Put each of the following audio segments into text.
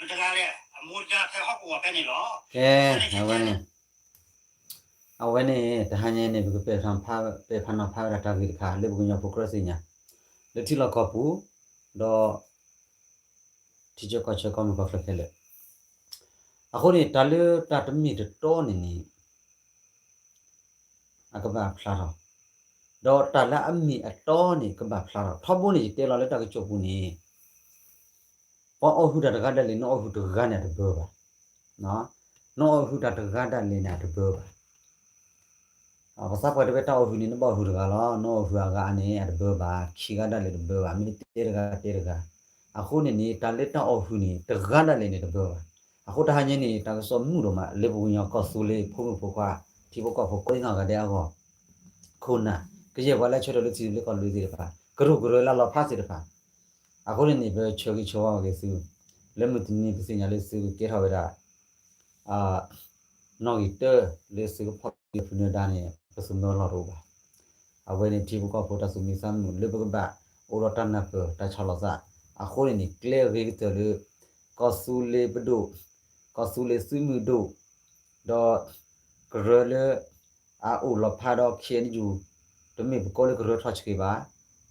တဂၤလဲၣ်, အမူဒါဖဲဟီၣ်ကဝီၤဖဲန့ၣ်လီၤ. ကဲ, အဝဲန့ၣ်, အဝဲန့ၣ် တဟါညါန့ၣ် ပကပဲာ်ဖးနီၤဖးဝဲဒၣ်တၢ်ဂ့ၢ်တခါ လၢပကညီဖိကြၢးသ့ၣ်ညါ လၢထံလီၢ်ကီၢ်ပူၤ, ဒီး ထံဆၢကီၢ်ဆၢကီၢ်မုၢ်ကီၢ်ချၢခဲလၢာ်, အဃိန့ၣ် တၢ်လၢတၢ်တမ့ၢ်တတီန့ၣ်န့ၣ် အကဘၣ်ဖျါထီၣ်, ဒီးတၢ်လၢအမ့ၢ်အတီန့ၣ် ကဘၣ်ဖျါထီၣ်. ထီဘိန့ၣ် ယတဲလီၤလၢတၢ်ကစီၣ်ပူၤန့ၣ် ပှၤအီၣ်ဟုၣ်တၢ်တဂၤဒၣ်လဲာ် နအီၣ်ဟုၣ်တဂၤန့ၣ် အတဘၢဘၣ်. နအီၣ်ဟုၣ်တၢ်တဂၤဒၣ်လဲာ်န့ၣ် အတဘၢဘၣ်. ပသးပှၢ်တဲဝဲ တၢ်အီၣ်ဟုၣ်န့ၣ် နဘၣ်အီၣ်ဟုၣ်တဂၤလီၤ, နအီၣ်ဟုၣ်အဂၤန့ၣ် အတဘၢဘၣ်, ခံဂၤဒၣ်လဲာ်တဘၢဘၣ်, မ့ၢ်တတဲတဂၤတဲတဂၤ. အဃိန့ၣ်န့ၣ် တၢ်လၢတၢ်အီၣ်ဟုၣ်န့ၣ် တဂၤဒၣ်လဲာ်န့ၣ်တဘၢဘၣ်. အဃိတဟါညါန့ၣ် တၢ်ကစီၣ်မုာ်ဒိၣ်မး လၢပကညီကီၢ်သူလ့ၤဖိမုၣ်ဖိခွါ ထံဖိကီၢ်ဖိကိးနီၢ်ဂၤဒဲးအဂီၢ်, ခိၣ်နၢ်, ကယဲၢ်ပှၤလၢဆၢထၢၣ်လၢထံသဘျ့ကီၢ်သဘျ့သ့ၣ်တဖၣ်, ကရူၢ်ကရၢလၢလီၤဖးသ့ၣ်တဖၣ်, အဃိန့ၣ်န့ၣ် ပဆၢဂ့ၤဆၢဝါက့ၤသု, လၢမုၢ်တနံၤပသ့ၣ်ညါလၢသုကကဲထီၣ်ဝဲဒၣ် နီၣ်ဂံၢ်တၢလၢသုကဖီၣ်က့ၤဖုနၢၤဒါန့ၣ် ပသုးမၢလီၢ်တအိၣ်ဘၣ်. အဝဲန့ၣ်ထံဖိကီၢ်ဖိတၢ်သူၣ်မံသးမုာ်လၢပကဘၣ်အိၣ်ဒီးတၢ်နၢ်ပၢၢ်တၢ်ဆီၣ်လီၤသး, အဃိန့ၣ်န့ၣ် ကျဲအဂ့ၤကတၢၢ်လၢ ကီၢ်သူလ့ၤပဒိၣ်, ကီၢ်သူလ့ၤသုးမုၢ်ဒိၣ်, ဒီး ကရၢလၢ အအိၣ်လီၤဖးဒီး ခ့ၣ်အဲၣ်ယူၣ်, တမ့ၢ်ပကိးလၢကရၢထီၣ်ဆှံဘၣ်,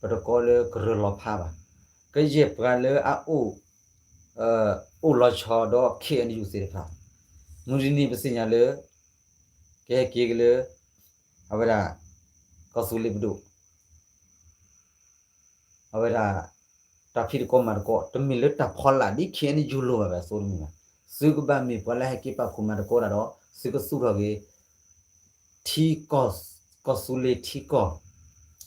ပတကိးလၢကရၢလီၤဖးဘၣ်. ကယဲၢ်ပှၤလၢအအိၣ် အိၣ်လီၤဆီဒီး ခ့ၣ်အဲၣ်ယူၣ်သ့ၣ်တဖၣ်, မုၢ်တနံၤပသ့ၣ်ညါလၢ ကဟဲက့ၤက့ၤလၢ အဝဲဒၣ် ကီၢ်သူလ့ၤပဒိၣ် အဝဲဒၣ် တၢ်ဖံးသကိးမၤသကိး တမ့ၢ်လၢတၢ်ဖီလာ်ဒ် ခ့ၣ်အဲၣ်ယူၣ်လိၣ်ဘၣ်ဝဲအသိးတမ့ၢ်ဘၣ်. သုကဘၣ်မ့ၢ်ပှၤလၢဟဲက့ၤပာ်ဖှိၣ်မၤသကိးတၢ်ဒီး သုကသူၣ်ထီၣ်က့ၤ ထံကီၢ်, ကီၢ်သူလ့ၤထံကီၢ်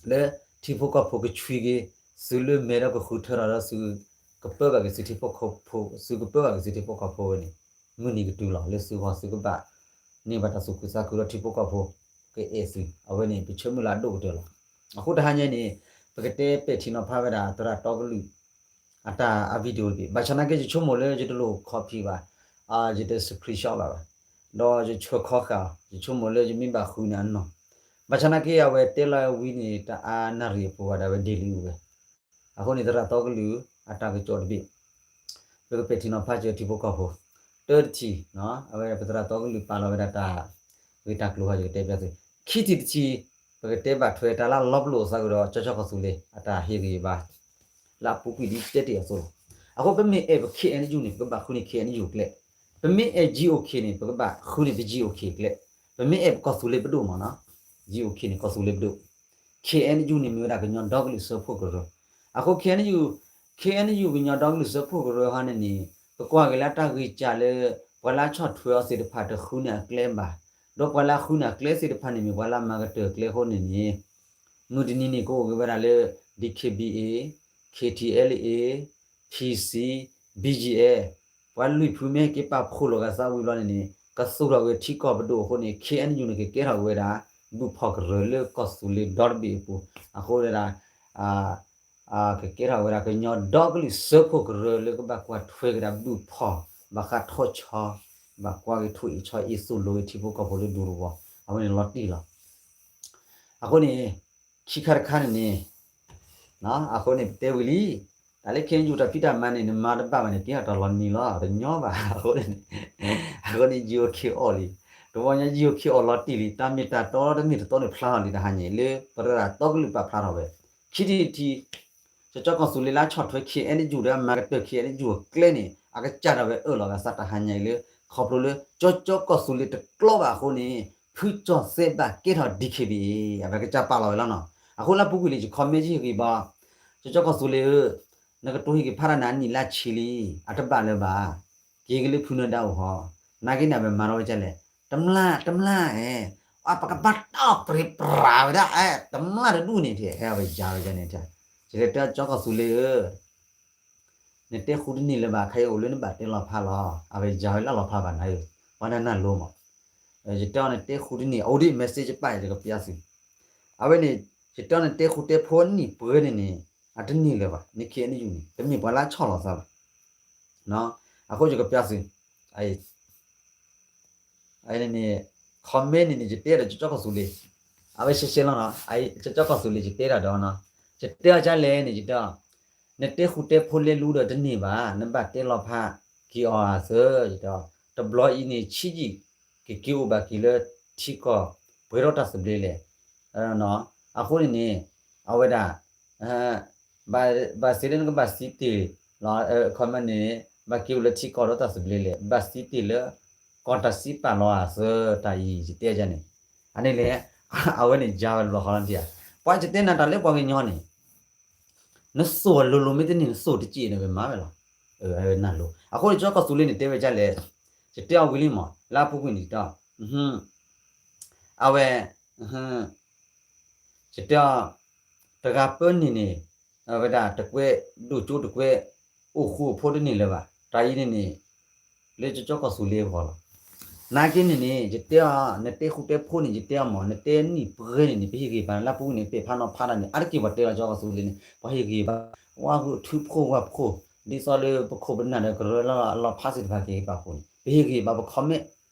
လၢထံဖိကီၢ်ဖိကဆွံက့ၤ သုးလၢမဲာ်ဒီးကဃုထၢထီၣ်ဒီး သုကပၢဘၣ်က့ၤသုထံဖိကီၢ်ဖိ, သုကပၢဘၣ်က့ၤသုထံဖိကီၢ်ဖိဝဲန့ၣ် မုၢ်နံၤကတုၤလီၤ. လၢသုဂီၢ်သုကဘၣ်န့ၢ်ဘၣ်တၢ်သူၣ်ခုသးခုဒီးထံဖိကီၢ်ဖိကအဲၣ်သု, အဝဲန့ၣ် ပဆၢမုၢ်လၢ်အဒိၣ်ကတၢၢ်လီၤ. အဃိတဟါညါန့ၣ် ပကတဲပဲာ်ထံနီၤဖးဝဲဒၣ် သရၣ်တီကလုာ် အတၢ်အ video တဘ့ၣ်. ဘၣ်ဆၣ်နာ်က့ ယဆိကမိၣ်လၢယတလိၣ် copy ဘၣ်, ယတ screenshot ဘၣ်ဘၣ်, ဒီးယဆှၢခီဃာ်အီၤ, ယဆိကမိၣ်လၢယမ့ၢ်ဘၣ်ဃုန့ၣ်အနီၢ်. ဘၣ်ဆၣ်နာ်က့ အဝဲတဲလီၤဝံၤန့ၣ် တအါနၣ်ရံၣ်အပူၤဘၣ်ဒီး အဝဲ delete ဝံၤဝဲ. အဃိန့ၣ် သရၣ်တီကလုာ်အတၢ်ကစီၣ်တဘ့ၣ် ပကပဲာ်ထံနီၤဖးစၢၤထံဖိကီၢ်ဖိ. တၢတထံၣ်, အဝဲပသရၣ်တီကလုာ်ပာ်လီၤဝဲဒၣ်တၢ်ဂ့ၢ်တၢ်ကျိၤဟီ ယကတဲပျီသု. ခံထံၣ်တထံၣ် ပကတဲဘၣ်ထွဲတၢ်လၢလီၤပလိာ်အသးကဒီး ကၠီကၠီကီၢ်သူလ့ၤ အတၢ်ဟ့ၣ်ဂံၢ်ဘါ လၢအပူၤကွံာ်ဒ်တဲတ့ၢ်အသိးလီၤ. အဃိပမ့ၢ်အဲၣ်ပ ခ့ၣ်အဲၣ်ယူၣ်န့ၣ် ပကဘၣ်ဃုန့ၢ် ခ့ၣ်အဲၣ်ယူၣ်ကျဲ, ပမ့ၢ်အဲၣ် GOK န့ၣ် ပကဘၣ်ဃုန့ၢ်ပ GOK ကျဲ, ပမ့ၢ်အဲၣ်ပကီၢ်သူလ့ၤပဒိၣ်မ့ၢ်နီၤ, GOK န့ၣ် ကီၢ်သူလ့ၤပဒိၣ်, ခ့ၣ်အဲၣ်ယူၣ်န့ၣ် မ့ၢ်ဝဲဒၣ်ကညီဒီကလုာ်စၢဖှိၣ်ကရၢ. အဃိ ခ့ၣ်အဲၣ်ယူၣ်, ခ့ၣ်အဲၣ်ယူၣ် ကညီဒီကလုာ်စၢဖှိၣ်ကရၢဟီန့ၣ်န့ၣ် ပကွၢ်က့ၤလၢတၢ်ဂ့ၢ်ကၢ်လၢ ပှၤလၢအဆီၣ်ထွဲအီၤသ့ၣ်တဖၣ်တဃုန့ၢ်အကျဲဘၣ်, ဒီးပှၤလၢအဃုန့ၢ်အကျဲသ့ၣ်တဖၣ်န့ၣ် မ့ၢ်ပှၤလၢအမၤကတၢၢ်ကျဲအဃိန့ၣ်န့ၣ် မုၢ်တနံၤန့ၣ် ကအိၣ်က့ၤဝဲဒၣ်လၢ DKBA, KTLA, PC, BGF, ပှၤလွံၢ်ဖုမ့ၢ်ဟဲက့ၤပာ်ဖှိၣ်လီၤဂာ်သးဝံၤဘျီန့ၣ်န့ၣ် ကသူၣ်ထီၣ်က့ၤထံကီၢ်ပဒိၣ်အဃိန့ၣ် ခ့ၣ်အဲၣ်ယူၣ်န့ၣ် ကကဲထီၣ်က့ၤဝဲဒၣ် ဘုၣ်ဖီၣ်ကရၢလၢကီၢ်သူလ့ၤဒီတဘ့ၣ်အပူၤ, အဃိဝဲဒၣ် ကကဲထီၣ်ဝဲဒၣ်ကညီဒီကလုာ်စၢဖှိၣ်ကရၢလၢကဘၣ်ကွၢ်ထွဲက့ၤဒၣ် ဘုၣ်ဖီၣ်, ဘၣ်ဃးထီၣ်ဆီ, ဘၣ်ကွၢ်က့ၤထိၣ်အ့ၣ်ဆီအ့ၣ် သိၣ်လိက့ၤထံဖိကီၢ်ဖိလၢဒူသဝီ, အဝဲန့ၣ်လီၤတံၢ်လီၤ. အဃိန့ၣ် ခံခါတခါန့ၣ်န့ၣ် အဃိန့ၣ် ပတဲဝံၤလံ, တၢ်လၢ ခ့ၣ်အဲၣ်ယူၣ် တၢ်ဖံးတၢ်မၤန့ၣ် နမၤတဘၣ်ဘၣ်န့ၣ် ကဲထီၣ်တၢ်လီၤနံၤလီၤ, တညီဘၣ်. အဃိန့ၣ်, အဃိန့ၣ် GOK အီၣ်လံ, တဝီညါ GOK အီၣ်လီၤတံၢ်လံ, တၢ်မ့ၢ်တၢ်တီတမ့ၢ်တတီန့ၣ် ဖျါထီၣ်လံတဟါညါအံၤ လၢပသရၣ်တီကလုာ်ပာ်ဖျါထီၣ်ဝဲ. ခံထံၣ်တထံၣ် ကၠီကၠီကီၢ်သူလ့ၤလၢအဆီၣ်ထွဲ ခ့ၣ်အဲၣ်ယူၣ် ဒီးအမၤကတၢၢ် ခ့ၣ်အဲၣ်ယူၣ် အကျဲန့ၣ် အကစၢ်ဒၣ်ဝဲအၢၣ်လီၤဂာ်သးတဟါညါအံၤလၢ ခီဖျိလၢ ကၠီကၠီကီၢ်သူလ့ၤတကျီဘၣ်အဃိန့ၣ် ဖုကၠီၣ်သဲဘၣ်ကဲထီၣ် DKBA အဝဲကစၢ်ပာ်လီၤဝဲလီၤနီၤ. အဃိလၢအပူၤကွံာ်လံ ယ comment ယဟ့ၣ်ဂံၢ်ဘါ, ကၠီကၠီကီၢ်သူလ့ၤဧၢ, နကတိၤဟ့ၣ်က့ၤဖးဒၣ်နၤအနံၣ်လၢဆံလံ, အတဘၣ်လၢၤဘၣ်, က့ၤက့ၤလၢဖုနၢၤဒါအိၣ်ဟီ, နာ်က့န့ၣ် အဝဲမၤထီၣ်ဝဲဒ်လဲၣ်, တမျၢ် တမျၢ်ဧဲ, အပကဘၣ်တီၢ်ပြံပြါဝဲဒၣ်, တမျၢ်တဒူၣ်န့ၣ် အဝဲယၤဝဲဒ်န့ၣ်, ယတဲကၠီကီၢ်သူလ့ၤဧၢ နတဲဃူတန့ၢ်လၢၤဘၣ်, ခဲအံၤအိၣ်လၢနဘၣ်တဲလီၤဖးလီၤ, အဝဲယၤဝဲလၢလီၤဖးဘၣ်နၤဧၢ, ပှၤနၤနၢ်လိၤမး, ယတဲအီၤနတဲဃူတန့ၢ် အိၣ်ဒ် message ပာ်ယကပျၢ်သု, အဝဲန့ၣ် ယတဲအီၤနတဲဃူတဲဖိးနံၣ်ပှဲၤန့ၣ်န့ၣ် အတန့ၢ်လၢၤဘၣ်, နခ့ၣ်အဲၣ်ယူၣ်န့ၣ် တမ့ၢ်ပှၤလၢဆီၣ်လီၤသးဘၣ်, အဃိယကပျၢ်သု န့ၣ် comment န့ၣ်န့ၣ် ယတဲဒီးကၠီကၠီကီၢ်သူလ့ၤ, အဝဲရှဲရှဲလီၤနီၤ, ကၠီကၠီကီၢ်သူလ့ၤ ယတဲတၢ်ဒီးနီၤ, ယတဲအီၤဒ်လဲၣ်န့ၣ် ယတဲအီၤ, နတဲဃူတဲဖိးလဲၤလူဒီးတန့ၢ်ဘၣ်, နဘၣ်တဲလီၤဖး က့ၤအီၤအသၢ, တဘျီအံၤန့ၣ် ဆံးယံာ် ကက့ၤအိၣ်ဘၣ်က့ၤလၢထံကီၢ် ပှဲၤဒီးတၢ်သဘျ့လဲၣ်. အဃိန့ၣ်န့ၣ် အဝဲဒၣ် ဘၣ်စ့လၢနကဘၣ်စံးတ့ၢ်လီၤ, ခီမ့ၢ်န့ၣ် ဘၣ်က့ၤအိၣ်လၢထံကီၢ်ဒီးတၢ်သဘျ့လဲၣ်, ဘၣ်စံးတ့ၢ်လၢ ကီၢ်တၢ်စံးပာ်လီၤအသၢတၢ်အံၤ ယတဲယၤန့ၣ်, အန့ၣ်လဲၣ် အဝဲန့ၣ်ယၤဝဲတဘျီဃီလီၤဧါ. ပှၤယတဲနၤတၢ်လၢပှၤကညီန့ၣ် နစိၢ်အလိၤလိၤမ့ၢ်တန့ၢ် နစိၢ်တစ့ၢ်န့ၣ် ဝဲမၤဝဲလီၤ. နၢ်လိၤ. အဃိန့ၣ် ကၠီကီၢ်သူလ့ၤန့ၣ် တဲဝဲဒ်လဲၣ်, ယတဲအီၤဝံၤလံမး လၢအပူၤကွံာ်န့ၣ်ဒီး အဝဲ ယတဲအီၤ တဂၤပၢနံၣ်န့ၣ် အဝဲဒၣ်တကွဲးဒိၣ်ကၠိတကွဲး အိၣ်ဃူအိၣ်ဖိးတန့ၢ်လၢၤဘၣ်. တၢ်အံၤန့ၣ်န့ၣ် လၢကၠီကီၢ်သူလ့ၤအဂီၢ်လီၤ. နာ်က့န့ၣ်န့ၣ် ယတဲအီၤ နတဲဃူတဲဖိးန့ၣ် ယတဲအီၤမး နတဲနံၣ်ပှဲၤန့ၣ်န့ၣ် ပဟ့ၣ်ဂံၢ်ဘါ လၢပူၤန့ၣ် ပဲာ်ဖးနီၤဖးတၢ်န့ၣ် အါတက့ၢ်ပှၤတဲလီၤကၠီကီၢ်သူလ့ၤန့ၣ် ပှၤဟ့ၣ်ဂံၢ်ဘါ ဝါဂုာ်ထုဖိဝါဖိး ဒ်သိးလၢပခိၣ်ပနၢ်ဒီး ကရၢလၢအလီၤဖးသ့ၣ်တဖၣ်က့ၤပာ်ဃိန့ၣ် ပဟ့ၣ်ဂံၢ်ဘါပ comment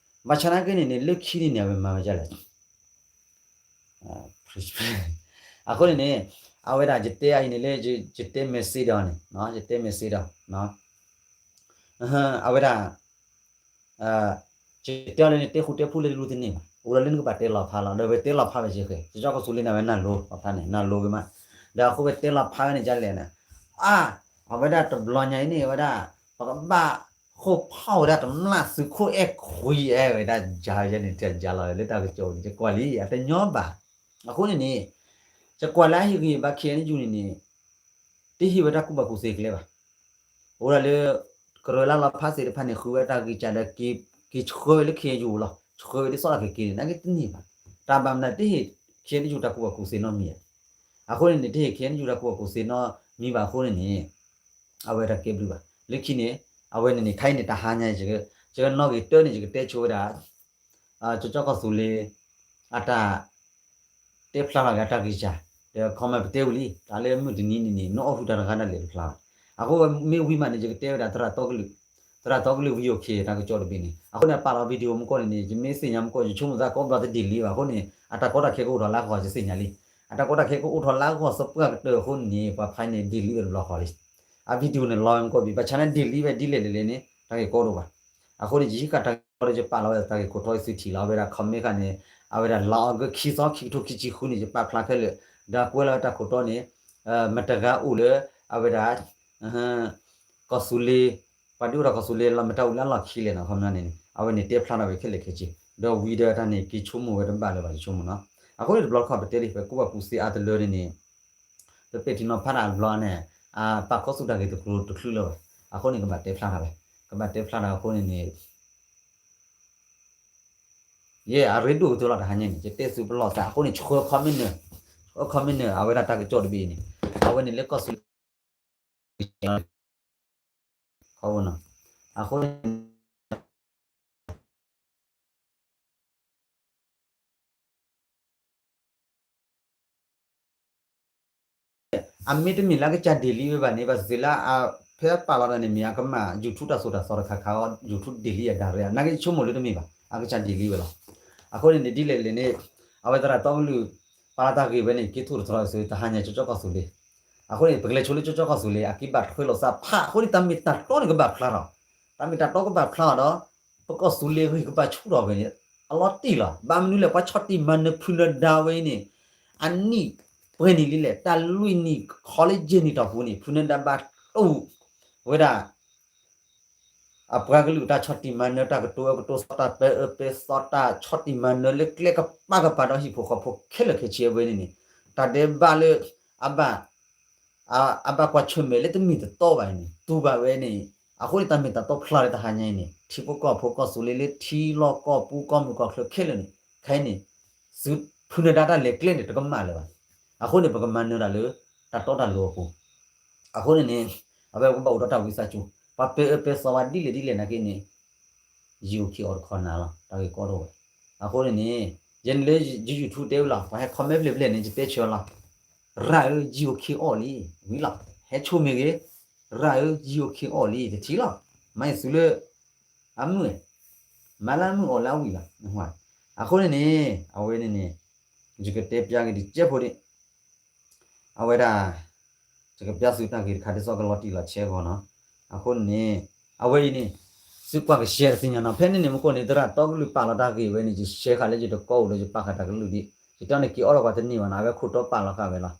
ဘၣ်ဆၣ်နာ်က့န့ၣ်န့ၣ် လၢခံန့ၣ်န့ၣ် အဝဲမၤဝဲဒ်လဲၣ် အဃိန့ၣ်န့ၣ် အဝဲဒၣ်ယတဲအအံၤန့ၣ်လၢ ယတဲ message ဒီးန့ၣ် ယတဲ message ဒီး အဝဲဒၣ် ယတဲအီၤလၢနတဲဃူတဲဖိးလၢတလူတန့ၢ်ဘၣ် အိၣ်ဒီးလၢနကဘၣ်တဲလီၤဖးလီၤ ဒီးဝဲတဲလီၤဖးဝဲက့ၤဃဲ ကၠီကီၢ်သူလ့ၤန့ၣ် အဝဲနၢ်လိၤအဖျါန့ၣ် နၢ်လိၤဝဲမး ဒီးအဃိဝဲတဲလီၤဖးဝဲန့ၣ်ဒ်လဲၣ်န့ၣ် အါ အဝဲဒၣ်တဘျီညါအံၤန့ၣ် အဝဲဒၣ် ပကဘၣ်ဃိဖီၣ်ဝဲဒၣ်တမျၢ်သုးခိၣ်အဲၣ်ခွံအဲၣ်ဝဲဒၣ်ယၤန့ၣ် တယၤလီၤလၢတၢ်ကစီၣ်န့ၣ် ယကွၢ်လံ အတညီဘၣ် အဃိန့ၣ်န့ၣ် ယကွၢ်လၢအဟ့ၣ်ဂံၢ်ဘါ ခ့ၣ်အဲၣ်ယူၣ်န့ၣ်န့ၣ် တဟ့ၣ်ဝဲတၢ်ကူၣ်ဘၣ်ကူၣ်သ့ကျဲဘၣ်. အိၣ်ဒၣ်လၢ ကရၢလၢလီၤဖးသ့ၣ်တဖၣ်န့ၣ် ဃုဝဲတၢ်ဂံၢ်စၢ်ဒီး က့ၤဆှၢဝဲလၢ ခ့ၣ်အဲၣ်ယူၣ်လီၤ ဆှၢဝဲဒ်သိးဒီးကက့ၤန့ၣ် နာ်က့တန့ၢ်ဘၣ်. တၢ်ဘၣ်မနုၤတဟ့ၣ် ခ့ၣ်အဲၣ်ယူၣ်တၢ်ကူၣ်ဘၣ်ကူၣ်သ့နီတမံၤဧါ. အဃိန့ၣ်န့ၣ် တဟ့ၣ် ခ့ၣ်အဲၣ်ယူၣ်တၢ်ကူၣ်ဘၣ်ကူၣ်သ့နီတမံၤဘၣ်အဃိန့ၣ်န့ၣ် အဝဲတၢ်ကဲဘျုးဘၣ်. လၢခံန့ၣ် အဝဲန့ၣ်န့ၣ် ခဲအံၤန့ၣ် တဟါညါ ယကနီၣ်ဂ့ၤတၢ်န့ၣ် ယကတဲဆိဝဲဒၣ် ကၠီကီၢ်သူလ့ၤ အတၢ် တဲဖျါထီၣ်က့ၤအတၢ်ဂံၢ်စၢ် ဒီး comment ပတဲဝံၤလံ တၢ်လၢမုၢ်တနံၤန့ၣ်န့ၣ် နအီၣ်ဟုတၢ်တဂၤဒၣ်လဲာ်တဖျါဘၣ်. အဃိမ့ၢ်ဝံၤမးန့ၣ် ယကတဲဝဲဒၣ်သရၣ်တီကလုာ် သရၣ်တီကလုာ် ဝံယိၤခ့ၣ် တၢ်ကစီၣ်တဘ့ၣ်န့ၣ် အဃိန့ၣ် ပာ်လီၤ video မူကီၢ်န့ၣ်န့ၣ် ယမ့ၢ်သ့ၣ်ညါမူကီၢ် ယဆိကမိၣ်သးကီးဘျီတ delete ဘၣ်အဃိန့ၣ် အတၢ်ကီတၢ်ခဲကအိၣ်ထီၣ်လၢအဂီၢ် ယသ့ၣ်ညါလံ. အတၢ်ကီတၢ်ခဲကအိၣ်ထီၣ်လၢအဂီၢ်သပှၢ်ကတၢၢ်အဃိန့ၣ် ပှၤဖးန့ၣ် delete ဝဲတဘျီဃီလံ. အ video န့ၣ်လီၤဝဲမူကီၢ်ဘ့ၣ် ဘၣ်ဆၣ်န့ၣ် delete ဝဲဒ်လဲၣ်ဒ်လဲၣ်န့ၣ် တၢ်ဂ့ၢ်ကီတအိၣ်ဘၣ်. အဃိန့ၣ် ယဟံးဃာ်တၢ်ဂ့ၢ်ကီဒီး ယပာ်လီၤဝဲဒၣ်တၢ်ဂ့ၢ်ခိၣ်တီအံၤသုထံၣ်လီၤ အဝဲဒၣ် comment ခါန့ၣ် အဝဲဒၣ် လါအီကူး ခံသီ ခံကထိခံဆံဃုန့ၣ် ယပာ်ဖျါခဲလၢာ် ဒီးကွဲးလီၤဝဲတၢ်ခိၣ်တီန့ၣ် မတၤတဂၤအိၣ်လၢ အဝဲဒၣ် ကီၢ်သူလ့ၤ ပှၤဒုးအိၣ်ထီၣ်ကီၢ်သူလ့ၤလီၤ မတၤအိၣ်လၢအလီၢ်ခံလဲၣ်နီၤ ခီပညီန့ၣ်န့ၣ် အဝဲန့ၣ်တဲဖျါထီၣ်ဝဲခဲလၢာ်ခဲဆ့ ဒီးဝံၤဒီးတၢ်န့ၣ် က့ၤဆိကမိၣ်ဝဲတဘၣ်လၢၤဘၣ် ယဆိကမိၣ်နီၤ. အဃိန့ၣ်တဘျီတခီၣ်ပတဲလံ ပကူၣ်ဘၣ်ကူၣ်သ့အါတလၢန့ၣ်န့ၣ် ပပဲာ်ထံနီၤဖးတၢ်တဘျီန့ၣ် အပာ်ခီဆူၣ်တၢ်ဂ့ၢ်တကျိၤတချုးလၢၤဘၣ်. အဃိန့ၣ် ကဘၣ်တဲဖျါထီၣ်ဝဲ ကဘၣ်တဲဖျါထီၣ်အဃိန့ၣ်န့ၣ် ယဲ အရ့ဒိၣ်ကတၢၢ်လီၤတဟါညါန့ၣ် ယတဲသုပလီၢ်သးအဃိန့ၣ် ဆှၢ comment ဆှၢ comment အဝဲဒၣ်တၢ်ကစီၣ်တဘ့ၣ်န့ၣ် အဝဲန့ၣ်လၢကီၢ်သူလ့ၤ အဃိ အမ့တမ့ၢ်လၢအကစၢ် delete ဝဲဘၣ်န့ၣ် ဘၣ်သ့ၣ်သ့ၣ်လၢအဖဲပာ်လီၤတၢ်န့ၣ် မ့ၢ်အကမၣ် YouTube တၢ်သိၣ်တၢ်သီတခါခါအီၤ YouTube delete အ direct နာ်က့ဆိကမိၣ်လၢတမ့ၢ်ဘၣ် အကစၢ် delete ဝဲလီၤ. အဃိန့ၣ်န့ၣ် ဒ်လဲၣ်လဲၣ်န့ၣ် အဝဲသရၣ်တီကလုာ် ပာ်လီၤတၢ်ဂ့ၢ်ဝဲန့ၣ် က့ၤထိၣ်သတြီၤအီၤသု တဟါညါကၠီကီၢ်သူလ့ၤ အဃိန့ၣ် ပကလဲၤဆိလၢကၠီကီၢ်သူလ့ၤ အက့ၤဘၣ်ထွဲလိာ်သးဖး အဃိန့ၣ် တၢ်မ့ၢ်တၢ်တီန့ၣ်ကဘၣ်ဖျါထီၣ် တၢ်မ့ၢ်တၢ်တီကဘၣ်ဖျါထီၣ်ဒီး ပကီၢ်သူလ့ၤဂ့ၢ်ကဘၣ်ဆူၣ်ထီၣ်ဝဲန့ၣ် အလီၤတံၢ်လီၤ. ဘၣ်မနုၤလဲၣ် ပှၤဆီၣ်တံၢ်မၤနၢၤဖုနဒါဝဲအံၤန့ၣ် အနံၣ်ပှဲၤနံၣ်လံလဲၣ် တၢ်လွံၢ်နံၣ် college နံၣ်တီၢ်ပူၤန့ၣ် ဖုနဒါဘၣ်တိၢ်ဝဲဒၣ် အပှၤကလုာ်တၢ်ဆီၣ်တံၢ်မၤနၢၤ တၢ်ကတိၤအၢကတိၤသီ တၢ်ပဲအၢပဲသီ တၢ်ဆီၣ်တံၢ်မၤနၢၤလၢကျဲကပၤကပၤဒီးဟံၣ်ဖိဃီဖိခဲလၢာ်ခဲဆ့အဝဲန့ၣ်န့ၣ် တၢ်ဒဲးဘးလၢ အဘၣ် အဘၣ်ကွၢ်ဆၢၣ်မဲာ်လၢတမ့ၢ်တတီဘၣ်န့ၣ် တူၢ်ဘၣ်ဝဲန့ၣ် အဃိန့ၣ်တၢ်မ့ၢ်တၢ်တီဖျါလၢတဟါညါအံၤန့ၣ် ထံဖိကီၢ်ဖိကီၢ်သူလ့ၤလၢထံလီၢ်ကီၢ်ပူၤကီၢ်မုၢ်ကီၢ်ချၢခဲလၢာ်န့ၣ် ခဲအံၤန့ၣ် သုးဖုနဒါတၢ်လဲၤကျဲန့ၣ် တကမၣ်လၢၤဘၣ်. အဃိန့ၣ် ပကမၤနၢၤတၢ်လၢ တၢ်တီတၢ်လိၤအပူၤ အဃိန့ၣ်န့ၣ် အဝဲကဘၣ်အိၣ်ဒီးတၢ်ဝံသးစူၤ ပှၤပဲအၢပဲသီဝဲဒ်လဲၣ်ဒ်လဲၣ်နာ်က့န့ၣ် ယိၤခံအီၤတခီနၤလီၤ တၢ်ဂ့ၢ်ကီတအိၣ်ဝဲ. အဃိန့ၣ်န့ၣ် ယဲန့ၣ်လၢယ YouTube တဲဝဲလီၤ ပှၤဟဲ comment ဖျဲၣ်ဖျဲၣ်န့ၣ် ယတဲဆၢလီၤ ရၣ်ဧၢ ယိၤခံအီၤလံ ဝံၤလီၤ ဟဲဆိမ့ၢ်ဂ့ၤ ရၣ်ဧၢ ယိၤခံအီၤလံ တထံၣ်လီၤ မၤအံၤသုလၢ အမုၢ် မၤလၢအမုၢ်အီၣ်လၢအဝံၤလီၤ အဃိန့ၣ်န့ၣ် အဝဲန့ၣ်န့ၣ် ယကတဲပျါက့ၤတကဲဖိဒံး အဝဲဒၣ် ယကပျါသုတၢ်ဂ့ၢ်တခါဒ်သိးကလီၤတံၢ်လီၤဆဲးအဂီၢ်နီၤ အဃိန့ၣ်န့ၣ် အဝဲအံၤန့ၣ် သုကွၢ်ကရှဲတသ့ၣ်ညါနီၤ. ဖဲန့ၣ်န့ၣ် မ့ၢ်ဃိန့ၣ် သရၣ်တီကလုာ်ပာ်လီၤတၢ်ဂ့ၢ်ဝဲန့ၣ် ယရှဲဃာ်လၢယတကီအိၣ်ဒီးယပာ်ဃာ်တၢ်ကလုၢ်ဒ် ယတဲန့ၣ်က့ၤအီၣ်လီၤကွၢ်တန့ၢ်ဘၣ်နီၤ, အဝဲခိၣ်တီပာ်လီၤဃာ်ဝဲလီၤ.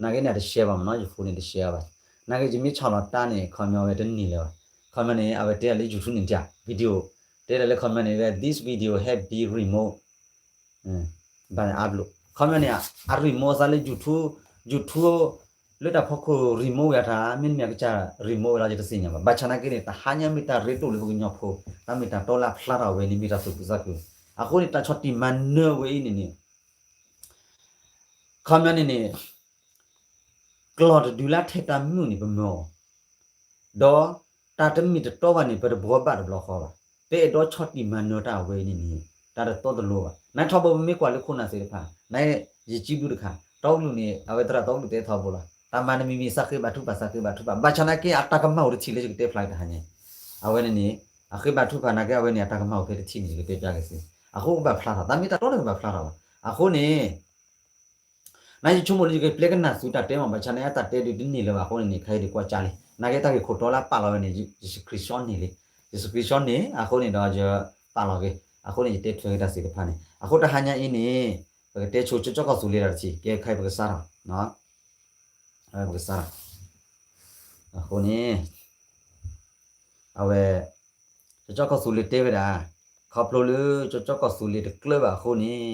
နာ်က့န့ၣ် အတရှဲဘၣ်မ့ၢ်နီၤ, ယဖိန့ၣ်တရှဲဘၣ်. နာ်က့ယမ့ၢ်ဆီၣ်လီၤတၢ်န့ၣ် ခီပညီဝဲတန့ၢ်လၢၤဘၣ်. ခီပညီန့ၣ် အဝဲတဲလၢ YouTube န့ၣ် video တဲဒၣ်လၢ ခီပညီန့ၣ်ဝဲ this video have been removed by upload ခီပညီန့ၣ် အ remove သးလၢ YouTube, YouTube လၢတၢ်ဖီခိၣ် remove ဝဲအတၢ် မ့တမ့ၢ်အကစၢ် remove ဝဲလီၤ ယတသ့ၣ်ညါဘၣ်. ဘၣ်ဆၣ်နာ်က့န့ၣ် တဟါညါမ့ၢ်တၢ်ရ့ဒိၣ်လၢပကညီဖိ, တၢ်မ့ၢ်တၢ်တီလၢအဖျါထီၣ်ဝဲန့ၣ် မ့ၢ်တၢ်သူၣ်ခုသးခု. အဃိန့ၣ် တၢ်ဆီၣ်တံၢ်မၤနၢၤဝဲအံၤန့ၣ်န့ၣ် ခီပညီန့ၣ်န့ၣ် ကျိာ်တဒုလၢထဲတၢ်မုာ်န့ၣ် ပမၢအီၤ, ဒီးတၢ်တမ့ၢ်တတီဘၣ်န့ၣ် ပတဘှီဘၣ်တဘျီဃီဘၣ်. ပအဲၣ်ဒိးဆီၣ်တံၢ်မၤနၢၤတၢ်အဝဲအံၤန့ၣ်န့ၣ် တၢ်တတီတလိၤဘၣ်. နထီဘိပမ့ၢ်ကွၢ်လၢခိၣ်နၢ်သ့ၣ်တဖၣ် နယစံးဘျုးတခါ, တီကလုာ်န့ၣ် အဝဲသရၣ်တီကလုာ်တဲထီဘိလီၤ. တၢ်မၤနမံၤမံၤ သးဃ့ဘါထုကဖၣ် သးဃ့ဘါထုကဖၣ်. ဘၣ်ဆၣ်နာ်က့ အတၢ်ကမၣ်အိၣ်တထံၣ်လၢယကတဲဖျါက့ၤတဟါညါ, အဝဲန့ၣ်န့ၣ် အဃ့ဘါထုကဖၣ်နာ်က့ အဝဲန့ၣ် အတၢ်ကမၣ်အိၣ်ဖဲတထံၣ်န့ၣ် ယကတဲဖျါက့ၤစ့ၢ်. အဃိကဘၣ်ဖျါထီၣ်, တၢ်မ့ၢ်တၢ်တီန့ၣ်ကဘၣ်ဖျါထီၣ်လီၤ. အဃိန့ၣ် နယဆိကမိၣ်လၢယကပျဲကနၣ်သုတၢ်တဲမး ဘၣ်ဆၣ်န့ၣ် အတၢ်တဲဒုးတန့ၢ်လၢၤဘၣ်အဃိန့ၣ်န့ၣ် ခဲအံၤဒုးကွၢ်ကၠါလံ. နာ်က့တၢ်ဂ့ၢ်ခိၣ်တီလၢအပာ်လီၤဝဲန့ၣ် ယ screenshot န့ၣ်လံ. ယ screenshot န့ၣ် အဃိန့ၣ်ဒီးယပာ်လီၤက့ၤ, အဃိန့ၣ် ယတဲထွဲက့ၤတၢ်သ့ၣ်တဖၣ်န့ၣ် အဃိတဟါညါအံၤန့ၣ် ပကတဲဆိကၠီကီၢ်သူလ့ၤတၢ်တထံၣ် ကဲခဲအံၤပကစးထီၣ်, ပကစးထီၣ်. အဃိန့ၣ် အဝဲ ကၠီကီၢ်သူလ့ၤတဲဝဲဒၣ်, ခီဖျိလၢကၠီကီၢ်သူလ့ၤတကျၢၢ်ဘၣ်အဃိန့ၣ်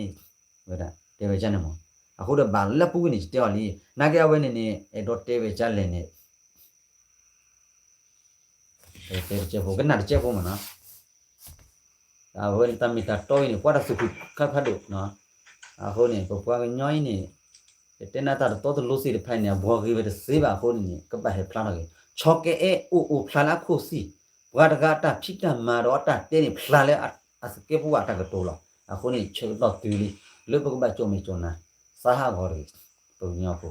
ဝဲဒၣ်တဲဝဲဒ်န့ၣ်မး. အဃိဒီးဘၣ်လၢပူၤကွံာ်န့ၣ် ယတဲအီၤလံ, နာ်က့အဝဲန့ၣ်န့ၣ် အဲၣ်ဒိးတဲဝဲဒ်လဲၣ်န့ၣ် တဲတကဲးဖိ ကနၣ်တကဲးဖိမးနီၤ. အဝဲန့ၣ်တၢ်မ့ၢ်တၢ်တီအံၤန့ၣ် ကွၢ်တၢ်သူၣ်ခုသးခုဖးဒိၣ်နီၤ. အဃိန့ၣ် ပပှၤကညီအံၤန့ၣ် ယတဲနၤတၢ်တတီတလိၤသ့ၣ်တဖၣ်အံၤန့ၣ် အဘှီဂ့ၤဝဲတသ့ဘၣ်အဃိန့ၣ်န့ၣ် ကဘၣ်ဟဲဖျါထီၣ်က့ၤ ဆီကဲအဲၣ်အိၣ်အိၣ်ဖျါလၢအခိၣ်သ့ၣ်, ပှၤတဂၤအတၢ်ဖံးတၢ်မၤဒီးအတၢ်တဲန့ၣ် ဖျါလၢအသကဲးပဝးအတၢ်ကတိၤလီၤ. အဃိန့ၣ် ဆၢကတီၢ်တုၤလံ လၢပကဘၣ်ကၠီၣ်မဲာ်ကၠီၣ်နါ သးဟးဂီၤတဂ့ၤ ပကညီဖိ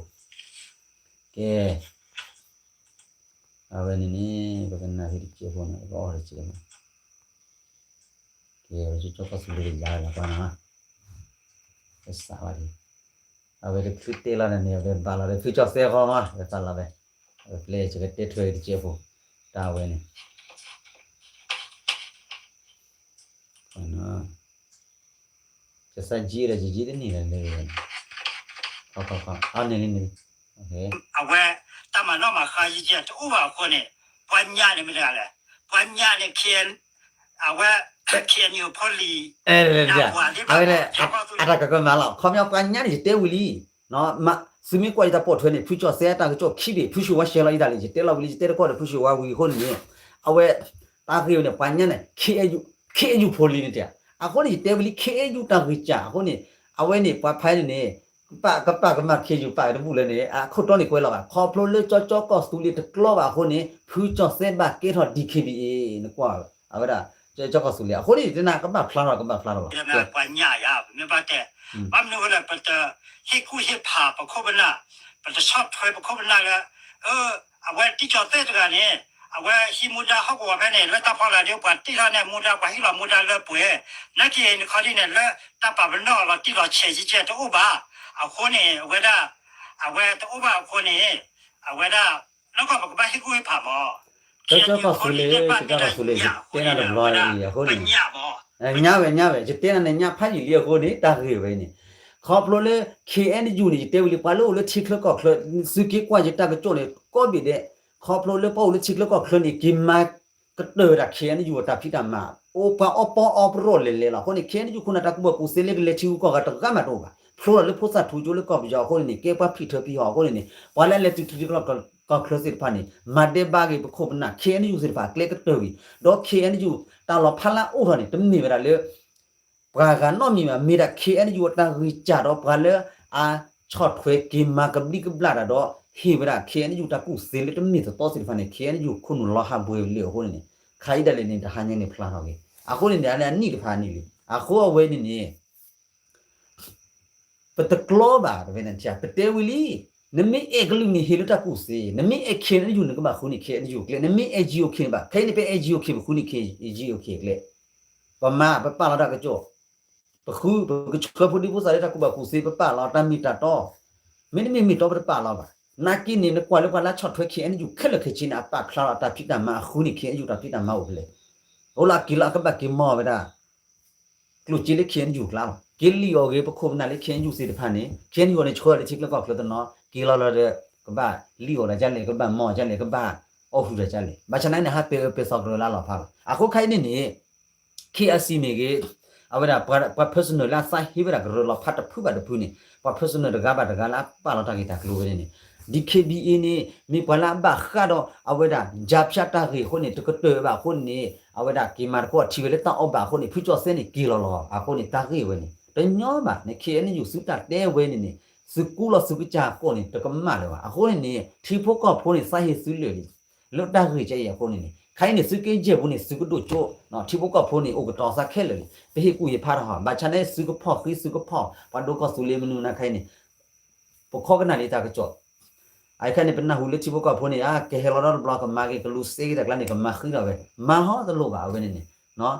ကဲ အဝဲန့ၣ်န့ၣ် ပကနၣ်ဟ့ၣ်တကဲးဖိန့ၣ် ပကအီၣ်တကဲးန့ၣ် ကဲ ဝဲကၠီကီၢ်သူလ့ၤယၤလီၤကွၢ်နီၤ, ကစးဝဲဒၣ်, အဝဲတချုးတဲလီၤန့ၣ် အဝဲဘၣ်လီၤဒီး ဖုကၠီၣ်သဲဃီမး ဝဲသးလီၤဝဲ, အဝဲပျဲယကတဲထွဲတကဲးဖိ တၢ်ဝဲန့ၣ် ကစၢ်ယံၤဒီး ယယံၤတန့ၢ်လၢၤလၢၤန့ၣ်, ခီခီခီ အန့ၣ်လံန့ၣ်လံ, အဝဲ တၢ်မၤနီၣ်မၤဃါယံၤယံၤတအိၣ်ဘၣ်အဃိန့ၣ်, ပှၤညၣ်န့ၣ်မ့ၢ်တဂၤလဲၣ်, ပှၤညၣ်န့ၣ် အဝဲ KNU ဖိလံၤ အဝဲ အတၢ်ကကမၤလီၤ ခီပညီပှၤညၣ်န့ၣ် ယတဲဝံၤလံ သုမ့ၢ်ကွၢ်ယတၢ်ပိာ်ထွဲန့ၣ် ဖုကၠီၣ်သဲအတၢ်ကစီၣ်ခံဘ့ၣ် ဖုဆိၣ်ဝါရှဲလီၤယတၢ်လံ ယတဲလီၤဝံၤလံ ယတဲတကီၢ်ဒီးဖုဆိၣ်ဝါဝံၤအဃိန့ၣ်န့ၣ်, အဝဲ တၢ်ဂ့ၢ်ဝဲန့ၣ် ပှၤညၣ်န့ၣ် KNU ဖိလံၤန့ၣ်တဲ, အဃိန့ၣ် ယတဲဝံၤလံ KNU တၢ်ဂ့ၢ်စၢ် အဃိန့ၣ် အဝဲန့ၣ် ပှၤဖဲန့ၣ်န့ၣ် ကပာ်ကမၣ် KNU ပာ်ဝဲတဘူၣ်လၢန့ၣ် အခိၣ်တီန့ၣ်ကွဲးလီၤဘၣ် ခီဖျိလၢကၠီကၠီကီၢ်သူလ့ၤတကျီဘၣ်အဃိန့ၣ် ဖုကၠီၣ်သဲဘၣ်ကဲထီၣ် DKBA နကွၢ် အဝဲဒၣ် ကၠီကၠီကီၢ်သူလ့ၤ အဃိန့ၣ် ယတဲနၤကဘၣ်ဖျါထီၣ် ကဘၣ်ဖျါထီၣ်လီၤ ပှၤညၣ်ယၤ ပမ့ၢ်ဘၣ်တဲ ဘၣ်မနုၤအဃိလဲၣ် ပတဟ့ၣ်ကူၣ်ဟ့ၣ်ဖးပခိၣ်ပနၢ် ပတဆီၣ်ထွဲပခိၣ်ပနၢ်လၢ အဝဲတံၢ်ကၠီၣ်သဲတဂၤန့ၣ် အဝဲဟံးမူဒါဟီၣ်ကဝီၤဖဲန့ၣ် လၢတၢ်ဖီလာ်ဒီးပှၤတ့ၢ်ထီၣ်န့ၣ် မူဒါပှၤဟ့ၣ်လီၤမူဒါလၢပှဲၤ နာ်က့န့ၣ်ခီဒ်န့ၣ် လၢတၢ်ပာ်ပနီၣ်လီၤတံၢ်လီၤဆဲးကဲကဲတအိၣ်ဘၣ် အဃိန့ၣ် အဝဲဒၣ် အဝဲတအိၣ်ဘၣ်အဃိန့ၣ် အဝဲဒၣ် လၢကီၢ်ပကဘၣ်ဟ့ၣ်ကူၣ်ဟ့ၣ်ဖးမး ကၠီကၠီကီၢ်သူလ့ၤ ကၠီကၠီကီၢ်သူလ့ၤ ယတဲနၤတဘျီအံၤအဃိန့ၣ် ညါဝဲ ညါဝဲ ယတဲနၤန့ၣ် ညါဖးယံာ်လံအဃိန့ၣ် တၢ်ဂ့ၢ်ဝဲန့ၣ် ခီဖျိလၢ KNU န့ၣ် ယတဲဝံၤလံ ပှၤလၢအိၣ်လၢထံချၢကီၢ်ချၢ သုက့ၤကွၢ်ယတၢ်ကစီၣ်န့ၣ် ကိးဘ့ၣ်ဒဲး ခီဖျိလၢပှၤအိၣ်လၢထံချၢကီၢ်ချၢန့ၣ် က့ၤမၤကတၢၢ်ဝဲဒၣ် KNU အတၢ်ဖံးတၢ်မၤ အိၣ်ပှၤအီၣ်ပီအီပရီၣ်လဲၤလဲၤလီၤ အဃိန့ၣ် KNU ခိၣ်နၢ်တၢ်ကူၣ်ဘၣ်ကူၣ်သ့လၢကလဲၤထံဂုၤကီၢ်ဂၤတဂၤမးတအိၣ်ဘၣ် ဖျိလီၤလၢဖိသၣ်ထူကၠိလၢကီၢ်ပယီၤအဃိန့ၣ်န့ၣ် ကဲပှၤဖံးထၢဖံးဟီၣ်အဃိန့ၣ်န့ၣ် ပှၤလၢအလဲၤတုၤထံချၢကီၢ်ချၢသ့ၣ်တဖၣ်န့ၣ် မၤဒဲးဘးက့ၤပခိၣ်ပနၢ် KNU သ့ၣ်တဖၣ်အကျဲကတၢၢ်ဝံၤ ဒီး KNU တၢ်လီၤဖးလၢအအိၣ်ထီၣ်န့ၣ် တမ့ၢ်ဝဲဒၣ်လၢ ပှၤဂၤနီတမံၤဘၣ် မ့ၢ်ဒၣ် KNU အတၢ်ဂံၢ်စၢ်ဒီးပှၤလၢအဆီၣ်ထွဲက့ၤမၤကဘျံးကဘျၣ်တၢ်ဒီး ဟ့ၣ်ဝဲဒၣ် KNU တၢ်ကူၣ်သ့လၢတမ့ၢ်တတီသ့ၣ်တဖၣ်န့ၣ် KNU ခိၣ်နူာ်လီၤဟးဘှဲလၢအဃိန့ၣ်န့ၣ် ခါအံၤဒၣ်လဲာ်န့ၣ် တဟါညါန့ၣ်ဖျါထီၣ်က့ၤ အဃိန့ၣ်န့ၣ် အန့ၣ်အနံၣ်တဖၣ်န့ၣ်လံ အဃိအဝဲန့ၣ်န့ၣ် ပတကျီဘၣ် ပတဲဝံၤလံ နမ့ၢ်အဲၣ်ကလုာ်န့ၣ် ဟ့ၣ်လၢတၢ်ကူၣ်သ့ နမ့ၢ်အဲၣ် KNU န့ၣ် ကဘၣ်ဃုန့ၢ် KNU အကျဲ နမ့ၢ်အဲၣ် GOK န့ၣ်ဘၣ် ခဲအံၤန့ၣ် ပအဲၣ် GOK ပဃုန့ၢ် GOK အကျဲ ပမၤ ပပာ်လီၤတၢ်ကစီၣ် ပဃု ပကဆှၢဖိဒံဖိသၣ်လၢတၢ်ကူၣ်ဘၣ်ကူၣ်သ့ ပပာ်လီၤတၢ်မ့ၢ်တၢ်တီ မ့တမ့ၢ်မ့ၢ်တီပတပာ်လီၤဘၣ် နာ်က့န့ၣ် နကွၢ်လၢပှၤလၢဆီၣ်ထွဲ KNU ခဲလၢာ်ခဲဆ့န့ၣ် အပာ်ဖျါလီၤတၢ်ဖံးတၢ်မၤအဃုန့ၢ် KNU တၢ်ဖံးတၢ်မၤအိၣ်ဖဲလဲၣ် အိၣ်လၢအက့ၤလီၤအကဘၣ်က့ၤမီၢ်ဝဲဒၣ် ကျိၣ်စ့လၢ ခ့ၣ်အဲၣ်ယူၣ် အကျါလီၤ. က့ၤလံၣ်အီၣ်ဂ့ၤ ပခိၣ်ပနၢ်လၢ ခ့ၣ်အဲၣ်ယူၣ် သ့ၣ်တဖၣ်န့ၣ် ခ့ၣ်အဲၣ်ယူၣ် န့ၣ် ဆှၢလၢထံချၢကီၢ်ချၢတနီၤ က့ၤလီၤလီၤဒီး ကဘၣ်လံၣ်အီၣ်တၢ်ကလဲၣ် ကဘၣ်မီၢ်ကလဲၣ် ကဘၣ်အီၣ်ဟုၣ်တၢ်ကလဲၣ် ဘၣ်ဆၣ်နာ်က့န့ၣ် ဟးပဲာ်အၢပဲာ်သီကရၢလၢအလီၤဖးလီၤ. အဃိခဲအံၤန့ၣ်န့ၣ် ခ့ၣ်အဲၣ်စံၣ်မ့ၢ်ဂ့ၤ အဝဲဒၣ်ပှၤ personal လၢအသးဟ့ဝဲဒၣ်ကရၢလီၤဖးတဖုဘၣ်တဖုန့ၣ် ပှၤ personal တဂၤဘၣ်တဂၤလၢအပာ်လီၤတၢ်ဂ့ၢ်တၢ်ကျိၤဝဲန့ၣ်န့ၣ် DKBA န့ၣ် မ့ၢ်ပှၤလၢအဘၣ်ဃးဒီးအဝဲဒၣ် ယၤဖၠးတၢ်ဂ့ၢ်အဃိန့ၣ် တကတၢၢ်ဘၣ်အဃိန့ၣ် အဝဲဒၣ်က့ၤမၤသကိးထံဝဲလၢတၢ်အီၣ်ဘၣ်အဃိန့ၣ် ဖုကၠီၣ်စဲန့ၣ် က့ၤလီၤလီၤ အဃိန့ၣ် တၢ်ဂ့ၢ်ဝဲန့ၣ် တညီဘၣ်န့ၣ် ခ့ၣ်အဲၣ်ယူၣ် သုတၢ်တဲဝဲန့ၣ်န့ၣ် သုကူလီၤသုကစၢ်ကီၢ်န့ၣ် တကမၣ်လၢၤဘၣ်. အဃိန့ၣ်န့ၣ် ထံဖိကီၢ်ဖိန့ၣ် သးဟ့သုလၢာ်လံ လၢတၢ်ဂ့ၢ်ကဲအံၤအဃိန့ၣ်န့ၣ် ခဲအံၤန့ၣ် သုက့ယဲၢ်ပူၤန့ၣ် သုကဒိၣ်ကၠိ ထံဖိကီၢ်ဖိန့ၣ် အိၣ်ကတီၤသးခဲလၢာ်လံ ပဟ့ၣ်ကူၣ်ဟ့ၣ်ဖးတဟီၣ် ဘၣ်ဆၣ်န့ၣ် သုကဖီၣ်ဃံသုကဖီၣ် ပှၤဒိကီၢ်သူလ့ၤမနုၤနၤခဲအံၤန့ၣ် ပခီကနၣ်လံတၢ်ကစီၣ် အခဲအံၤန့ၣ် ပနၢ်ဟူလၢထံဖိကီၢ်ဖိန့ၣ် အကဟဲလီၤဒီတဘျီ ကမၤက့ၤကလူၤစ့က့ၤတၢ်ကျါန့ၣ် ကမၤဃံလီၤဝဲ မၤဟီတလိၣ်ဘၣ်အဝဲန့ၣ်န့ၣ်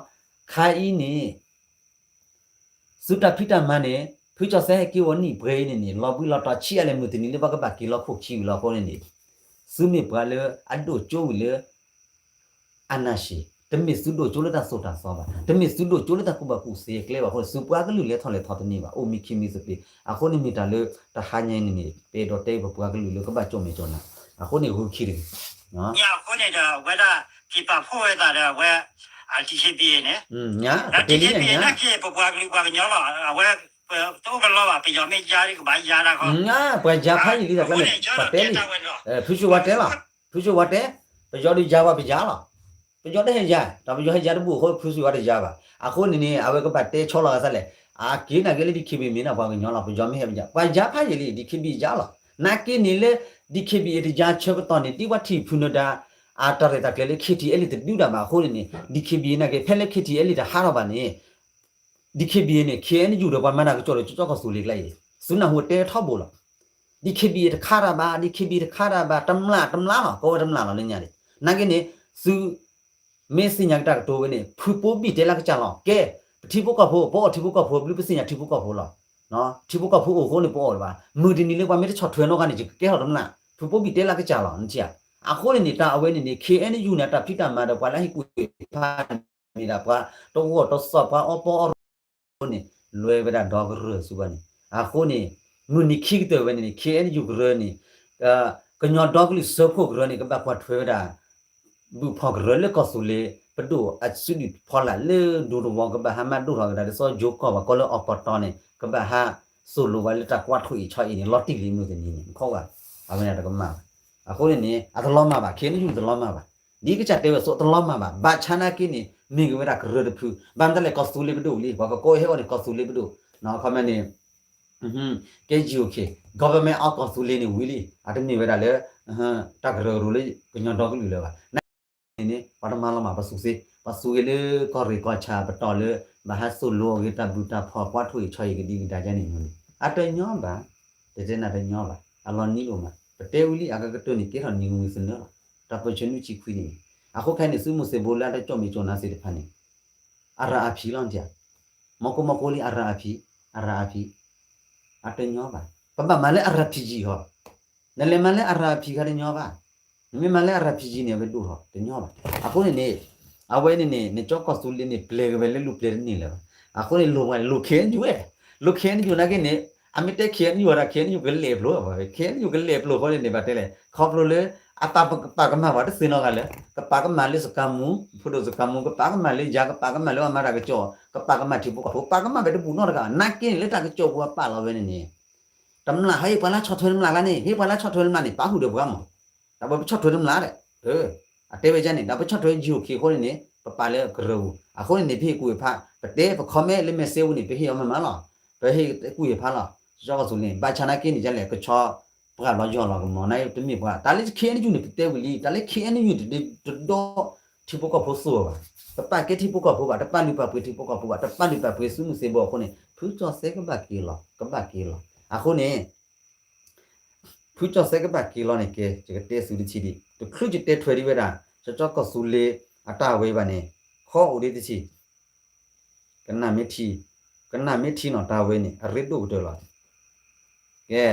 ခဲအံၤန့ၣ် သုတၢ်ဖံးတၢ်မၤန့ၣ် ဖုကၠီၣ်စဲဟဲက့ၤဝဲနံၣ်ပှဲၤအံၤန့ၣ်န့ၣ် လီၤဘှံးလီၤတီၤဆံးအါလဲၣ် မုၢ်တနံၤလၢပှၤကဘၣ်က့ၤလီၤခိၣ်ခံဝံၤလီၤအဃိန့ၣ်န့ၣ် သုမ့ၢ်ပှၤလၢအဒိၣ်ကၠိဝံၤလၢ အာဏာရှင် တမ့ၢ်သုဒိၣ်ကၠိလၢတၢ်သိၣ်တၢ်သီဘၣ်, တမ့ၢ်သုဒိၣ်ကၠိလၢတၢ်ကူၣ်ဘၣ်ကူၣ်သ့ကျဲဘၣ်အဃိန့ၣ် သုပှၤကလုာ်လဲၤထီၣ်လဲၤထီတန့ၢ်ဘၣ်, အိၣ်မံခံမံသပ့ၤ, အဃိန့ၣ်မ့ၢ်တၢ်လၢတဟါညါအံၤန့ၣ်န့ၣ် ပအဲၣ်ဒိးတဲပပှၤကလုာ်လၢကဘၣ်ကၠိၣ်မဲာ်ကၠိၣ်နါ, အဃိန့ၣ်ဂုာ်ခံတဂ့ၤ, အဃိန့ၣ်ဒီး အဝဲဒၣ်က့ၤပာ်ဖှိၣ်ဝဲသးဒီးအဝဲ DKBA န့ၣ်, ဒီး DKBA န့ၣ်က့ၤ ပပှၤကလုာ်ပှၤကညီလီၤ, အဝဲ တအိၣ်ကလီဘၣ်, ပယီၤမ့ၢ်ယါဒ်ကဘၣ်ယါတၢ်ခီ, ပှၤယါဖးယံာ်လံတၢ်ကျါန့ၣ် ပှၤတဲလံ, ဖုစူၤဝါတဲလီၤ, ဖုစူၤဝါတဲ, ပယီၤဒုးယါဝဲပယါလီၤ, ပယီၤတဟဲယါ, ဒီးပယီၤဟဲယါတဘူၣ်အဃိ ဖုစူၤဝါတယါဘၣ်, အဃိန့ၣ်န့ၣ် အဝဲကဘၣ်တဲဆီလီၤအသးလဲၣ်, အက့ၤနာ်က့လၢ DKBA မ့ၢ်ဒၣ်ပှၤကညီလီၤ, ပယီၤမ့ၢ်ဟဲပယါ, ပှၤယါဖးယံာ်လံ DKBA ယါလီၤ, နာ်က့န့ၣ်လၢ DKBA တယါဆၢကတီၢ်န့ၣ် ဒ်ပှၤထံၣ်ဖုနၢၤဒါ အတၢ်ရဲၣ်တၢ်ကျဲၤလၢ KTLA တဒုးတၢ်ဘၣ်အဃိန့ၣ်န့ၣ် DKBA နာ်က့ ဖဲလၢ KTLA တဟးထီၣ်ဘၣ်န့ၣ် DKBA န့ၣ် KNU ဒီးပှၤမၤတၢ်ကစီၣ်ဒီးကၠီကီၢ်သူလ့ၤကျါအံၤ, သုနၢ်ဟူတဲထီဘိလီၤ, DKBA တခါတၢ်ဘၣ်, DKBA တခါတၢ်ဘၣ်, တမျၢ်တမျၢ်လီၤ, ကိးဝဲတမျၢ်လီၤလၢညါန့ၣ်, နာ်က့န့ၣ် သု မ့ၢ်သ့ၣ်ညါက့ၤတၢ်ကတိၤဝဲန့ၣ် ဖုပိာ်ဘံၣ်တဲလၢကစၢ်လီၤ, ကဲ, ပထံဖိကီၢ်ဖိ ပအီၣ်ထံဖိကီၢ်ဖိ ဘျုးပသ့ၣ်ညါထံဖိကီၢ်ဖိလီၤ, ထံဖိကီၢ်ဖိအိၣ်အဃိန့ၣ် ပအီၣ်တဘၣ်, မုၢ်တနံၤလၢပှၤမ့ၢ်တဆီၣ်ထွဲနီတဂၤန့ၣ် ယကကဲထီၣ်တမျၢ်, ဖုပိာ်ဘံၣ်တဲလၢကစၢ်လီၤ, နထံၣ်ဧါ, အဃိန့ၣ်န့ၣ် တၢ်အဝဲန့ၣ်န့ၣ် KNU န့ၣ် အတၢ်ဖံးတၢ်မၤဒီးပှၤလၢဟ့ၣ်ကူၣ်ဟ့ၣ်ဖး မ့ၢ်ဒၣ်ပှၤတဂီၢ်တစီၣ် ပှၤအီပီအီရၢန့ၣ် လဲၤဝဲဒၣ်ဒီကရၢၢ်ဆူဘၣ်န့ၣ်, အဃိန့ၣ် မုၢ်နံၤခံကတၢၢ်ဝဲန့ၣ်န့ၣ် KNU ကရၢန့ၣ် ကညီဒီကလုာ်စၢဖှိၣ်ကရၢန့ၣ် ကဘၣ်ကွၢ်ထွဲဝဲဒၣ် ဘုၣ်ဖီၣ်ကရၢလၢကီၢ်သူလ့ၤပဒိၣ်အစုဒုၣ်ဖီလာ်လၢဒူသဝီ ကဘၣ်ဟးမၤဒိၣ်ထီၣ်ကဒါ ဒ်သိးယိၤကီၢ်ဘၣ်ကီလၢအီကတီၢ်န့ၣ် ကဘၣ်ဟးသိၣ်လိဝဲလၢတၢ်ကွၢ်ထွဲအံၤဆီအံၤန့ၣ် လီၤတံၢ်လံမုၢ်တနံၤန့ၣ် နခီဝဲ, အဝဲန့ၣ်တကမၣ်ဘၣ်, အဃိန့ၣ်န့ၣ် အတလီၤမၢ်ဘၣ်, KNU တလီၤမၢ်ဘၣ်, ဒ်ကစၢ်တဲဝဲအသိးတလီၤမၢ်ဘၣ်, ဘၣ်ဆၣ်နာ်က့န့ၣ် မ့ၢ်ဂ့ၤဝဲဒၣ်ကရၢတဖု, ဘၣ်မတၤလဲၣ် ကီၢ်သူလ့ၤပဒိၣ်လံ, ပှၤကကိးဟဲအီၤန့ၣ် ကီၢ်သူလ့ၤပဒိၣ်, ခီမ့ၢ်န့ၣ် ကဲ GOK, Government of ကီၢ်သူလ့ၤန့ၣ်ဝံၤလံ, အတမ့ၢ်ဝဲဒၣ်လၢ တၢ်ကရၢကရိလၢကညီဒီကလုာ်လၢၤဘၣ်, နာ်က့န့ၣ်န့ၣ် ပှၤတမၤလီၤမၢ် ပသူးသ့, ပသူးဂ့ၤလၢကီၢ်ရ့ၣ်ကီၢ်ဆၣ်ပတီၢ်လၢ ဘၣ်ဟးသိၣ်လိအဂ့ၤ တၢ်ဘုၣ်တၢ်ဖီၣ် ကွၢ်ထွဲအံၤဆီအံၤကဒံကဒါကဲန့ၣ်န့ၣ် အတညီဘၣ်, တတဲနၤတညီဘၣ်, အလီၤနံၤလိာ်မး, ပတဲဝံၤလံ အကကတၢၢ်န့ၣ် ကဲထီၣ်နံၤကမှံသနၢလီၤ, တၢ်ပၢၢ်ဆၢနွံဆံခွံန့ၣ်, အဃိခဲအံၤန့ၣ် သုးမုၢ်သံၣ်ဘိလၢအတကၠီၣ်မဲာ်ကၠီၣ်နါသ့ၣ်တဖၣ်န့ၣ် အရၣ်အဖံးလီၤနထံၣ်ဧါ, မီၢ်ကိးမီၢ်ကိးလံ အရၣ်အဖံး, အရၣ်အဖံး, အတညီဘၣ်, ပဘၣ်မၤလၢအရၣ်ဖံးကံဟီ, နလဲၤမၤလၢအရၣ်အဖံး ခါတညီဘၣ်, နမ့ၢ်မၤလၢအရၣ်ဖံးကံန့ၣ် အဝဲဒိၣ်ထီၣ် တညီဘၣ်, အဃိန့ၣ်န့ၣ် အဝဲန့ၣ်န့ၣ် နကၠီကီၢ်သူလ့ၤန့ၣ် ပျဲက့ၤဝဲလၢလူၤပျဲတန့ၢ်လၢၤဘၣ်, အဃိန့ၣ် လိၣ်ဝဲ လိၣ် KNU ဝဲ, လိၣ် KNU နာ်က့န့ၣ် အမ့ၢ်တဲ KNU ဝဲဒၣ် KNU ကလဲၤပျိာ်ဘၣ်, KNU ကလဲၤပျိာ်ဃီန့ၣ်န့ၣ် ဘၣ်တဲလဲၣ် ခီဖျိလၢ အပာ်ကမၣ်ပှၤတသ့နီတဂၤလၢ ကပာ်ကမၣ်လၢစကၤမူ ဖိဒိၣ်စကၤမူ ကပာ်ကမၣ်လၢယၤ ကပာ်ကမၣ်လၢအမၤတၢ်ကစီၣ် ကပာ်ကမၣ်ထံဖိကီၢ်ဖိ ပာ်ကမၣ်ဖဲတဘူၣ်နီတဂၤ နာ်က့န့ၣ်လၢတၢ်ကစီၣ်ပူၤအပာ်လီၤဝဲန့ၣ်န့ၣ် တမျၢ်ဟဲ ဟ့ၣ်ပှၤလၢဆီၣ်ထွဲတမျၢ်လၢန့ၣ် ဟ့ၣ်ပှၤလၢဆီၣ်ထွဲတမျၢ်န့ၣ် ပာ်ဃုာ်ဒီးပှၤမး ဒီးပဆီၣ်ထွဲတမျၢ်ဒီး အတဲဝဲဒ်န့ၣ် ဒီးပဆီၣ်ထွဲ GOK အဃိန့ၣ်န့ၣ် ပပာ်လၢကရၢပူၤ အဃိန့ၣ်န့ၣ် ပဟ့ၣ်ကူၣ်ဟ့ၣ်ဖး ပတဲပ comment လၢ message ပူၤန့ၣ် ပဟ့ၣ်အီၤမးမးလီၤ ပဟ့ၣ်ကူၣ်ဟ့ၣ်ဖးလီၤ ကၠီကီၢ်သူလ့ၤန့ၣ် ဘၣ်ဆၣ်နာ်က့န့ၣ် ယလဲၣ် ကဆီ ပှၤဘျီယီၢ်လီၤကမီၤ နာ်က့တမ့ၢ်ပှၤ တၢ်လၢ KNU န့ၣ် ပတဲဝံၤလံ တၢ်လၢ KNU တဒိ ထံဖိကီၢ်ဖိသိၣ်ဘၣ် တပာ်ကဲထံဖိကီၢ်ဖိဘၣ် တပာ်လုၢ်ပာ်ပှ့ၤထံဖိကီၢ်ဖိဘၣ် တပာ်လုၢ်ပာ်ပှ့ၤသုးမုၢ်သံၣ်ဘိအဃိန့ၣ် ဖုကၠီၣ်စဲကဘၣ်က့ၤလီၤ ကဘၣ်က့ၤလီၤ အဃိန့ၣ် ဖုကၠီၣ်စဲကဘၣ်က့ၤလီၤန့ၣ် ကဲ ယကတဲသုတထံၣ်ဒံး တချုးယတဲထွဲဒံးဝဲဒၣ် ကၠီကီၢ်သူလ့ၤအတၢ်ဝဲဘၣ်န့ၣ် ခီအိၣ်ဒံးတထံၣ် ကနၣ်မ့ၢ်ထံ ကနၣ်မ့ၢ်ထံနီၤ တၢ်ဝဲန့ၣ် အရ့ဒိၣ်ကတၢၢ်လီၤ ကဲ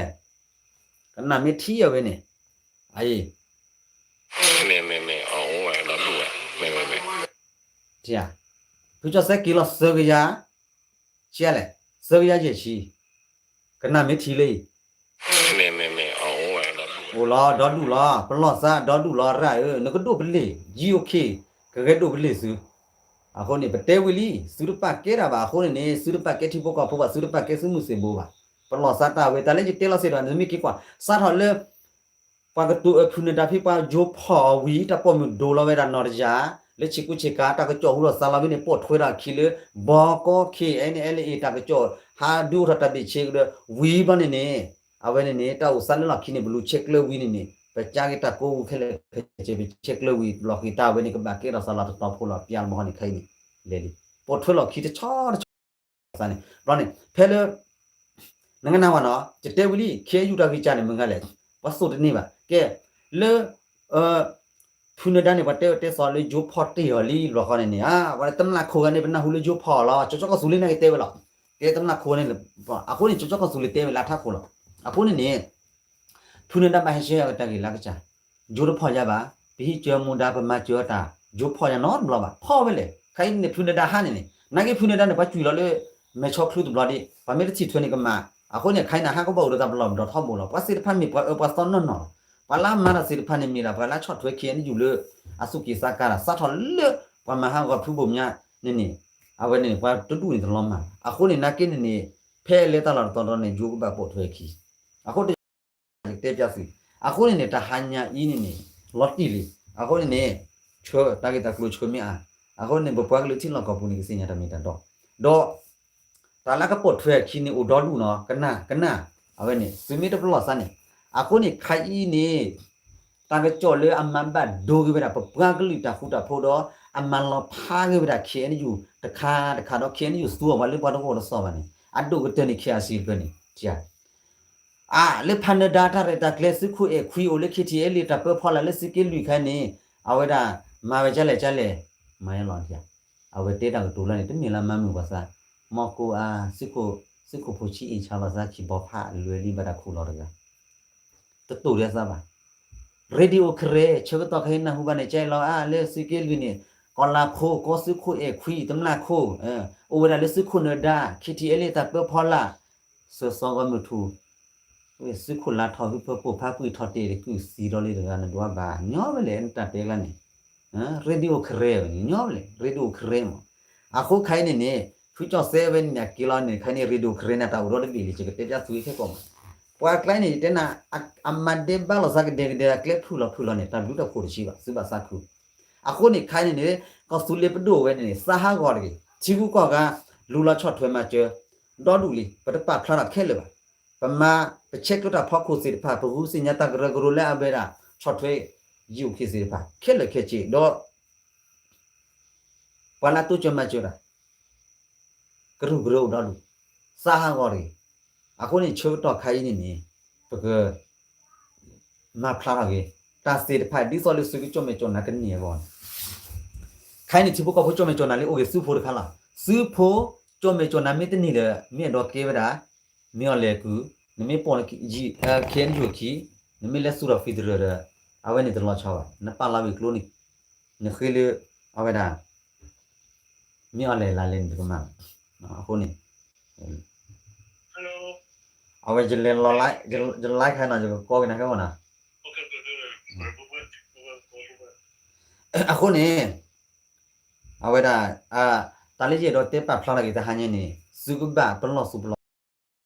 ကနၣ်မ့ၢ်ထံအဝဲန့ၣ် အအံၤ မ့ၢ် မ့ၢ် မ့ၢ် အအိၣ်ဝဲဒီဒူၣ်ဝဲ မ့ၢ် မ့ၢ် မ့ၢ် ဖုကၠီၣ်စဲက့ၤလီၤသၢကယၤ, ဆံးလဲၣ်, သၢကယၤယဲၢ်ဆံ, ကနၣ်မ့ၢ်ထံလၢအံၤ, အိၣ်လီၤ ဒီဒူၣ်လီၤ ပလီၢ်စါ ဒီဒူၣ်လီၤ ရၣ်ဧၢ, နကဒိၣ်ပလ့ၢ် ယံၤအိၣ်ခ့, ကဂဲၤဒိၣ်ပလ့ၢ်သု. အဃိန့ၣ် ပတဲဝံၤလံ သုတပာ်ကဲတၢ်ဘၣ် အဃိန့ၣ်န့ၣ် သုတပာ်ကဲထံဖိကီၢ်ဖိဘၣ် သုတပာ်ကဲသုးမုၢ်သံၣ်ဘိဘၣ်, ပလီၢ်စါတၢ်ဝဲ တၢ်လၢယတဲလီၤစ့ၢ်ဒီး နမ့ၢ်က့ၤကွၢ် စးထီၣ်လၢ ပှၤကတိၤအၢဖုနဒါဖံ ပှၤယိဖီၣ်အီၤဝံၤ တၢ်ပိာ်မုၣ်ဒိလီၤဝဲဒၣ်နီၢ်တယၢ်, လၢဆ့ကူဆ့ကၤ တၢ်ကစီၣ်ဟူထီၣ်သါလီၤဝဲန့ၣ် ပိာ်ထွဲထီၣ်အခံလၢ ဘီကီ ခ့ၣ်အဲၣ်လ်အ့ တၢ်ကစီၣ် ဟးဒုးအိၣ်ထီၣ်တၢ်ဘ့ၣ်ဆ့ကဒီး ဝံၤဘျီန့ၣ်န့ၣ် အဝဲန့ၣ်န့ၣ် တၢ်အိၣ်စါလၢလီၢ်ခံန့ၣ် ပလူၤဆဲးကျၢဝံၤန့ၣ်န့ၣ် ပကၢက့ၤတၢ်ကိးဝူခဲလၢာ်ခဲဆ့ ပဆဲးကျၢဝံၤ လီၢ်ခံတၢ်ဝဲန့ၣ် ကဘၣ်ကဲထီၣ်စးလီၤတတီၤဖိလီၤ ပျၢ်လီၤမဟီန့ၣ်ခဲအံၤန့ၣ် လဲၤလံ, ပိာ်ထွဲလီၢ်ခံတဆီတဆီ န့ၣ် ဘျီန့ၣ် ဖဲလၢ နကနၣ်ဝဲနီၤ ယတဲဝံၤလံ ခ့ယူၢ်တၢ်ဂံၢ်စၢ်န့ၣ် မုၢ်ဂၤလဲၣ် ပှၤသိၣ်တန့ၢ်ဘၣ် ကဲ လၢ ဖုနဒါန့ၣ် ပှၤတဲဝဲတဲသီလၢ ယိဖီၣ်တ့ၢ်အီၤလံ ဘျီဃီန့ၣ်န့ၣ် အဝဲတမျၢ်ခိၣ်ဂၤန့ၣ် ပနၢ်ဟူလၢယိဖီၣ်အီၤလီၤ ကၠီကၠီကီၢ်သူလ့ၤန့ၣ်ကတဲဝဲလီၤ ကဲတမျၢ်ခိၣ်ဂၤန့ၣ် အဃိန့ၣ် ကၠီကၠီကီၢ်သူလ့ၤတဲဝဲလၢထးခိၣ်လီၤ အဃိန့ၣ်န့ၣ် ဖုနဒါဘၣ်ဟဲရှဲဝဲတၢ်ဂ့ၢ်လၢကစၢ်, ယိတဖီၣ်ယၤဘၣ်, ပဟံးကၢမူဒါ ပမၤစၢၤတၢ် ယိဖီၣ်ယၤနီတဘျီဘၣ်, ဖီၣ်ဝဲလဲၣ်, ခဲအံၤန့ၣ် ဖုနဒါဟးန့ၣ်န့ၣ် နာ်က့ဖုနဒါန့ၣ် ပှၤကွံာ်လီၤလၢ မဲာ်ဆီချူတဘျီဒံး, ပှၤမ့ၢ်တထံၣ်ထွဲန့ၣ်ကမၣ်, အဃိန့ၣ် ခဲအံၤန့ၣ် ဟးကဘၣ်အိၣ်ဒီးတၢ်ပလီၢ်ပဒီထီဘိလီၤ, ပှၤသ့ၣ်တဖၣ်မ့ၢ်ပှၤအၢပှၤသီနီၢ်နီၢ်လီၤ, ပှၤလၢအမၤတၢ်သ့ၣ်တဖၣ်န့ၣ်မ့ၢ်ဒၣ် ပှၤလၢအဆီၣ်ထွဲ ခ့ၣ်အဲၣ်ယူၣ် လၢ အသူၣ်က့ၣ်သးကါတၢ် စးထီၣ်လၢပှၤမၤဟးဂီၤဖုဘိၣ်မၠါန့ၣ်န့ၣ်, အဝဲန့ၣ် ပှၤတဒူၣ်န့ၣ်တလီၤမၢ်, အဃိန့ၣ် နာ်က့န့ၣ်န့ၣ် ဖဲလဲၤတၢ်လီၢ်တတီၤတီၤန့ၣ် ယိကဘၣ်ပိာ်ထွဲခံ, အဃိ တဲပၠးသု, အဃိန့ၣ်န့ၣ် တၢ်ဟါညါအံၤန့ၣ်န့ၣ် လီၤတံၢ်လံ, အဃိန့ၣ်န့ၣ် ဆၢ တၢ်ဂ့ၢ်တၢ်ကျိၤဆၢမ့ၢ်အါ, အဃိန့ၣ် ပပှၤကလုာ်ထံလီၢ်ကီၢ်ပူၤန့ၣ် ကသ့ၣ်ညါတၢ်မ့ၢ်တၢ်တီ, ဒီး တၢ်လၢကပိာ်ထွဲအခံန့ၣ် အိၣ်ဒီဒူၣ်နီၤ ကနၣ် ကနၣ်, အဝဲန့ၣ် သုမ့ၢ်တပလီၢ်သးန့ၣ်, အဃိန့ၣ် ခဲအံၤန့ၣ် တၢ်ကစီၣ်လၢအမၤဘၣ်ဒိက့ၤဝဲဒၣ် ပပှၤကလုာ်တၢ်ဃူတၢ်ဖိးဒီး အမၤလီၤဖးက့ၤဝဲဒၣ် ခ့ၣ်အဲၣ်ယူၣ် တခါတခါဒီး ခ့ၣ်အဲၣ်ယူၣ် သူအီၤပှၤလၢပှၤတဂီၢ်တစီၤဘၣ်န့ၣ် အဒိၣ်ကတၢၢ်န့ၣ် ခ့ၣ်အဲၣ်ယူၣ် စံးပၢၢ်န့ၣ် အါ လၢဖးနၢၤဒါတၢ်ရဲၣ်တၢ်ကျဲၤ သုးခိၣ်အဲၣ်ခွံအိၣ်လၢ ခ့ၣ်ထံၣ်အဲၣ်လ့ တၢ်ပၢဖီလာ်လၢသုးက့လွံၢ်ခါန့ၣ် အဝဲဒၣ် မၤဝဲကလဲၣ်ကလဲၣ် မၤလီၤ, အဝဲတဲတၢ်ကတိၤလၢန့ၣ် တမ့ၢ်လၢမၤမုာ်ပှၤသး, မီၢ်ကိအါ သုးခိၣ်ဖိဆံးအ့ၣ်ဆါလီၤသး ခံဘီဖးလွဲလံ ဘၣ်တၢ်ခူၣ်လီၤတဂၤ တတိာ်ဒ်သးဘၣ်, Radio Karen ဆၢကတီၢ်ခဲအံၤနၢ်ဟူဘၣ်န့ၣ် ကဲလီၤအါလၢသုးက့လွံၢ်န့ၣ် ကီၢ်လါခိ ကီၢ်သုးခိၣ်အဲၣ်ခွံ တမျၢ်ခိၣ်, အိၣ်ဝဲဒၣ်လၢသုးခိၣ်နၢၤဒါ ခ့ၣ်ထံၣ်အဲၣ်လ့ တၢ်ပၢဖီလာ်, စၢၤစီၤဂီၢ်မုၢ်ထူၣ်, သုးခိၣ်လါထီၣ် ဟုဖၢပိာ်ဖး ပှံၢ်ထီၣ်တ့ၢ်တကုၢ်သံဒီးလံတဂၤ နဒွးဘၣ် ညီဝဲလဲၣ် နတၢ်တဲကျါန့ၣ်, Radio Karen ဝဲန့ၣ် ညီဝဲလဲၣ် Radio Karen မး, အဃိခဲအံၤန့ၣ်န့ၣ် ဖုကၠီၣ်စဲဝဲန့ၣ် အက့ၤလီၤန့ၣ် ခဲအံၤန့ၣ် Radio Karen န့ၣ် တၢ်အိၣ်ဒီတဘ့ၣ်လံ ယကတဲပၠးသုခဲကိာ်မး, ပှၤကျဲန့ၣ် ယတဲနၤ အမၤဒဲဘၣ်လီၤသးကဒဲကဒဲ အကျဲဖုၣ်လီၤဖုၣ်လီၤန့ၣ် တၢ်ဘျုးတၢ်ဖှိၣ်တဆံးဘၣ် သုဘၣ်သးခု, အဃိန့ၣ် ခဲအံၤန့ၣ်န့ၣ် ကီၢ်သူလ့ၤပဒိၣ်ဝဲန့ၣ်န့ၣ် သးဟးဂီၤတဂ့ၤ ထံဂုၤကီၢ်ဂၤ လူၤလီၤဆီၣ်ထွဲမၤစၢၤ ဒီဒူၣ်လံ ပတပာ်ဖျါထီၣ်ခဲလၢာ်ဘၣ်, ပမၤ ပဆဲးကျိးတၢ်ဖီခိၣ်သ့ၣ်တဖၣ် ပဂုာ်သ့ၣ်ညါတၢ်ကရၢကရိလၢအဝဲဒၣ် ဆီၣ်ထွဲ ယံၤအိၣ်ခ့ၣ်သ့ၣ်တဖၣ် ခဲလၢာ်ခဲဆ့ဒီး ပှၤလၢအတိစၢၤမၤစၢၤတၢ် ကရူၢ်ကရၢအိၣ်ဒီဒူၣ်, သးဟးဂီၤတဂ့ၤ, အဃိန့ၣ် ဆၢကတီၢ်ခါအံၤန့ၣ်န့ၣ် ပက မၤဖျါထီၣ်က့ၤ တၢ်သ့ၣ်တဖၣ် ဒ်သိးလၢသုကကၠီၣ်မဲာ်ကၠီၣ်နါကန့ၢ်အဂီၢ်န့ၣ်, ခဲအံၤန့ၣ် ထံဖိကီၢ်ဖိကၠီၣ်မဲာ်ကၠီၣ်နါလံ အိၣ်ဂ့ၤသုးဖိတခါလီၤ, သုးဖိကၠီၣ်မဲာ်ကၠီၣ်နါမ့ၢ်တန့ၢ်ဒီး မ့ၢ်အဲၣ်ဒိးကဲဝဲဒၣ် မ့ၢ်အီၤလဲၤကုၢ်, နမ့ၢ်ပိာ် ခဲအံၤန့ၣ်ယိာ်ခံ, နမ့ၢ်လဲၤသူၣ်ထီၣ် federal ဒီး အဝဲန့ၣ်တလီၤဆီဘၣ်, နပာ်လီၤဝံၤကျိန့ၣ် နဃ့လၢ အဝဲဒၣ် မ့ၢ်အီၤလဲၤလၢလဲၤန့ၣ်တကမၣ်ဘၣ်, အဃိန့ၣ် အဝဲယလဲၤလီၤ ယ live ခဲနီၤ ယကကီက့ၤနၤခဲမနီၤ, အဃိန့ၣ် အဝဲဒၣ် တၢ်လၢယအဲၣ်ဒိးတဲပာ်ဖျါထီၣ်က့ၤတဟါညါန့ၣ် သုကဘၣ်ပလီၢ်သူၣ်ပလီၢ်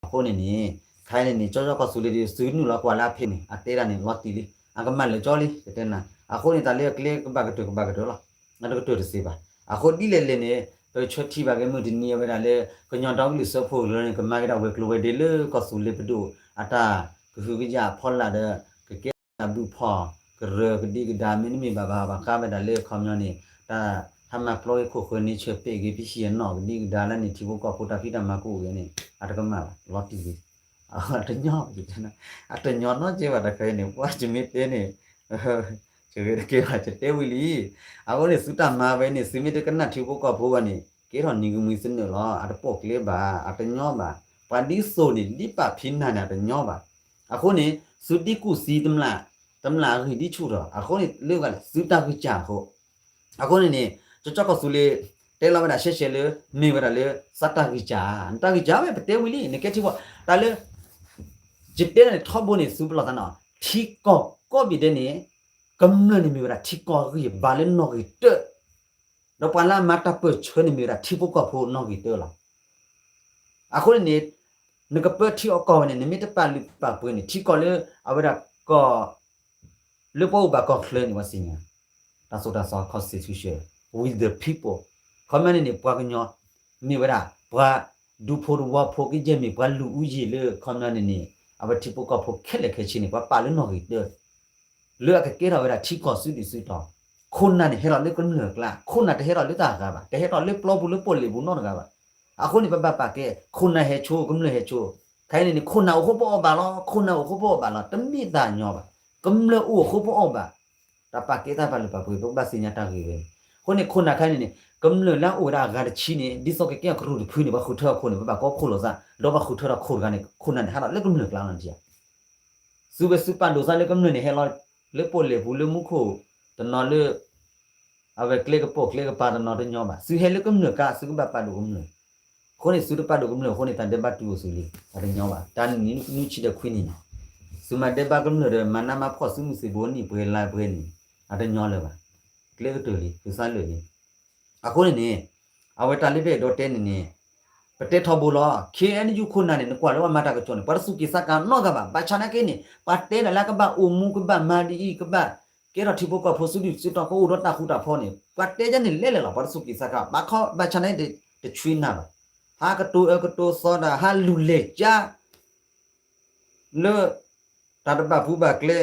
အဃိန့ၣ်န့ၣ် ခဲအံၤန့ၣ်န့ၣ် ကၠီကၠီကီၢ်သူလ့ၤဒီး သုနုာ်လီၤကွၢ်လၢအဖဲန့ၣ် အတဲဒၣ်န့ၣ် လီၤတံၢ်လံ, အကမၣ်လၢာ်ကၠီလံ ယတဲနၤ, အဃိန့ၣ် တၢ်လၢအကျဲကဘၣ်ကတၢၢ်ကဘၣ်ကတၢၢ်လီၤ, အတကတၢၢ်တသ့ဘၣ်, အဃိဒ်လဲၣ်လဲၣ်န့ၣ် ပဆၢထံၣ်ဘၣ်က့ၤမုၢ်တနံၤအဝဲဒၣ်လၢ ကညီဒီကလုာ်စၢဖှိၣ်ကရၢန့ၣ် ကမၤက့ၤတၢ်ဝဲၤကျိၤဝဲၤဒ့လၢကီၢ်သူလ့ၤပဒိၣ် အတၢ်ကဟုကယာ်အဖီလာ်ဒီး ကကဲတၢ်ဘုဖီၣ်ကရၢကဒံကဒါ မ့တမ့ၢ်ဘၣ်ဘၣ် ဘၣ်ဃးဝဲဒၣ်လၢအခီပညီန့ၣ် တၢ်ဟးမၤပျီဂ့ၤခိၣ်ဃၢၤန့ၢ်ဆၢၣ် ပဲာ်ဂ့ၤပဟံၣ်အနီၣ်ကဒံကဒါလၢန့ၣ် ထံဖိကီၢ်ဖိတၢ်ဖံးတၢ်မၤကအိၣ်ဂ့ၤန့ၣ် အတကမၣ်ဘၣ် လီၤတံၢ်ဂ့ၤ, အတညီ အတညီနီတစဲးဘၣ်တခါအံၤန့ၣ် ပှၤယမ့ၢ်တဲန့ၣ် ယဂ့ၤတကဲဘၣ် ယတဲဝံၤလံ, အဃိန့ၣ် သုတၢ်မၤဝဲန့ၣ် သုမ့ၢ်တကနၣ်ထံဖိကီၢ်ဖိဘၣ်န့ၣ် ကဲထီၣ်နံၤကမှံသနၢၣ်လီၤ အတပိာ်ကျဲဘၣ် အတညီဘၣ်, ပှၤဒ်သိးန့ၣ် ဒ်ပာ်ဖံးနၤန့ၣ် အတညီဘၣ်, အဃိန့ၣ် သုဒ်ကူၣ်သံတမျၢ် တမျၢ်အဂံၢ်ဒ်ဆူၣ်ထီၣ် အဃိန့ၣ် လၢဂၤလဲၣ် သုတၢ်ဂံၢ်စၢ်အဃိ အဃိန့ၣ်န့ၣ် ကၠီကၠီကီၢ်သူလ့ၤ တဲလီၤဝဲဒၣ်ရှဲရှဲလၢ မ့ၢ်ဝဲဒၣ်လၢ သးတၢ်ဂံၢ်စၢ်, နတၢ်ဂံၢ်စၢ်ဝဲ ပတဲဝံၤလံ နကဲထံဖိ, တၢ်လၢ ယတဲန့ၣ်ထီဘိန့ၣ် သုပလီၢ်သးနီၤ, ထံကီၢ်ကိးဘ့ၣ်ဒဲးန့ၣ် ကမျၢၢ်န့ၣ်မ့ၢ်ဝဲဒၣ်ထံကီၢ်ဂံၢ်ဘါလၢနီၣ်ဂံၢ်တၢ, ဒီးပှၤလၢအမၤတၢ်ပၢၢ်ဆၢန့ၣ်မ့ၢ်ဝဲဒၣ်ထံဖိကီၢ်ဖိနီၣ်ဂံၢ်တၢလီၤ. အဃိန့ၣ်န့ၣ် နကပၢထံအီၣ်ကီၢ်ဝဲန့ၣ် နမ့ၢ်တပာ်လုၢ်ပာ်ပှ့ၤန့ၣ် ထံကီၢ်လၢအဝဲဒၣ်ကီၢ် လၢပှၤအိၣ်ဘၣ်ကီၢ်ချၢန့ၣ် ပှၤသ့ၣ်ညါ တၢ်သိၣ်တၢ်သီ constitution with the people, ခီပညီန့ၣ်န့ၣ် ပှၤကညီ မ့ၢ်ဝဲဒၣ် ပှၤဒူဖိတဝီဖိ ကယဲၢ်မ့ၢ်ပှၤလူၤအူယံာ်လၢ ခီပညီန့ၣ်န့ၣ် အဝဲထံဖိကီၢ်ဖိခဲလၢာ်ခဲဆ့န့ၣ် ပှၤပာ်လၢနီၣ်ဂံၢ်တၢ လၢအကကဲထီၣ်ဝဲဒၣ်ထံကီၢ်စုဒုၣ်စုတီၤ, ခိၣ်နၢ်န့ၣ်ဟဲလီၤလၢကမျၢၢ်ကျါ, ခိၣ်နၢ်တဟဲလီၤလၢတၢ်ဂၤဘၣ်, တဟဲလီၤလၢပျီပူၤလၢပီၣ်လဲၣ်ပူၤနီတဂၤဘၣ်. အဃိန့ၣ် ပဘၣ်ပာ်ကဲ ခိၣ်နၢ်ဟဲဆိ ကမျၢၢ်ဟဲဆိ, ခဲအံၤန့ၣ်န့ၣ် ခိၣ်နၢ်အိၣ်ဃိပအီၣ်ဘၣ်လီၤ, ခိၣ်နၢ်အိၣ်ဃိပအီၣ်ဘၣ်လီၤ, တမ့ၢ်တၢ်ညီဘၣ်, ကမျၢၢ်အိၣ်ဃိပအီၣ်ဘၣ်, တၢ်ပာ်ကဲတၢ်ပာ်လုၢ်ပာ်ပှ့ၤ ပကဘၣ်သ့ၣ်ညါတၢ်ဂ့ၢ်ဝဲန့ၣ်, အဃိန့ၣ် ခိၣ်နၢ်ခဲအံၤန့ၣ်န့ၣ် ကမျၢၢ်လၢအအိၣ်ဝဲဒၣ်အဂၤတဆံန့ၣ် ဒ်သိးကကဲအကရူၢ်တဖုန့ၣ် ပှၤဃုထၢအခိၣ်န့ၣ် ပဘၣ်ကိးခိၣ်လိာ်သး, ဒီးပှၤဃုထၢဒီးခိၣ်တဂၤန့ၣ် ခိၣ်နၢ်န့ၣ် ဟးထီၣ်လၢကမျၢၢ်ကျါလီၤနထံၣ်ဧါ သုဝဲသုပာ်ဒိၣ်သးလၢကမျၢၢ်န့ၣ် ဟဲလီၤလၢပီၣ်လဲၣ်ပူၤလၢမူခိၣ်တနီၤလၢ အဝဲကျဲကပိာ်ကျဲကပၤတနီၤတညီဘၣ်, သုဟဲလၢကမျၢၢ်ကါ သုကဘၣ်ပာ်ဒိၣ်ကမျၢၢ်, အဃိန့ၣ် သုတပာ်ဒိၣ်ကမျၢၢ်အဃိန့ၣ် တၢ်ဒဲးဘးတုၤအိၣ်သုလံ အတညီဘၣ်, တၢ်နံၣ်နွံဆံဒီးခွံနံၣ်န့ၣ် သုမၤဒဲးဘးကမျၢၢ်ဒီး မၤနးမၤဖှီၣ်သုးမုၢ်သံၣ်ဘိနံၣ်ပှဲၤလါပှဲၤန့ၣ် အတညီလၢၤဘၣ်, ကျဲကတၢၢ်လံ သုသးလၢာ်လံ အဃိန့ၣ်န့ၣ် အဝဲတၢ်လၢပအဲၣ်ဒိးတဲန့ၣ်န့ၣ် ပတဲထီဘိလီၤ, ခ့ၣ်အဲၣ်ယူၣ်ခိၣ်နၢ်န့ၣ် နကွၢ်လၢပှၤမၤတၢ်ကစီၣ်န့ၣ် ပှၤတစူၢ်က့ၤသးကါနီတဂၤဘၣ်, ဘၣ်ဆၣ်နာ်က့န့ၣ် ပှၤတဲဒၣ်လၢကဘၣ်အိၣ်မူ ကဘၣ်မၤဒ်အံၤ ကဘၣ်ကဲထီၣ်ထံဖိကီၢ်ဖိစုဒုၣ်စုတီၤ ကအိၣ်ဒီးတၢ်ဃူတၢ်ဖိးန့ၣ် ပှၤတဲဒ်န့ၣ်လဲၣ်လဲၣ်လီၤ, ပှၤတစူၢ်က့ၤသးကါ ဘၣ်ခီ ဘၣ်ဆၣ်နာ်က့ တဆှံနၢ်ဘၣ်, ဟးကတိၤအၢကတိၤသီဒၣ် ဟးလူၤလဲၤကၠါ လၢ တၢ်တဘၣ်ပူၤဘၣ်ကျဲ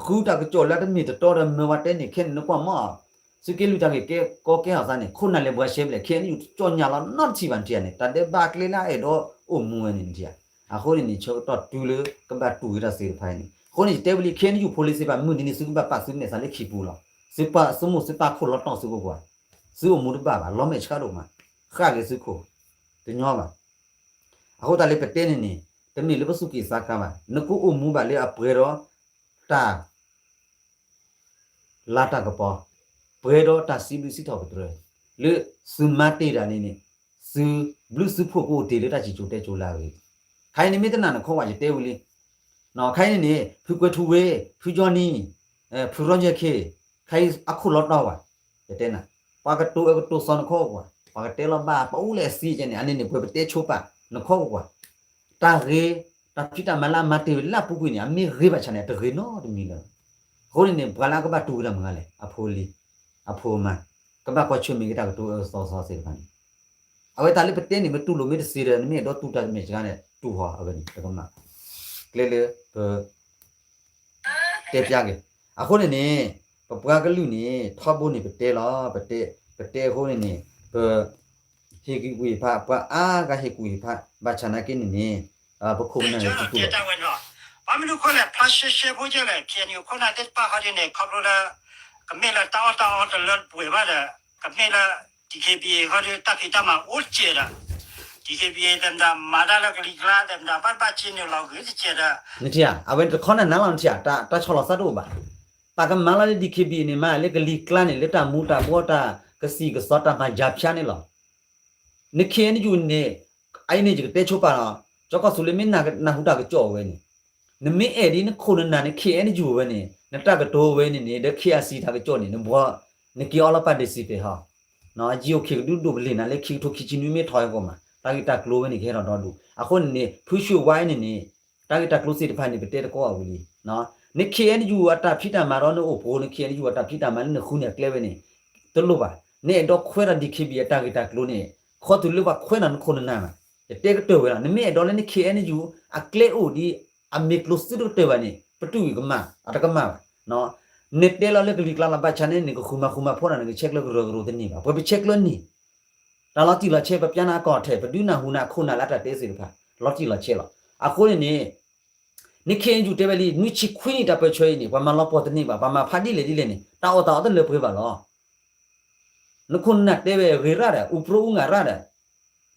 ဃုတၢ်ကစီၣ်လၢတမ့ၢ်တတီဒီး မၢဝဲတဲန့ၣ်ခဲန့ၣ် နကွၢ်မီၢ်, သုးက့လွံၢ်တၢ်ဂ့ၢ်ကီကဲထီၣ်သးန့ၣ် ခိၣ်နၢ်လဲၤဘှါရှဲဖျဲး ခ့ၣ်အဲၣ်ယူၣ်တကၠီၣ်ညါလီၤ နီတထံၣ်ဘၣ်နထံၣ်ဧါန့ၣ် တၢ်ဒဲးဘးကျဲလၢအအဲၣ်ဒိးအိၣ်မူဝဲန့ၣ်နထံၣ်ဧါ, အဃိန့ၣ်န့ၣ် ဆၢကတီၢ်တုၤလၢကဘၣ်တူၢ်ဝဲဒၣ်သ့ၣ်တဖၣ်အံၤန့ၣ် အဃိန့ၣ် ယတဲဝံၤလံ ခ့ၣ်အဲၣ်ယူၣ်ဖိလ့စ့ဘၣ် မုၢ်နံၤန့ၣ် သုကဘၣ်ပာ်သုမဲာ်သးလၢခံပူၤလီၤ, သုပာ်သုမိၢ်သုပာ်ခိၣ်လီၤတီၢ်သုကကွၢ်, သုအိၣ်မူတဘၣ်ဘၣ် လီၤမဲာ်ဆှးဒိၣ်မး, ဃၣ်က့ၤသုခိၣ်, တညီဘၣ် အဃိသတးလၢပတဲန့ၣ်န့ၣ် တမ့ၢ်လၢပစူၢ်က့ၤသးကါဘၣ်, နကအိၣ်မူဘၣ်လၢအပှဲၤဒီးတၢ် လၤတၢ်ကပီၤ, ပှဲၤဒီးတၢ်စံးဘျုးစံးထီၣ်ပတြၢၤ, လၢသုမၤတ့ၢ်တၢ်န့ၣ်န့ၣ် သုဘျုးသုဖှိၣ်ကအိၣ်တ့ၢ်လၢတၢ်စံၣ်စိၤတဲစိၤလၢအဂ့ၤ, ခဲအံၤန့ၣ်မ့ၢ်တနာ်နခီဝဲ ယတဲဝံၤလံ, ခဲအံၤန့ၣ်န့ၣ် ဖုကွဲၤထူဝ့ ဖုကၠီနံၤ ဖုရီယဲၢ်ခ့ ခဲအံၤအခိၣ်လီၤတီၢ်ဝဲ, ယတဲနၤ, ပှၤကတိၤအၢကတိၤသီနခီကကွၢ်, ပှၤကတဲလီၤဘၣ် ပအိၣ်လၢအသံကဲန့ၣ် အန့ၣ်န့ၣ် ပှဲၤပတဲဆိပာ် နခီကကွၢ်, တၢ်ဂ့ၤ တၢ်ဖံးတၢ်မၤလၢအမၤတ့ၢ်ဝဲလၢအပူၤကွံာ်န့ၣ် အမ့ၢ်ဂ့ၤဘၣ်ဆၣ်န့ၣ် အတဂ့ၤနီတမံၤလၢၤ, အဃိန့ၣ်န့ၣ် ပှၤလၢအကဘၣ်တူၢ်ဝဲဒၣ်မုၢ်ဂၤလဲၣ် အဖိလံၤ, အဖိအမါ, ကဘၣ်ကွၢ်ဆၢၣ်မဲာ်က့ၤတၢ်ကတိၤအၢသီသီသ့ၣ်တဖၣ်န့ၣ်, အဝဲတၢ်လၢပတဲန့ၣ် မ့ၢ်တူၢ်လိာ်မ့ၢ်တသ့ဒီး နမ့ၢ်အဲၣ်ဒိးတူၢ်တၢ်မဲာ်စှၤန့ၣ် တူၢ်ဟီအဝဲန့ၣ် တကမၣ်, ကျဲလၢပ တဲပျါက့ၤ, အဃိန့ၣ်န့ၣ် ပပှၤကလုာ်န့ၣ် ထီဘိန့ၣ်ပတဲလီၤ, ပတဲ, ပတဲအဃိန့ၣ်န့ၣ် ပ ဟ့ၣ်ကူၣ်ဟ့ၣ်ဖး ပှၤအါဂၤဟ့ၣ်ကူၣ်ဟ့ၣ်ဖး ဘၣ်ဆၣ်နာ်က့န့ၣ်န့ၣ် ပခိၣ်ပနၢ်န့ၣ် တတူၢ်လီၤ, ဘၣ်မနုၤအဃိလဲၣ် ဖျါရှဲရှဲဖိကဲလဲၣ် ခ့ၣ်အဲၣ်ယူၣ်ခိၣ်နၢ်သ့ၣ်တဖၣ်ဟီဒ်န့ၣ် ခီဖျိလၢ ကမ့ၢ်လၢတၢ်အီၣ်တၢ်အီတလၢတပှဲၤဘၣ်ဒီး ကမ့ၢ်လၢ DKBA ဟီဒ်တၢ်ဖံးတၢ်မၤအိၣ်တစဲးဒီး DKBA တမတၤမၤတၢ်လၢကလံၤကျါ တမတၤဘၣ်ဘၣ်က့ၤနုာ်လီၤဂ့ၤတစဲးဒီး နထံၣ်ဧါ အဝဲတခီနၤနၤလီၤ နထံၣ်ဧါ တၢ်ဆီၣ်လီၤသးတအိၣ်ဘၣ်, ပကမၤလီၤလၢ DKBA န့ၣ် မၤလၢကလံၤကျါန့ၣ် လၢတၢ်မူတၢ်ဘှီတၢ်ကသံၣ်ကသီတၢ်မၤယၤဖၠါန့ၣ်လီၤ, န ခ့ၣ်အဲၣ်ယူၣ်န့ၣ် အအံၤန့ၣ် ယကတဲဆိပာ်လီၤ, ကၠီကီၢ်သူလ့ၤမ့ၢ်နၢ်ဟူတၢ်ကစီၣ်ဝဲန့ၣ်, နမ့ၢ်အဲၣ်ဒ်နခိၣ်နနၢ်န ခ့ၣ်အဲၣ်ယူၣ်ဝဲန့ၣ် နတၢ်ကတိၤဝဲန့ၣ်န့ၣ် ဒီး ခ့ၣ်အဲၣ်စံၣ် တၢ်ကစီၣ်န့ၣ် နဘှီ နက့ၤအီလီၤပာ်ဒ့စံးပ့းဟီ ယံၤအိၣ်ခ့ၣ်ကဒုဒိၣ်ပလ့ၢ်နၤလၢခံကထိခံဆံနွံမ့ၢ်ထီၣ်ဟဲကီးမး တၢ်ဂ့ၢ်တၢ်ကျိၤဝဲန့ၣ် ကဟဲထီၣ်ဒီဒူၣ် အဃိန့ၣ်န့ၣ် ဖုၡူၣ်ဝါအံၤန့ၣ်န့ၣ် တၢ်ဂ့ၢ်တၢ်ကျိၤသ့ၣ်တဖၣ်န့ၣ် ပတဲတကီၢ်အဝံၤလံ, န ခ့ၣ်အဲၣ်ယူၣ် အတၢ်ဖံးတၢ်မၤဒီးနအိၣ်ပှိၤ န ခ့ၣ်အဲၣ်ယူၣ် အတၢ်ဖံးတၢ်မၤလၢနဃုန့ၢ်အကျဲဝဲန့ၣ် တလိၣ်ဘၣ်, နအဲၣ်ဒိးခွဲးဒီး DKBA အတၢ်ဂ့ၢ်တၢ်ကျိၤန့ၣ် ခီတုၤလၢပှၤခွဲးနၤနခိၣ်နနၢ်ဘၣ်, ယတဲကတၢၢ်ဝဲလီၤ နမ့ၢ်အဲၣ်ဒိးလၢန ခ့ၣ်အဲၣ်ယူၣ် အကျဲအိၣ်ဒ် အမ့ၢ်ကျိၤသုတကတၢၢ်ဘၣ်န့ၣ် ပတူၢ်အံၤကမၣ် အတကမၣ်ဘၣ် နတဲလီၤလၢကလံၤကျါလီၤ ဘၣ်ဆၣ်န့ၣ် နကဃုမၤဃုမၤဖိဒၣ် နကဆဲးကျၢကရၢကရိတန့ၢ်ဘၣ် ပှဲၤပဆဲးကျၢန့ၢ် တၢ်လီၤတံၢ်လီၤဆဲး ပပျါနၤအကီၢ်ထဲ ပဒုးနၢ်ဟူနၤခိၣ်နၢ်လၢတၢ်တဲသ့ၣ်တဖၣ် လီၤတံၢ်လီၤဆဲးလီၤ. အဃိန့ၣ်န့ၣ် န ခ့ၣ်အဲၣ်ယူၣ် တဲဝဲလံ နွံဆံခွံနံၣ်တၢ်ပၢၢ်ဆၢအံၤန့ၣ် ပှၤမၤလီၤပှီၢ်တန့ၢ်ဘၣ် ပှၤမၤဖးဒ်လဲၣ်ဒ်လဲၣ်န့ၣ် တၢ်အီၣ်တၢ်အီတလၢပှဲၤဘၣ်လီၤ. နခိၣ်နနၢ်တဲဝဲဂ့ၤရၣ်ဒီး အူပြိအူငါရၣ်ဒီး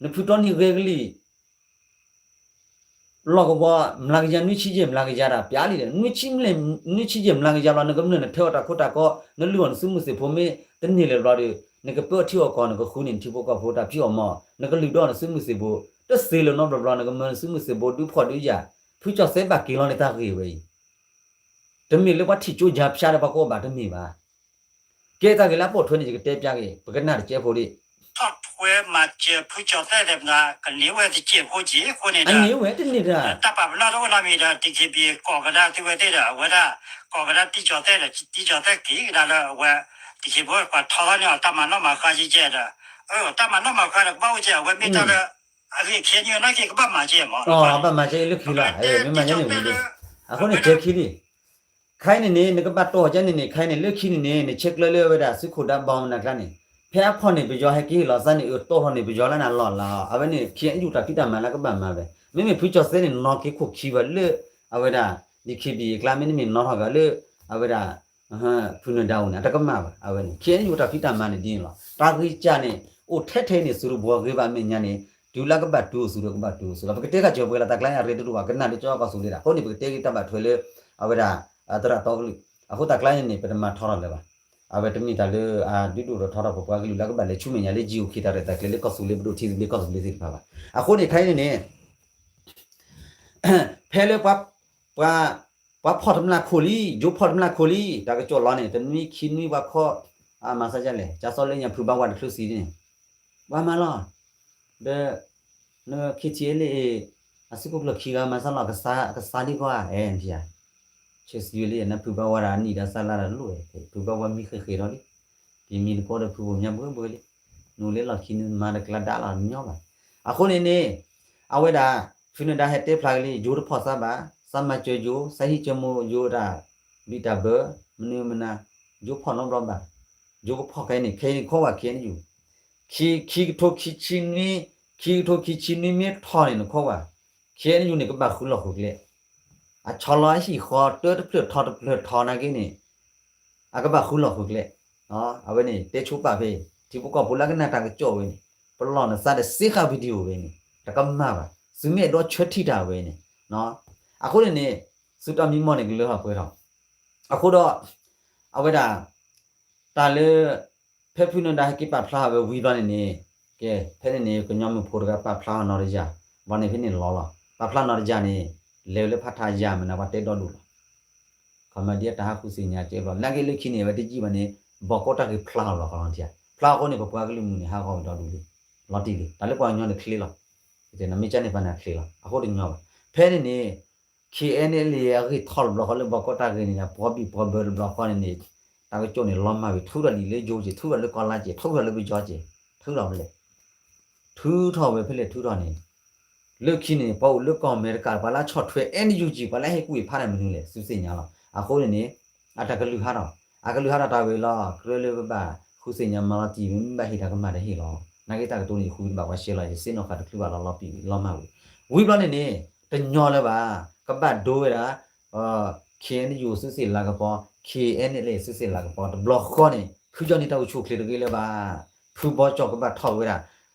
နဖုတီနံၤဂဲၤကလံၣ် လီၢ်ကဝီၤ မျးကယၤ နွံဆံယဲၢ်မျးကယၤတၢ်ပျါလံဒီး နွံဆံယဲၢ်မျးကယၤဘျီ နကမျၢၢ်နထၢအီၣ်တၢ်ခိတၢ်ကီ နလုၢ်အီၣ်နသုးမုၢ်သံၣ်ဖိမ့ၢ်တန့ၢ်လၢၤဘျီဒီး နကပၢအထံအီၣ်ကီၢ် နကဃုန့ၢ်နထံဖိကီၢ်ဖိတၢ်ဖံးအီၣ်မီၢ်, နကလုၢ်ဒီးနစုမုၢ်သံၣ်ဘိ, တသ့လၢၤနီတဘျီဘျီ နကမၤနစုမုၢ်သံၣ်ဘိဒုးဖှီၣ်ဒုးယာ်, ဖုကၠီၣ်သဲဘၣ်က့ၤလီၤန့ၣ်တၢ်ဂ့ၢ်ဝဲအံၤ တမ့ၢ်လၢပှၤထံၣ်ကၠိယါဖၠါဒီးပှၤကိးဘၣ်တမ့ၢ်ဘၣ်. ကဲတၢ်ဂ့ၢ်လၢအပိာ်ထွဲန့ၣ် ယကတဲပျးက့ၤ ပကနၣ်တကဲးဖိဒံး ထီၣ်ထွဲမၤစၢၤဖုကၠီၣ်သဲဒီး ကန့ၢ်ဝဲတကဲးဖိက့ၤအဃိန့ၣ်ဒီး အန့ၢ်ဝဲတန့ၢ်တၢ် တၢ်ပာ်ပနီၣ်တအိၣ်နီတမံၤဒီး DKBA ကိးကဒါသုဝဲသ့ၣ်ဒီး အဝဲဒၣ် ကိးကဒါတံကၠီၣ်သဲဒီး တံကၠီၣ်သဲက့ၤကဒါလၢအဝဲ DKBA ပှၤထီထီၣ်န့ၢ်အီၤတၢ်မၤနီၣ်မၤဃါကဲကဲဒီး တၢ်မၤနီၣ်မၤဃါဒီးကဘၣ်အိၣ်ကဲ အဝဲမ့ၢ်တၢ်လၢ အဂ့ၢ်ခဲအံၤနာ်က့ ကဘၣ်မၤကဲမး ဘၣ်မၤကဲလၢခံလီၤ မ့ၢ်မၤယဲန့ၣ်ဝံၤလံ. အဃိန့ၣ် တဲခံလံ ခဲအံၤန့ၣ်န့ၣ် နကဘၣ်တီၢ်ကဲန့ၣ်န့ၣ် ခဲအံၤန့ၣ် လၢခံန့ၣ်န့ၣ် နဆဲးကျၢလၢအဝဲဒၣ် သုးခိၣ်ဒၢဘီမနၤကျါန့ၣ် ဖဲအဖီၣ်န့ၢ်ပယီၤဟဲက့ၤဟ့ၣ်လီၤသးန့ၣ် အတီၢ်ထီၣ်န့ၢ်ပယီၤလၢနၤလီၢ်လၢ် အဝဲန့ၣ် ခဲအံၤတၢ်ဖံးတၢ်မၤလၢကဘၣ်မၤဝဲ မ့မ့ၢ်ဖုကၠီၣ်သဲန့ၣ် နီၢ်က့ၤခိၣ်ခံဘၣ်လၢ အဝဲဒၣ် DKBA အကျါ မ့တမ့ၢ်နီၢ်ထီၣ်က့ၤလၢ အဝဲဒၣ် ဖုနၢၤဒါအအိၣ်န့ၣ် အတကမၣ်ဘၣ် အဝဲန့ၣ် ခဲအံၤန့ၣ် တၢ်ဖံးတၢ်မၤန့ၣ်ဒ်န့ၣ်လီၤ. တၢ်ဂ့ၢ်ကၢ်န့ၣ် အိၣ်ထဲထဲန့ၣ် သုးတဘှီဂ့ၤဘၣ်အမဲာ်ညါန့ၣ် တုၤလၢကဘၣ်တူၢ်အိၣ်သုးဒီးကဘၣ်တူၢ်အိၣ်သုးလီၤ. ပကတဲခါဆၢပှဲၤလီၤ တၢ်ကျါန့ၣ် အရ့တအိၣ်ဘၣ် ကနၣ်လၢကၠီကီၢ်သူးလ့ၤဒၣ် အဃိန့ၣ် ပကတဲက့ၤတၢ်ဘၣ်ထွဲလၢ အဝဲဒၣ် သရၣ်တီကလုာ် အဃိတၢ်ကျါန့ၣ်န့ၣ် ပတမၤထီထီၣ်လၢၤဘၣ်. အဝဲတမ့ၢ်တၢ်လၢ အဒုးဒိၣ်ထီၣ်ထီထီၣ်ပပှၤကလုာ်လၢကဘၣ်လဲၤဆူမဲာ်ညါလၢ GOK တၢ်ရဲၣ်တၢ်ကျဲၤလၢကီၢ်သူးလ့ၤပဒိၣ်ထံသဘျ့ကီၢ်သူးလ့ၤသ့ၣ်တဖၣ်ဘၣ်. အဃိန့ၣ် ခဲအံၤန့ၣ်န့ၣ် ဖဲလၢ ပှၤ ပှၤဖီၣ်တမျၢ်ခိၣ်လံ ယိၤဖီၣ်တမျၢ်ခိၣ်လံ တၢ်ကစီၣ်လီၤန့ၣ် တနွံခံနွံပှၤခီ မၤစၢၤလဲၣ် ကၢ်စီလၢညါဖုဘၣ်ဝါတချုးစံးန့ၣ် ပှၤမၤလီၤ ဒီး န KTLA အစုကပျၢၢ်ခံဂၤမၤစၢၤလီၤ ကစၢ်ဒ်ကွၢ် အဲ နထံၣ်ဧါ ဆၢစံးဝဲလံ နဖုဘၣ်ဝါဒီးအနံၣ်ဒီးစၢ်လါဒီးလိၣ်ဝဲ ဖုဘၣ်ဝါမံဃ့ဃ့ဒီးလံ က့ၤမံတကိးဒီးဖုဘိၣ်မၠါဘှဲဘှဲလံ နအိၣ်လၢလီၢ်ခံန့ၣ်မၤတကျါဒါလီၤညီဘၣ်. အဃိန့ၣ်န့ၣ် အဝဲဒၣ် ဖုနၢၤဒါဟဲတဲဖျါက့ၤလံ ယိၤတဖီၣ်သးဘၣ် သးမၤစၢၤယိၤ သးဟံးစၢၤမိၢ်ယိၤတၢ် ဘံၣ်တၢ်ဘၢ မနုၤမနၤ ယိၤဖီၣ်နီတဘျီဘၣ် ယိၤကဖီၣ်ခဲအံၤန့ၣ် ခဲအံၤန့ၣ်ခီဝဲ KNU ခံကထိခံဆံနွံ ခံကထိခံဆံနွံမ့ၢ်ထီၣ်န့ၣ် နခီဝဲ KNU န့ၣ် ကဘၣ်ဃုလီၢ်ဃုကျဲ အဆီလီၤအဟံၣ်ဃီ တၢတဖျၢၣ်ထီတဖျၢၣ်ထီနာ်က့န့ၣ် အကဘၣ်ဃုလီၢ်ဃုကျဲ အဝဲန့ၣ် တဲဆိပာ်ဖဲ ထံဖိကီၢ်ဖိလၢကနၣ်တၢ်ကစီၣ်ဝဲန့ၣ် ပလီၢ်နသးဒီးစ့ဃာ် video ဝဲန့ၣ် တကမၣ်ဘၣ် သုမ့ၢ်အဲၣ်ဒိးဆၢထံၣ်တၢ်ဝဲန့ၣ် အဃိန့ၣ်န့ၣ် သုတၢ်မံမီၢ်န့ၣ် ကလၢထီၣ်ပှဲၤထီၣ် အဃိဒီး အဝဲဒၣ် တၢ်လၢ ဖဲဖုနၢၤဒါဟဲက့ၤပာ်ဖျါအီၤဝဲဝံၤဘျီန့ၣ်န့ၣ် ကဲ ဖဲန့ၣ်န့ၣ် ကညီမုၢ်ဖိတဂၤပာ်ဖျါအီၤနီၢ်တယၢ် ဘၣ်န့ၣ်ဖဲန့ၣ်လီၤလီၤ ပာ်ဖျါနီၢ်တယၢ်န့ၣ် လဲၤဝဲလၢဖးထါယၢ်မနုၤပှၤတဲဒီဒူၣ်လီၤ ခီမၤဒ်အတၢ်ဟးဃုသ့ၣ်ညါကဲဘျီ နာ်က့လၢခံန့ၣ် အဝဲတယံာ်ဘၣ်န့ၣ် ဘီကီၢ်တၢ်ဂ့ၢ်ဖျါအီၤလီၤ ကလီၤထံၣ် ဖျါအဃိန့ၣ် ပပှၤကလုာ်မုၢ်န့ၣ် ဟးဂီၤဝဲဒီဒူၣ်လံ လီၤတံၢ်လံ တၢ်လၢပှၤကညီန့ၣ်ချ့လီၤ နမ့ၢ်ကန့ၣ်ပှၤန့ၣ်ချ့လီၤ အဃိတညီဘၣ် ဖဲန့ၣ်န့ၣ် KNLA အဂ့ၢ်ထီၣ်တဘျီဃီလၢဘီကီၢ်တၢ်ဂ့ၢ်န့ၣ် ပှီဘံၣ်ပှီဘၢတဘျီဃီန့ၣ်န့ၣ် တၢ်ကစီၣ်န့ၣ်လီၤမၢ်ဝံၤ ထုးထီၣ်လံလၢယိၤက့ၤ ထုးထီၣ်လၢကီၢ်လါက့ၤ ထုးထီၣ်လၢပယီၤက့ၤ ထုးထီၣ်ဖဲလဲၣ် ထုးထီၣ်ဝဲဖဲလဲၣ်ထုးထီၣ်န့ၣ် လၢခံန့ၣ် ပှၤအိၣ်လၢကီၢ်အမဲရကၤ ပှၤလၢဆီၣ်ထွဲ NUG ပှၤလၢဟဲကွံာ်ဖးတၢ်မနုၤလဲၣ် သုသ့ၣ်ညါလီၤ အဃိန့ၣ်န့ၣ် အတၢ်ကလုၢ်ဟးထီၣ် အကလုၢ်ဟးထီၣ်တၢ်ဝဲလီၤ ကြၢးလၢပဘၣ်ဃုသ့ၣ်ညါမၤလီၤတံၢ် မ့ၢ်ဘၣ်ဟ့ၣ်တၢ်ကမၣ်တဟ့ၣ်လီၤ နာ်က့တၢ်ကတိၤန့ၣ် ယဃုတဘၣ်ပှၤရှဲလီၤ ယစ့နီၣ်ဃာ်တချုးဘၣ်လီၤ လီၤပံာ်လီၤမၢ်ဝံၤ ဝံၤဘျီန့ၣ်န့ၣ် တညီလၢၤဘၣ် ကဘၣ်ဒိဝဲဒၣ် KNU သုးသ့ၣ်လၤကပီၤ KNLA သုးသ့ၣ်လၤကပီၤ တဘျီဃီန့ၣ် ဖုကၠီၣ်နံၣ်တၢ်အိၣ်ဆူၣ်အိၣ်ချ့တဂ့ၤလၢၤဘၣ် ဖုဘီကၠီၣ်ကဘၣ်ထီၣ်ဝဲဒၣ်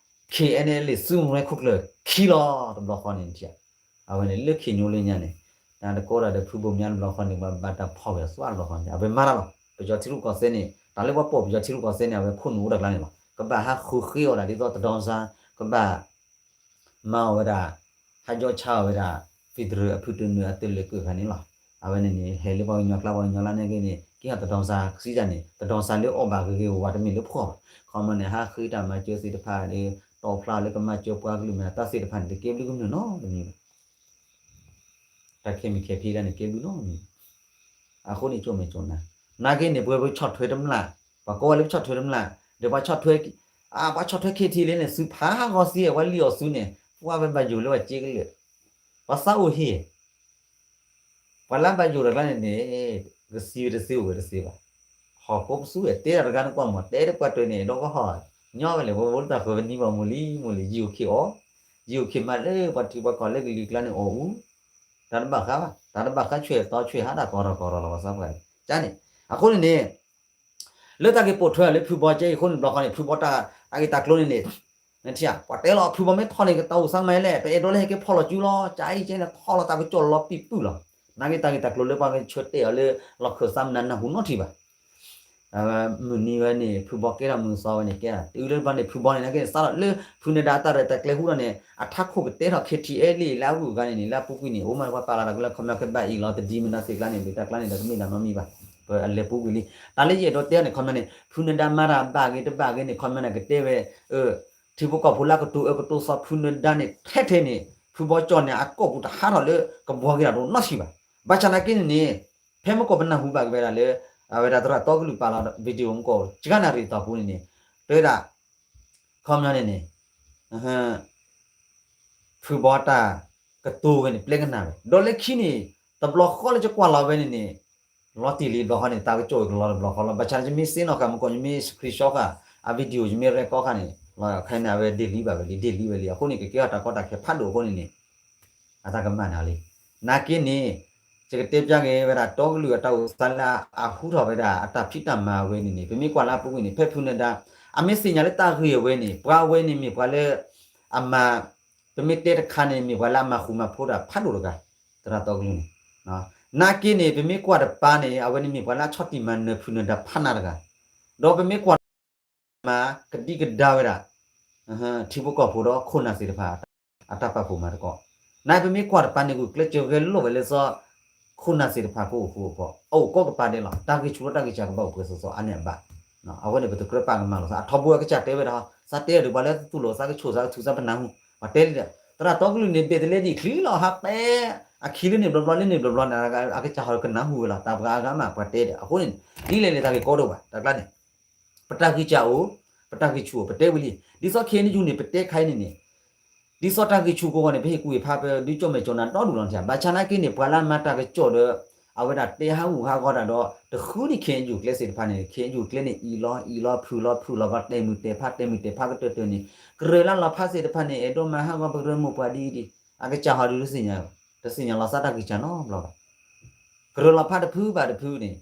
KNLA သုးမုၢ်ဝဲခိၣ်ကျၢၢ်ခံလီၤ တဘျီဃီန့ၣ်ထံၣ် အဝဲန့ၣ်လၢခံညိလၢညါန့ၣ် တၢ်တကိးဒီးဖုဘိၣ်မၠါတဘျီဃီန့ၣ် ပှၤဘၣ်တၢ်ဖီၣ်ဝဲအသွံတဘျီဃီန့ၣ် အဝဲမၤတၢ်လီၤ ပယီၤထံရူၢ်ကီၢ်သဲးန့ၣ် တၢ်လၢပှၤပိာ်ပယီၤထံရူၢ်ကီၢ်သဲးန့ၣ် အဝဲခိၣ်နူာ်အိၣ်တၢ်ကျါန့ၣ်လီၤ ကဘၣ်ဟးဃုဃ့အီၤဒၣ်ဒ်သိးတဒီစါ ကဘၣ် မၤအီၤဝဲဒၣ် ဟးယီဆါအီၤဝဲဒၣ် federal အဖုတနုာ်အတလၢာ်ကၢၢ်ဖဲန့ၣ်လီၤ. အဝဲန့ၣ်န့ၣ် ဟဲလၢပှၤကညီကျါ ပှၤကညီလၢန့ၣ်က့န့ၣ် က့ၤဟီၣ်တဒီစါ စံးတၢ်န့ၣ် တဒီစါလၢအီၣ်ဘၣ်ဂ့ၤဂ့ၤဝဲတမ့ၢ်လၢဖှီၣ်ဘၣ်. ခီမီန့ၣ် ဟးဃ့တၢ်မၤစၢၤသ့ၣ်တဖၣ်န့ၣ် တီၢ်ဖျါလၢကမၤစၢၤပှၤကလုာ်မ့ၢ်တၢ်သ့ၣ်တဖၣ်န့ၣ် တကဲဘျုးကမျၢၢ်နီတမံၤဘၣ်. တၢ်ခဲမံၤခဲဖံးဒၣ်န့ၣ် ကဲဘျုးနီတမံၤဘၣ်. အဃိန့ၣ် ကၠိၣ်မဲာ်ကၠိၣ်နါ နာ်က့န့ၣ် ပဝဲပဆီၣ်ထွဲတမျၢ် ပှၤကိးဝဲလၢပဆီၣ်ထွဲတမျၢ် ဒီးပှၤဆီၣ်ထွဲ ပှၤဆီၣ်ထွဲ KTLA န့ၣ် သုးဖးဟးဂီၤသံ ပှၤလံၣ်အီၤသုန့ၣ် ပှၤဝဲဘၣ်ယိၣ်လၢပှၤစ့ကလၢာ် ပှၤသးအိၣ်ဟ့ၣ် ပှၤလၢဘၣ်ယိၣ်တၢ်ကျါန့ၣ်န့ၣ် ကသံဝဲတသ့အိၣ်ဝဲတသ့ဘၣ်. ဟီၣ်ကိးပသူဝဲတဲတၢ်တဂၤန့ၣ်ကွၢ်မး တဲတပှၢ်တၢၢ်န့ၣ် ဒီကဟီၣ် ညီဝဲလဲၣ် ပဝဲလၢတၢ်ဃၢၤပနံၤဘၣ်မိၢ်လံမိၢ်လံ ယိၣ်ခ့အီၤ ယိၣ်ခ့မးလၢပှၤထံပှၤကီၢ်လၢကလံၤကျါန့ၣ်အီၣ်အူ တၢ်တဘၣ်ဃးဘၣ် တၢ်တဘၣ်ဃးဆွဲၣ်သီဆွဲၣ်ဟးတၢ်ကီၢ်ထီၣ်ကီၢ်ထီၣ်လီၤ ပှၤသးပှၢ်န့ၣ် ကန့ၣ် အဃိန့ၣ်န့ၣ် လၢတၢ်က့ၤပိာ်ထွဲအီၤလၢဖုဘီကဲအံၤအဃိန့ၣ် တဘျီဃီန့ၣ် ဖုဘီတၢ် တၢ်ဂ့ၢ်တၢ်ကျိၤန့ၣ်န့ၣ် နထံၣ်ဧါ ပှၤတဲလီၤ ဖုဘီမ့ၢ်ထီၣ်န့ၣ် ကတၢ်အိၣ်သးမးလဲၣ် ပအဲၣ်ဒိးလၢဟဲက့ၤဖီၣ်လီၤစုလီၤ ကၠၤအံၤကဲန့ၣ် ထီၣ်လီၤတၢ်ကစီၣ်လီၤပံာ်ပုၢ်လီၤ. နာ်က့တၢ်ဂ့ၢ်တၢ်ကျိၤလၢပှၤကဆၢတဲာ်အီၤလၢ လီၢ်ခၢၣ်သးမနုၤနၢ်ဟူနီတထံၣ်ဘၣ်. မုၢ်နံၤဝဲန့ၣ် ဖုဘီကဲထီၣ်မုၢ်သီဝဲန့ၣ်ကဲ တုၤလၢတဘျီန့ၣ် ဖုဘီန့ၣ် နာ်က့န့ၣ် စးထီၣ်လၢဖုနဒါတၢ်ရဲၣ်တၢ်ကျဲၤဟူထီၣ်န့ၣ် အထးခိၣ်ကတဲထီၣ် ခ့ထံအဲလ့ၣ် လၢအဂုၤအဂၤန့ၣ်န့ၣ် လၢအပူၤကွံာ်န့ၣ် အိၣ်မးပှၤပာ်လီၤတၢ်ကလၢ ခီပညီကဘၣ်အံၤလီၤ တဒံမနုၤသ့ကျါန့ၣ် ဒုးတၢ်ကျါန့ၣ်ဒီး တမ့ၢ်ဒၣ်နီတမံၤဘၣ်. ပလဲၤပူၤကွံာ်လံ တၢ်လၢယအဲၣ်ဒိးတဲန့ၣ် ခီပညီန့ၣ် ဖုနဒါမၤတၢ်ဘၣ်ဂ့ၤတဘၣ်ဂ့ၤန့ၣ် ခီပညီန့ၣ် ကတဲဝဲ ထံဖိကီၢ်ဖိလၢကတိၤအၢကတိၤသီဖုနဒါန့ၣ် ထဲထဲန့ၣ် ဖုဘီကၠီန့ၣ် အကိာ်ပူၤတဟးထီၣ်လၢကဘှီက့ၤတၢ်ဒိၣ်နီတဆံဘၣ်. ဘၣ်ဆၣ်နာ်က့န့ၣ်န့ၣ် ဖဲမ့ၢ်ကီၢ်ပနၢ်ဟူဘၣ်က့ၤဝဲဒၣ်လၢ အဝဲဒၣ်သရၣ်တီကလုာ်ပာ်လီၤ video မ့ၢ်ကီၢ် ကကနၣ်ရံၣ်သီပူၤန့ၣ်န့ၣ် တဲဝဲဒၣ် ခီပညီန့ၣ်န့ၣ် ဖုဘီတၢ်ကတိၤဝဲန့ၣ် ပျဲကနၣ်ဝဲ ဒီးလၢခံန့ၣ် တဘျီဃီလၢယကွၢ်လီၤဝဲန့ၣ်န့ၣ် လီၤတံၢ်လံတဘျီဃီန့ၣ် တၢ်ကစီၣ်ကလီၤတဘျီဃီလီၤ. ဘၣ်ဆၣ်န့ၣ် ယမ့ၢ်စ့နီၣ်ဃာ်မ့ၢ်ကီၢ် ယမ့ၢ် screenshot ဃာ် အ video ယမ့ၢ် record ဃာ်န့ၣ် လီၤခဲန့ၣ် အဝဲဒ့ၣ်လံဘၣ်ဝဲလံ ဒ့ၣ်လံဝဲလံ အဃိန့ၣ် ကကဲထီၣ်တၢ်ကီတၢ်ခဲဖးဒိၣ်အဃိန့ၣ်န့ၣ် အတၢ်ကမၣ်န့ၣ်လံ. နာ်က့န့ၣ် ယကတဲပျၢ်က့ၤဝဲဒၣ် တီကလုာ်အတၢ်အိၣ်သးလၢအဟူထီၣ်ဝဲဒၣ် အတၢ်ဖံးတၢ်မၤဝဲန့ၣ်န့ၣ် ပမ့ၢ်ကွၢ်လၢအပူၤကွံာ်န့ၣ် ဖဲဖုနဒါ အမ့ၢ်သ့ၣ်ညါလၢတၢ်ဂ့ၢ်အဝဲန့ၣ် ပှၤဝဲန့ၣ်မ့ၢ်ပှၤလၢ အမၤ ပမ့ၢ်တဲတခါန့ၣ် မ့ၢ်ပှၤလၢအမၤဃူမၤဖိးတၢ်ဖးဒိၣ်တဂၤ သရၣ်တီကလုာ်န့ၣ် နာ်က့န့ၣ် ပမ့ၢ်ကွၢ်တပၤန့ၣ် အဝဲန့ၣ်မ့ၢ်ပှၤလၢအဆီၣ်တံၢ်မၤနၢၤဖုနဒါဖးနးတဂၤ ဒီးပမ့ၢ်ကွၢ် မၤကဒံကဒါဝဲဒၣ် ထံဖိကီၢ်ဖိဒီးခိၣ်နၢ်သ့ၣ်တဖၣ် အတၢ်ပာ်ဖှိၣ်မၤသကိး, နာ်ပမ့ၢ်ကွၢ်တပၤန့ၣ် ဂုာ်ကျဲးစၢးဂဲၤလိာ်ဝဲလၢစီၤ ခိၣ်နၢ်သ့ၣ်တဖၣ်ကအိၣ်ဃူအိၣ်ဖိး အအိၣ်ကိးကပၤဒဲးလီၤ. တၢ်ဂံၢ်ဆူၣ်ဒီးတၢ်ဂံၢ်စၢ်ကဘၣ်အိၣ်ပှဲၤစီၤစီၤအါန့ၣ်အဘၣ်. အဝဲန့ၣ် ပတကြၢးပာ်ကမၣ်လီၤသး အထီဘိအကစၢ်တဲဝဲဒၣ် သးတဲဒီးပှၤလၢသူၣ်လိာ်သးကဆူၣ်သးကထူၣ်သးပနၢ်ဟူ ပှၤတဲလံဒီး သရၣ်တီကလုာ်န့ၣ် ဘ့ၣ်တလဲဒံးချံလီၤ ဟးပဲ အခံလၢန့ၣ်ဘျီဘျီလၢန့ၣ်ဘျီဘျီန့ၣ် အကစၢ်ဟီကနၢ်ဟူဝဲလီၤ တၢ်ပှၤအါဂၤမး ပှၤတဲဒီး အဃိန့ၣ် ဒ်လဲၣ်န့ၣ် တၢ်ဂ့ၢ်ကီဒိၣ်ဘၣ် တၢ်ကျါန့ၣ် ပတၢ်ဂံၢ်စၢ်အိၣ် ပတၢ်ဂံၢ်ဆူၣ်အိၣ် ပတဲဝံၤလံ. ဒ်သိး ခ့ၣ်အဲၣ်ယူၣ်န့ၣ် ပတဲခါအံၤန့ၣ်န့ၣ် ဒ်သိးတၢ်ဂံၢ်ဆူၣ်ကီးဂီၢ်န့ၣ် ပဟ့ၣ်ကူၣ်ဟ့ၣ်ဖး ပဒုးကၠီၣ်မဲာ်ကၠီၣ်နၤဒီဒူၣ်လီၤန့ၣ် ဘၣ်ဆၣ်နာ်က့န့ၣ် ပှၤလၢအမၤတၢ်ကစီၣ်ဒီး အဝဲဒၣ်တဲဟးဂူာ်ဟးဂီၤတၢ်ဒီး တဃုန့ၣ် ခ့ၣ်အဲၣ်ယူၣ် ကျဲသ့ၣ်တဖၣ်န့ၣ် ခ့ၣ်အဲၣ်ယူၣ်ကျဲန့ၣ် အံၤလီၤ အံၤလီၤ ဖုၣ်လီၤ ဖုၣ်လီၤ ပှၤတဲမုၢ်တဲဖး တဲမုၢ်တဲဖးကတၢၢ်တၢၢ်န့ၣ် ကရၢလၢလီၤဖးသ့ၣ်တဖၣ်န့ၣ် အဲၣ်ဒိးမၤဟးဂီၤပကရၢမိၢ်ပှၢ်ဒ်အံၤဒ် အကစၢ်ဟီဒုးတသ့ၣ်ညါ တသ့ၣ်ညါလီၤသးတၢ်ဂံၢ်စၢ်နီတဘျီဘၣ်. ကရၢလီၤဖးတဖုဘၣ်တဖုန့ၣ်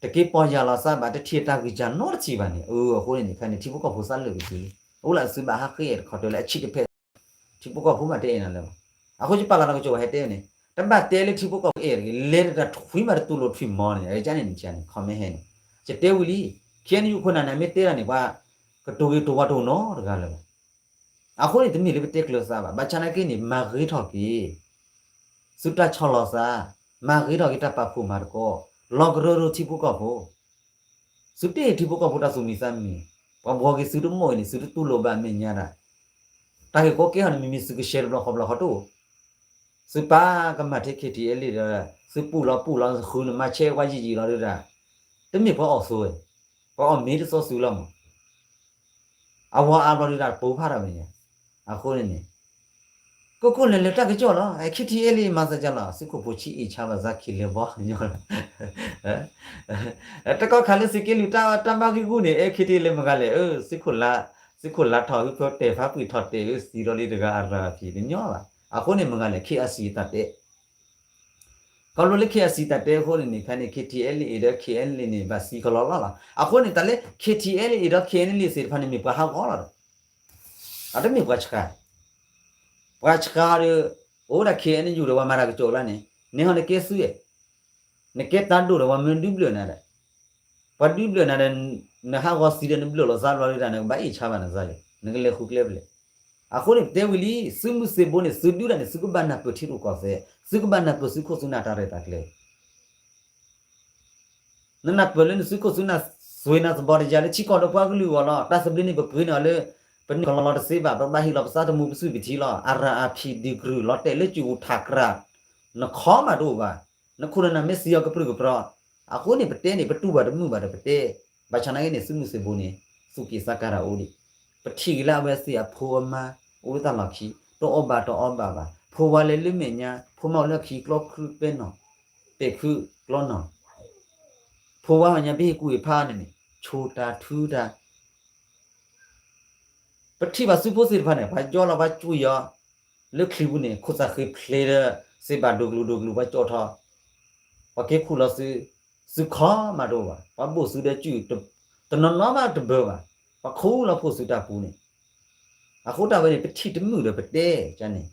တက့ၤပီၢ်ယၢ်လီၤသးဘၣ် တထံၣ်တၢ်ဂံၢ်စၢ်နီတထံၣ်ဘၣ်န့ၣ် အဃိန့ၣ်န့ၣ် ခဲန့ၣ် ထံဖိကီၢ်ဖိသးလၢာ်က့ၤလံ အအိၣ်လၢအစုဘၣ်ဟးဃ့အဲၣ်တခီတၢၢ်လၢအဆံးတဖျၢၣ် ထံဖိကီၢ်ဖိမးတအဲၣ်နၤလၢၤဘၣ်. အဃိယပာ်လီၤတၢ်ကစီၣ်ဝဲဟဲတဲန့ၣ် တဘၣ်တဲလၢထံဖိကီၢ်ဖိအဲၣ်တဂ့ၤ လဲၤတၢ်ထွံမးတတူၢ်လိာ်ထွံမီၤန့ၣ် အကန့ၣ်န့ၣ် comment ဟဲန့ၣ် ယတဲဝံၤလံ ခ့ၣ်အဲၣ်ယူၣ်ခိၣ်နၢ်န့ၣ် မ့ၢ်တဲဒၣ်န့ၣ် ပှၤကတိၤဂ့ၤတိၤဝါတအိၣ်နီတဂၤလၢၤဘၣ်. အဃိန့ၣ် တမ့ၢ်လၢပတဲကျၢၤသးဘၣ် ဘၣ်ဆၣ်နာ်က့န့ၣ် မၤဂ့ၤထီၣ်က့ၤ သုတၢ်ဆီၣ်လီၤသး, မၤဂ့ၤထီၣ်က့ၤတၢ်ပာ်ဖှိၣ်မၤသကိး, လီၤကရၢကရိထံဖိကီၢ်ဖိ, သုတဟ့ၣ်ထံဖိကီၢ်ဖိတၢ်သူၣ်မံသးမံ, ပှၤဘှီက့ၤသုတမီၢ်အံၤန့ၣ် သုတတူၢ်လိာ်ဘၣ်မဲာ်ညါဒၣ်, တၢ်ဂ့ၢ်ကီကဲဟီန့ၣ် မ့မ့ၢ်သုကရှဲတဘျီဃီဘျီဃီတအိၣ်, သုပာ်ကမၣ်ထဲ ခ့ၣ်ထံၣ်အဲလ့ၣ်ဒီး သုပူၣ်လီၤပူၣ်လီၤ သုဃုနမၤဆဲးဝါယံာ်ယံာ်လီၤဒၣ်, တမ့ၢ်ပှၤအီၣ်ဆိဝဲ, ပှၤအီၣ်မ့ၤတသီသုလီၤမး အဝဲအါဘျီဒုးတၢ်ပိာ်ဖးထီၣ်မဲာ်ညါ, အဃိန့ၣ်န့ၣ် ကိးကိးလၢာ်လၢာ်တၢ်ကစီၣ်လီၤ, ခ့ၣ်ထံၣ်အဲလ့ၣ်မၤသးကလီၤ, သုးခိၣ်ဖိဆံးအ့ၣ်ဆါဘၣ်သးခံလၢၤဘီညီလီၤ, တကီၢ်ခါလၢသုးက့လွံၢ်တၢ်မၤဂ့ၤဂူၢ်န့ၣ် အဲ ခ့ၣ်ထံၣ်အဲလ့ၣ်မ့ၢ်ဂၤလဲၣ်, သုးခိၣ်လါ, သုးခိၣ်လါထီၣ်ဟူဖၢတဲာ်ဖးပှံာ်ထီၣ်တဲာ် သံဒီးလံတဂၤအရၤဖံးတညီဘၣ်, အဃိန့ၣ်မ့ၢ်ဂၤလဲၣ် ခ့ၣ်အစံးတၢ်တဲ ခီဖျိလၢခ့ၣ်အစံးတၢ်တဲအဃိန့ၣ်န့ၣ် ခဲန့ၣ် ခ့ၣ်ထံၣ်အဲလ့ၣ်အ့ၣ်ဒီး ခ့ၣ်အဲလ့ၣ်န့ၣ် ဘၣ်စံးကလီလီၤလီၤ, အဃိန့ၣ် တၢ်လၢ ခ့ၣ်ထံၣ်အဲလ့ၣ်အ့ၣ်ဒီး ခ့ၣ်အဲလ့ၣ်သ့ၣ်တဖၣ်န့ၣ် မ့ၢ်ပှၤဟးဂီၤလီၤဒီး အတမ့ၢ်ပှၤဆှါ, ပှၤဆှါဒီး အိၣ်ဒၣ် ခ့ၣ်အဲယူၣ် ဒီးပှၤမၤတၢ်ကစီၣ်လၢန့ၣ်, န့ၣ်ဟီနကဲသုအဲၣ်, နကဲတၢ်ဒိၣ်ဒီးပှၤမၢဒုးဘျၢၣ်နၤဒီး, ပှၤဒုးဘျၢၣ်နၤဒီး နဟးဂီၤသံဒီးနဘျၢၣ်လီၤသးဘျီဒၣ် နကဘၣ်အ့ၣ်ဆါဘၣ်နသးယဲ, နကလဲၤဃုကျဲဖဲလဲၣ်, အဃိန့ၣ် ပတဲဝံၤလံ သုးမုၢ်သံၣ်ဘိန့ၣ် သုဒုးဒၣ်န့ၣ် သုကဘၣ်နၢ်ပၢၢ်ထံရူၢ်ကီၢ်သဲး, သုကဘၣ်နၢ်ပၢၢ်သုးခိၣ်သုးနၢ်တၢ်ရဲၣ်တၢ်ကျဲၤ နနၢ်ပၢၢ်လၢနသုးခိၣ်သုးနၢ် စွ့နၤသဘီတယၤလၢထံကီၢ်ဒီးပှၤကလုာ်အဂီၢ်လီၤ, တၢ်သဘျ့န့ၣ်ပပှ့ၤန့ၢ်အီၤလၢ ပန့ၢ်ကလီလီၤတသ့ဘၣ်, ပဘၣ်ဟ့ၣ်လီၤပသးတမူပစုပထံလီၤ, အရၤအဖံးဒုးကရုၢ်လီၤတဲာ်လၢစုၣ်အူထးကြၢး, နခီမးတအိၣ်ဘၣ်, နခိၣ်နနၢ်မ့ၢ်သံအီၤကပြုၢ်ကပြီၤ, အဃိန့ၣ် ပတဲန့ၣ် ပတူၢ်ဘၣ်တမုာ်ဘၣ်ဒီးပတဲ, ဘၣ်ဆၣ်နာ်က့န့ၣ် သုးမုၢ်သံၣ်ဘိန့ၣ် သူၣ်က့ၣ်သးကါတၢ်အိၣ်ဒံး, ပထံၣ်က့ၤလၢအဝဲသ့ၣ်အဖိအမါ အိၣ်လၢတၢ်လီၢ်ခံ တအီၣ်ဘၣ်တအီဘၣ်ဘၣ်, ဖိဝါလဲၤလၢမဲာ်ညါ ဖိမါအိၣ်လၢခံ ကျီခုပဲနီၢ် ပဲာ်ခုကျီနီၢ်, ဖိဝါမဲာ်ညါ ပဟ့ၣ်ကူၣ်ဟ့ၣ်ဖးန့ၣ်န့ၣ် ဆိၣ်တၢ်ထုတၢ် ပထံၣ်ဘၣ်သုးဖိသ့ၣ်တဖၣ်န့ၣ် ပှၤယီလီၤပှၤကွံာ်ယီၤ လၢချံပူၤန့ၣ် ခိၣ်သၣ်ဃ့ဖျ့ဒီး စ့ဘၣ်ဒိၣ်ကလူးဒိၣ်ကလူး ပှၤကၠီၣ်ထီၣ်, ပှၤက့ၤခူၣ်လီၤသု, သုခီမးတအိၣ်ဘၣ်, ပှၤဘိၣ်သုဒီးကုၢ် တနီၤနီၤမးတဘၢဘၣ်, ပှၤခူၣ်လီၤဖိသုတၢ်ပူၤန့ၣ်, အဃိတၢ်ဝဲန့ၣ် ပထံၣ်တမုာ်ဒီးပတဲန့ၣ်,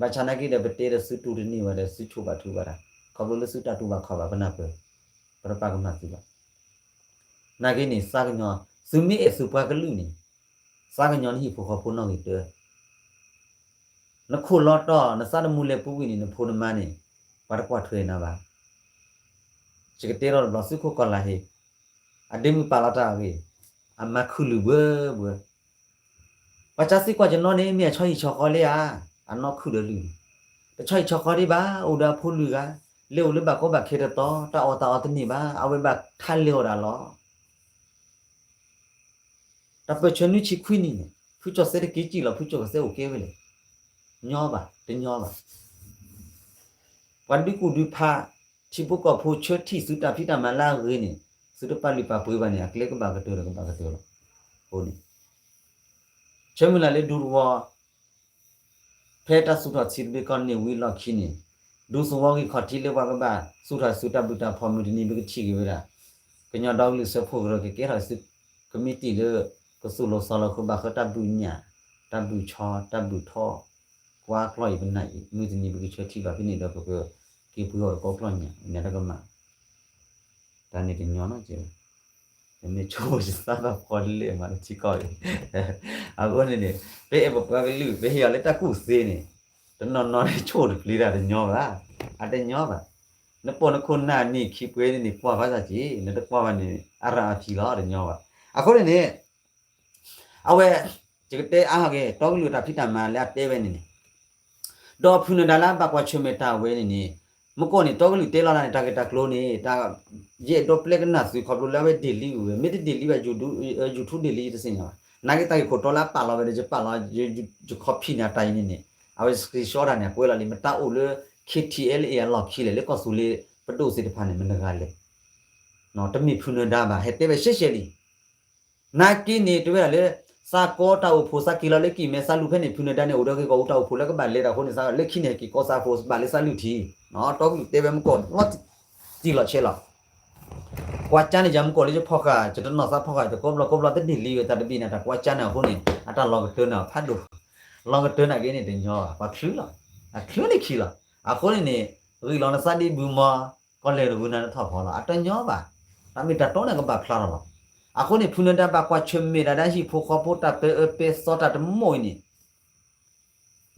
ဘၣ်ဆၣ်နာ်က့ဒီးပတဲဒီးသုတူၢ်တန့ၢ်ဘၣ်ဒီးသုဆိၣ်ဘၣ်ထုဘၣ်တၢ်, ခီဖျိလၢသုတၢ်တူၢ်ဘၣ်ခီၣ်ဘၣ်ပနၢ်ပၢၢ်, ပတပာ်ကမၣ်သုဘၣ်. နာ်က့န့ၣ် သးကညီၤ သုမ့ၢ်အဲၣ်သုပှၤကလုာ်န့ၣ် သးကညီၤနဟံၣ်ဖိဃီဖိနီၣ်ဂံၢ်တၢ နခိၣ်လီၤတီၢ် နသးတမူလဲၤပူၤကွံာ်န့ၣ် နဖိနမါန့ၣ် ပှၤတကွၢ်ထွဲနၤဘၣ်. ယကတဲလီၤတဘျီ သုးခိၣ်ကီၤလၤဟ့ အဒ့မုၣ်ပာ်လီၤတၢ်အဂ့ၢ် အမၤခုၣ်လုာ်ဘၢဘၢ ပှၤကစၢ်သံကွၢ်ကနီန့ၣ် မ့ၢ်အဆီဟံၣ်ဆီဃီလံဧါ, အနီၢ်ခုၣ်ဒီးလုၢ်န့ၣ်, တဆီဟံၣ်ဆီဃီဒံးဘၣ်, အိၣ်ဒီးအဖိလွံၢ်ဂၤ, လဲၤအိၣ်လၢဘၣ်ကီဘၣ်ခဲတသီ, တၢ်အီၣ်တၢ်အီတန့ၢ်ဘၣ်, အဝဲဘၣ်ထါလဲၤအီၣ်ဒၣ်လီၤ. တၢ်ပၢၢ်ဆၢနွံဆံခွံနံၣ်န့ၣ် ဖုကၠီၣ်စဲတက့ၤစံၣ်လီၤ ဖုကၠီၣ်စဲအိၣ်ကဲဝဲလဲၣ်. ညီဘၣ်, တညီဘၣ်. ပှၤဒုးကူၣ်ဒုးဖး, ထံဖိကီၢ်ဖိဆၢထံၣ်သုတၢ်ဖံးတၢ်မၤလၢအဂ့ၤန့ၣ်, သုတပာ်လုၢ်ပာ်ပှ့ၤဘၣ်န့ၣ် အကျဲကဘၣ်ကတၢၢ်ဒီးကဘၣ်ကတၢၢ်လီၤ. အဃိန့ၣ် ဆၢမုၢ်လၢ်လၢဒူသဝီ ဖဲတၢ်သူၣ်ထီၣ်ထံတဘ့ၣ်ကီၢ်န့ၣ်ဝံၤလီၢ်ခံန့ၣ်, ဒူသဝီဂံၢ်ခီၣ်ထံးလၢပှၤကဘၣ်သူၣ်ထီၣ်ဆူတၢ်ဘျုးတၢ်ဖှိၣ်မုၢ်တနံၤ ပကထံၣ်က့ၤဝဲဒၣ် ကညီဒီကလုာ်စၢဖှိၣ်ကရၢကကဲထီၣ်ဆူ ကမံးတံာ်လၢ ကသူၣ်လီၤသီလီၤဃုာ်ဘၣ်ဃးတၢ်ဘုၣ်ညၣ်, တၢ်ဘုၣ်ဆီ, တၢ်ဘုၣ်ထီ, ကွၢ်ကျီၢ်အံၤပနၢ်အံၤ မုၢ်တနံၤပကဆၢထံၣ်ဘၣ်ဖဲန့ၣ်ဒီး ပကက့ၤပှ့ၤအီၤတကီကျီၢ်ညၣ် ညၣ်တၢ်ကမၣ် တၢ်န့ၣ်တညီနီတစဲးဘၣ်. ပမ့ၢ်ဆိကမိၣ်ယသးဘၣ်ဖီလၢမၤတထံကီၢ်အံၤ, အဃိန့ၣ်န့ၣ် ပအဲၣ်ပပှၤကလုာ် ပဟ့ၣ်အီၤလၢတၢ်ကူၣ်သ့န့ၣ် တနီၤနီၤန့ၣ်ဆိၣ်တပျံၤတၢ်တညီဘၣ်, အတညီဘၣ်. နပိာ်နခိၣ်နၢ်နံၣ်ခံပှဲၤန့ၣ်န့ၣ် ကွၢ်ဘၣ်ဆၣ်က့ၤ နတကွၢ်ဘၣ်န့ၣ် အရၣ်အဖံးလီၤ တညီဘၣ်. အဃိန့ၣ်န့ၣ် အဝဲ ယကတဲအါဟီၣ်က့ၤ တီကလုာ်တၢ်ဖံးတၢ်မၤလၢအတဲဝဲန့ၣ်န့ၣ် ဒီးဖုနဒါလၢအဘၣ်ကွၢ်ဆၢၣ်မဲာ်တၢ်ဝဲန့ၣ်န့ၣ် မ့ၢ်ကီၢ်န့ၣ် တီကလုာ်တဲလီၤတၢ်န့ၣ် တၢ်ဂ့ၢ်တၢ်ကျိၤန့ၣ် တၢ် ယအဲၣ်ဒိးပျဲကနၣ်သုးခီဖျိလၢအဝဲဒ့ၣ်လံဝဲ မ့ၢ်တဒ့ၣ်လံဘၣ် YouTube ဒ့ၣ်လံတသ့ၣ်ညါဘၣ်. နာ်က့တၢ်ဂ့ၢ်ခိၣ်တီလၢအပာ်လီၤဝဲဒီး ယပာ်လီၤ ယခီဖံးန့ၣ်အတၢ်အံၤန့ၣ်န့ၣ် အဝဲ screenshot တၢ်န့ၣ် အကွဲးလီၤလံ မတၤအိၣ်လၢ ခ့ထံအဲလ်အ့အလီၢ်ခံလဲၣ် လၢကီၢ်သူလ့ၤပဒိၣ်သ့ၣ်တဖၣ်န့ၣ် မတဂၤလဲၣ်. တမ့ၢ်ဖုနဒါဘၣ် ဟဲတဲဝဲရှဲရှဲလံ နာ်က့န့ၣ် တဲဝဲဒၣ်လၢ သးကီတၢ်အိၣ်ဖှိၣ် သးက့ၤလီၤလၢကံၢ်မဲ သးလူၤဖဲန့ၣ် ဖုနဒါန့ၣ် အိၣ်ဒီးဂ့ၢ်ကီၢ်အူတၢ်အိၣ်ဖှိၣ်လၢကဘၣ်လဲၤတၢ်အဃိန့ၣ် သးလၢခံန့ၣ် ဟဲက့ၤကီသးဖိ ဘၣ်လၢသးလူၤထံ တီကလုာ်တဲဝဲမ့ၢ်ကီၢ်လီၤတံၢ်လီၤဆဲးလီၤ. ကွၢ်ကၢန့ၣ် ယၤမ့ၢ်ကီၢ်လၢယဖီၣ်ဃာ် ယတနီၣ်သးဖီၣ်ဃာ် တကိးဘျီကိးဘျီတဒ့ၣ်လံဝဲ တၢ်တဘ့ၣ်န့ၣ် တၢ်ကွၢ်ကၢန့ၣ်အဃိန့ၣ် အတၢ်လီၤကတၢၢ်န့ၣ်ဖးဒိၣ် လီၤကတၢၢ်နာ်က့န့ၣ် တညီဘၣ် ပှၤချုးလီၤ အချုးန့ၣ်ခံလီၤ. အဃိန့ၣ်န့ၣ် ဂံၢ်လီၤနသးဒ့ဘုမီ ကီၢ်လဲၤတဂုာ်နၤတထီၣ်ဖီလီၤ အတညီဘၣ်. တၢ်မ့ၢ်တၢ်တီန့ၣ်ကဘၣ်ဖျါထီၣ်လီၤ. အဃိန့ၣ် ဖုနဒါဘၣ်ကွၢ်ဆၢၣ်မဲာ်ဒၣ်ဒၣ်ဟံၣ်ဖိဃီဖိတၢ်ပၢအၢပၢသီတၢ်တမိၣ်အံၤန့ၣ်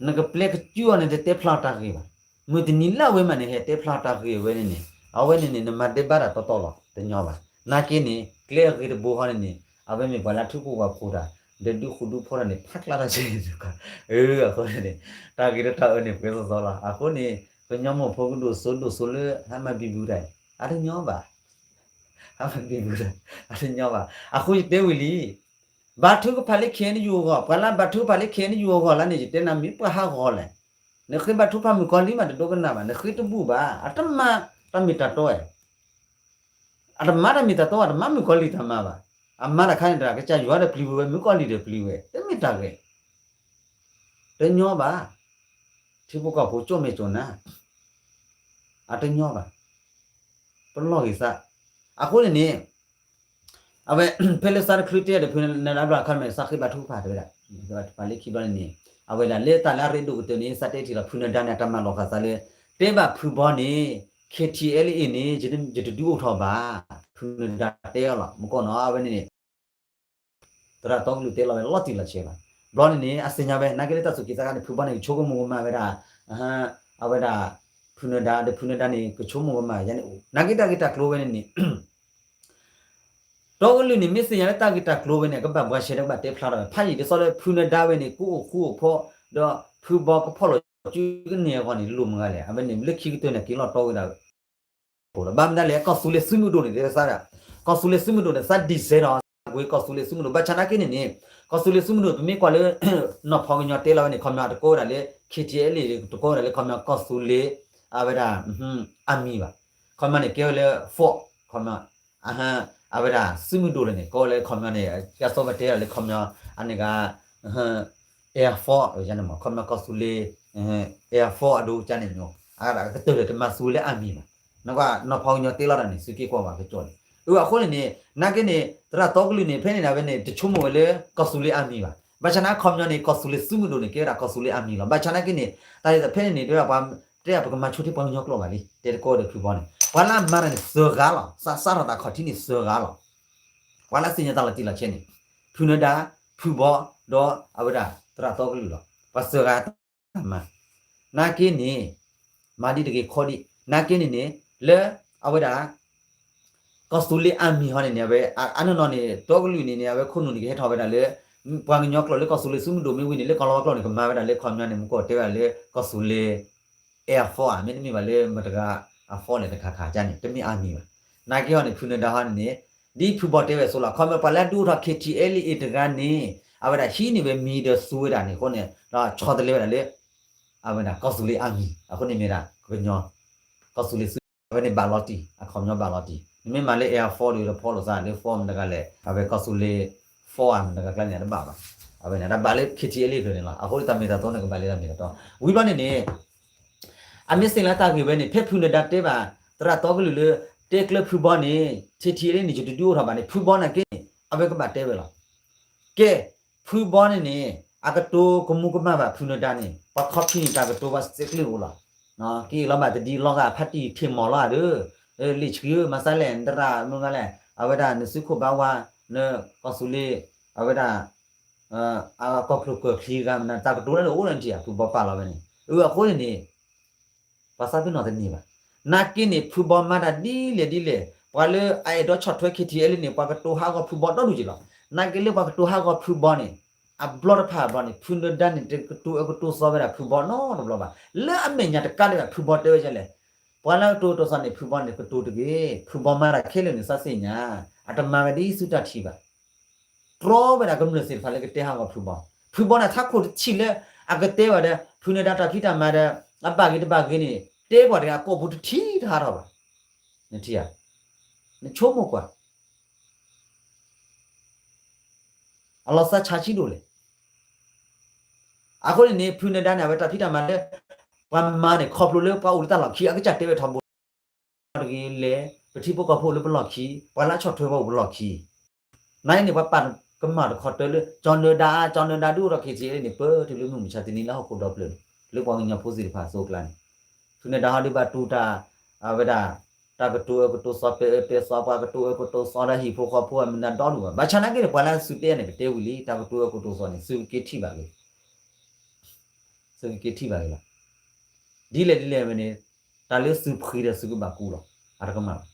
နကပျဲကစူၣ်အီၤန့ၣ် တတဲဖျါတၢ်ဂ့ၢ်ဘၣ်. မုၢ်တနံၤလၢအဝဲမးန့ၣ် ဟဲတဲဖျါတၢ်ဂ့ၢ်အဝဲန့ၣ်န့ၣ် အဝဲန့ၣ်န့ၣ် နမၤဒဲးဘးတၢ်တီတီလီၤ တညီဘၣ်. နာ်က့န့ၣ် ကျဲအဂ့ၤတဘိဃီန့ၣ်န့ၣ် အဝဲမ့ၢ်ပှၤလၢထူကီၢ်ပှၤဖိတၢ် ဒီးဒုးဃူဒုးဖိးတၢ်န့ၣ် ဖးကျါတၢ်ဆဲးန့ၣ် အဃိန့ၣ်န့ၣ် တၢ်ဂ့ၤဒီးတၢ်အၢန့ၣ် ပှဲၤသီသီလီၤ. အဃိန့ၣ် ကညီမိၢ်ဖိကဒိၣ်စိဒိၣ်စိလၢ ဟဲမၤဘံဘူတၢ်အံၤ အတညီဘၣ် ဟဲမၤဘံဘူတၢ် အတညီဘၣ်. အဃိယတဲဝံၤလံ ဘါထုကဖၣ်လၢ ခ့ၣ်အဲၣ်ယူၣ် အဂီၢ် ပှၤလၢဘါထုကဖၣ်လၢ ခ့ၣ်အဲၣ်ယူၣ် အဂီၢ်လၢန့ၣ် ယတဲနၤမ့ၢ်ပှၤဟးဂီၤလဲၣ်. နဃ့ဘါထုကဖၣ်မုၣ်ကီၤလံၢ်မးတဒိကနၣ်ဘၣ် နဃ့တဘူၣ်ဘၣ် အတမၤတၢ်မ့ၢ်တၢ်တီဧါ အတမၤတၢ်မ့ၢ်တၢ်တီ အတမၤမုၣ်ကီၤလံၢ်တၢ်မၤဘၣ်. အမၤတၢ်ခါန့ၣ်တဂၤ ကစၢ်ယွၤဒီးပျံၤဝဲ မုၣ်ကီၤလံၢ်ဒီးပျံၤဝဲ တမ့ၢ်တၢ်ဂ့ၢ် တညီဘၣ်. ထံဖိကီၢ်ဖိကၠိၣ်မဲာ်ကၠိၣ်နါ အတညီဘၣ်. ပလီၢ်ဂ့ၤသး အဃိန့ၣ်န့ၣ် အဝဲ ဖဲလၢသးတချုးတဲဒီး ဖုနဒါဘျီအခါန့ၣ် သးဃ့ဘါထုကဖၣ်တဲဝဲဒၣ် ဘါထုကဖၣ်လၢခံဘျီန့ၣ်န့ၣ် အဝဲဒၣ်လၢတၢ်လၢအရ့ဒိၣ်ကတၢၢ်န့ၣ် သးတဲထံၣ်လီၤ ဖုနဒါန့ၣ် အတၢ်မၤလီၤဃာ်သးလၢ တဲဘၣ်ဖုဘီန့ၣ် ခ့ၣ်ထံၣ်အဲလ်အ့န့ၣ် ယတဒုးအိၣ်ထီၣ်ဘၣ် ဖုနဒါတဲအီၤလီၤ မ့ၢ်ကီၢ်နီၤ အဝဲန့ၣ်န့ၣ် သရၣ်တီကလုာ်တဲလီၤဝဲလီၤတံၢ်လီၤဆဲးဘၣ်. ဘျီန့ၣ်န့ၣ် အသ့ၣ်ညါဝဲ နာ်က့လၢတၢ်သူၣ်က့ၤသးခါန့ၣ် ဖုဘီန့ၣ် ကဆိကမိၣ်ကမၣ်ဝဲဒၣ် အဝဲဒၣ် ဖုနဒါ ဒီးဖုနဒါန့ၣ် ကဆိကမိၣ်ကမၣ်ယၤန့ၣ် နာ်က့တၢ်ဂ့ၢ်တၢ်ကျိၤဝဲန့ၣ်န့ၣ် တီကလုာ်န့ၣ် မ့ၢ်သ့ၣ်ညါလၢတၢ်ဂ့ၢ်တၢ်ကျိၤဝဲန့ၣ် ကဘၣ်ဘှါရှဲဒီးကဘၣ်တဲဖျါထီၣ်ဝဲ ဖးယံာ်ဒ်သိးလၢဖုနဒါဝဲန့ၣ် ကအိၣ်ဃူအိၣ်ဖိး ဒီးဖုဘီကဖီၣ်လိာ်စုကန့ၢ်အဂီၢ်န့ၣ် လိၣ်မုၢ်ဂၤလဲၣ် အဝဲန့ၣ်လၢခံကတၢၢ်န့ၣ် က့ၤလီၤတီဝဲဒၣ် ဘၣ်မနုၤလဲၣ် ကီၢ်သူလ့ၤသုးမုၢ်ဒိၣ်န့ၣ် တဲသးဒၣ် ကီၢ်သူလ့ၤသုးမုၢ်ဒိၣ်န့ၣ် သးဒံၣ်စဲဒီး ကွ့ကီၢ်သူလ့ၤသုးမုၢ်ဒိၣ် ဘၣ်ဆၣ်နာ်က့န့ၣ်န့ၣ် ကီၢ်သူလ့ၤသုးမုၢ်ဒိၣ် ပမ့ၢ်ကွၢ်လၢ နီၢ်ဖီကညီတဲလီၤဝဲန့ၣ် ခီပညီတကိးဝဲဒၣ်လၢ ခ့ၣ်ထံၣ်အဲလ်အ့ တကိးဝဲဒၣ်လၢခီပညီကီၢ်သူလ့ၤ အဝဲဒၣ် အမံၤဘၣ် ခီပညီန့ၣ် ကဲဝဲလၢ force ခီပညီ အဝဲဒၣ်သုးမုၢ်ဒိၣ်လၢန့ၣ် ကိးဝဲလၢခီပညီန့ၣ် ကဲသိးပတဲဒၣ်လၢခီပညီ အန့ၣ်ဂၤ Air Force န့ၣ်မ့ၢ် ခီပညီကီၢ်သူလ့ၤ Air Force အဒိကန့ၣ်မ့ၢ် အကတၢၢ်လၢတမၤသူလၢအမံၤဘၣ် နကွၢ်နီၢ်ဖီကညီတဲလီၤတၢ်န့ၣ် သုးက့ၢ်ကွီၢ်ဘၣ်ကကၠီၣ်န့ၣ် အဃိန့ၣ်န့ၣ် နာ်က့န့ၣ် သရၣ်တီကလုာ်န့ၣ် ဖဲန့ၣ်န့ၣ် အဝဲန့ၣ် တဆိကမိၣ်ဝဲလၢကီၢ်သူလ့ၤအမံၤဘၣ် ဘၣ်ဆၣ်နာ်ခီပညီန့ၣ် ကီၢ်သူလ့ၤသုးမုၢ်ဒိၣ်န့ၣ် ကဲဝဲဒၣ်ကီၢ်သူလ့ၤအမံၤလီၤ ဘၣ်ဆၣ်နာ်က့န့ၣ် တၢ်ဖဲန့ၣ်န့ၣ် တဲဝဲဒၣ်ပှၤ တဲပကမၤဆိထံပှၤကညီကျိာ်ဘၣ်လံ တဲတကိးဒီးဖုဘီန့ၣ် ပှၤလၢအမၤတၢ်န့ၣ် သၢဂၤလီၤ စးစးထီၣ်သးခီၣ်ထံးန့ၣ် သၢဂၤလီၤ ပှၤလၢသ့ၣ်ညါတၢ်လီၤတံၢ်လီၤဆဲးန့ၣ် ဖုနဒါ ဖုဘီ ဒီးအဝဲဒၣ်သရၣ်တီကလုာ်လီၤ. ပှၤစၢၤဂၤတၢ်မၤ နာ်က့န့ၣ် မၤဒ်တဂ့ၤခီဒံး နာ်က့န့ၣ်န့ၣ် လၢအဝဲဒၣ် ကီၢ်သူလ့ၤအမံၤဟီန့ၣ်န့ၣ် အဝဲအနီၢ်နီၢ်န့ၣ် တီကလုာ်န့ၣ်န့ၣ် အဝဲခိၣ်နူာ်န့ၣ် ကဟဲထီၣ်ဝဲဒၣ်လၢ ပှၤကညီကျိာ်လၢကီၢ်သူလ့ၤစုမုၢ်ဒိၣ်မ့ၢ်ဝံၤန့ၣ် လၢကီၢ်လီၤဝါကျိာ်န့ၣ် ကမၤဝဲဒၣ်လၢခီပညီန့ၣ် မူကီၢ်တဲဝဲဒၣ်လၢကီၢ်သူလ့ၤ Air Force ဧါ မ့တမ့ၢ်ဘၣ်လၢမတၤတဂၤအ force လဲၣ်တခါခါန့ၣ် တမ့ၢ်အမံၤဘၣ်. နာ်က့ဟီန့ၣ် ဖုနဒါဟီန့ၣ်န့ၣ် ဒ်ဖုဘီတဲဝဲအသိးလီၤ. ခီမ့ၢ်ပှၤလၢအဒုးအိၣ်ထီၣ် ခ့ထံအဲလ်အ့တဂၤန့ၣ် အဝဲဒၣ်ဟံးန့ၢ်ဝဲမံၤဒီးသူဝဲဒၣ်န့ၣ်အဃိန့ၣ် ဒီးဆီတလဲဝဲဒၣ်လၢ အဝဲဒၣ်ကီၢ်သူလ့ၤအမံၤ အဃိန့ၣ်မ့ၢ်ဒၣ်ကညီ ကီၢ်သူလ့ၤစု အဝဲန့ၣ်ဘၣ်လီၤတံၢ် အခီပညီဘၣ်လီၤတံၢ် နမ့ၢ်မၤလၢ Air Force ဒီး force လိာ်သးလၢ force မတၤတဂၤလဲၣ် အဝဲကီၢ်သူလ့ၤ force မတၤတဂၤကျါန့ၣ် တဘၣ်ဘၣ်. အဝဲန့ၣ် တၢ်ဘၣ်လၢ ခ့ထံအဲလ်အ့ ကျိၤန့ၣ်လီၤ. အဃိတၢ်မ့ၢ်တၢ်တီန့ၣ် ကဘၣ်လၢတၢ်မ့ၢ်တၢ်တီ ဝံၤဘျီန့ၣ်န့ၣ် အမ့ၢ်စ့ၢ်လၢတၢ်ဂ့ၢ်ဝဲန့ၣ် ဖဲဖုနဒါတဲဘၣ် သရၣ်တီကလုာ်လၢ တဲကျၢၤဖုဘီန့ၣ် ခ့ထံအဲလ်အ့န့ၣ် ယတဒုးအိၣ်ထီၣ်ဘၣ်န့ၣ် ဖုဘီနာ်က့န့ၣ် အဝဲကဘၣ်တဲဝဲလီၤ. ကဲ ဖုဘီန့ၣ်န့ၣ် အကတိၤကမူကမၣ်ဘၣ်ဖုနဒါန့ၣ် ပှၤခီဖံးန့ၣ် တၢ်ကတိၤပှၤစဲးကျၢၤအိၣ်လီၤ. က့ၤလီၤဘၣ်တဒံးလီၤဂာ်ဖးတံၢ်ထံၣ်မီၢ်လီၤဧါဒီး လံာ်ဆှံဧၢ မၤစၢ်လဲၣ် နတရၣ်မုၢ်ဂၤလဲၣ် အဝဲဒၣ်နစုခိၣ်ဘါဝါ နကီၢ်သူလ့ၤ အဝဲဒၣ် အကီၢ်ကျိၤကီၢ်ချံဂၤမနုၤ တၢ်ကတိၤလၢအိၣ်လၢနထံၣ်ဧါ ဖုဘီပာ်လီၤဝဲန့ၣ် အဃိန့ၣ်န့ၣ် ပှၤသးပ့ၤနီၣ်တန့ၢ်ဘၣ်. နာ်က့န့ၣ် ဖုဘီမၤတၢ်ဒ်လဲၣ်ဒ်လဲၣ် ပှၤလၢအအဲၣ်ဒိးဆီၣ်ထွဲ ခ့ထံအဲလ်အ့န့ၣ် ပှၤကတိၤဟးဂီၤဖုဘီဒီဒူၣ်က့ၤလီၤ. နာ်က့လၢပှၤကတိၤဟးဂီၤဖုဘီန့ၣ် အဘျီတဖၣ်အဘျီန့ၣ် ဖုနဒါန့ၣ် တကတိၤအၢကတိၤသီဝဲဒၣ်ဖုဘီနီတဘျီဘၣ်. လၢအမဲာ်ညါတကးဒံးဘၣ် ဖုဘီတဲဝဲဒ်လဲၣ် ပှၤလၢအကတိၤကတိၤသီန့ၣ် ဖုဘီန့ၣ်ကတိၤတဂ့ၤ ဖုဘီမၤတၢ်ခဲလၢာ်န့ၣ် သးသ့ၣ်ညါ အတမၤဝဲဒ်သုတၢ်ထံၣ်ဘၣ်. တြီဝဲဒၣ်ကမျၢၢ်သ့ၣ်တဖၣ်လၢကတဲဟးဂီၤဖုဘီ, ဖုဘီန့ၣ်ထးခိၣ်တဆံးလၢ အကတဲဝဲဒီး ဖုနဒါတၢ်ဖံးတၢ်မၤဒီး အဘၣ်ဂ့ၤတဘၣ်ဂ့ၤန့ၣ် တဲပှၤတဂၤအကိာ်ပူၤတထံၣ်တဟးထီၣ်ဘၣ်. နထံၣ်ဧါ, နဆိကမိၣ်ကွၢ် အလီၤသးဆးဆံးဒိၣ်လဲၣ်. အဃိန့ၣ်န့ၣ် ဖုနဒါန့ၣ် အဝဲတၢ်ဖံးတၢ်မၤလၢ ပှၤမၤန့ၣ် ခီဖျိလၢပှၤအိၣ်လၢတၢ်လီၢ်ခံ အကစၢ်တဲဝဲထီဘိ တဂ့ၤလဲၣ်, ပထံဖိကီၢ်ဖိအိၣ်လၢပလီၢ်ခံ, ပှၤလၢအဆီၣ်ထွဲပှၤအိၣ်ပလီၢ်ခံ, နာ်အံၤန့ၣ် ပှၤပာ်ကမၣ်တခီတၢၢ်လၢ ကၠီနဒါ ကၠီနဒါဒုးအိၣ်ထီၣ် ခ့ထံအ့န့ၣ် ပၢၢ်တုၤလၢမုၢ်မဆါတနံၤလၢဟီၣ်ခိၣ်ဒီဖျၢၣ်န့ၣ် လၢပှၤကညီဖိသ့ၣ်တဖၣ်အစိအကျါန့ၣ် ဖုနဒါဟီဒုးဘၣ်တူၢ်တၢ် အဝဲဒၣ် တၢ်ကတိၤအၢကတိၤသီ ပဲာ်အၢပဲာ်သီ ပှၤကတိၤအၢကတိၤသီလၢဟံၣ်ဖိဃီဖိအမနုၤဒီဒူၣ်ဘၣ်. ဘၣ်ဆၣ်နာ်က့န့ၣ် ပှၤလၢသုတဲန့ၣ် ပတဲဝံၤလံ တၢ်ကတိၤအၢကတိၤသီန့ၣ် သုကက့ၤထံၣ်ဘၣ်ဂ့ၤ သုကက့ၤထံၣ်ဘၣ်ဂ့ၤလီၤ. ဒ်လဲၣ်ဒ်လဲၣ်ဝဲန့ၣ် တၢ်လၢသုဖှံဒီးသုကဘၣ်ကူလီၤ. အတကမၣ်ဘၣ်.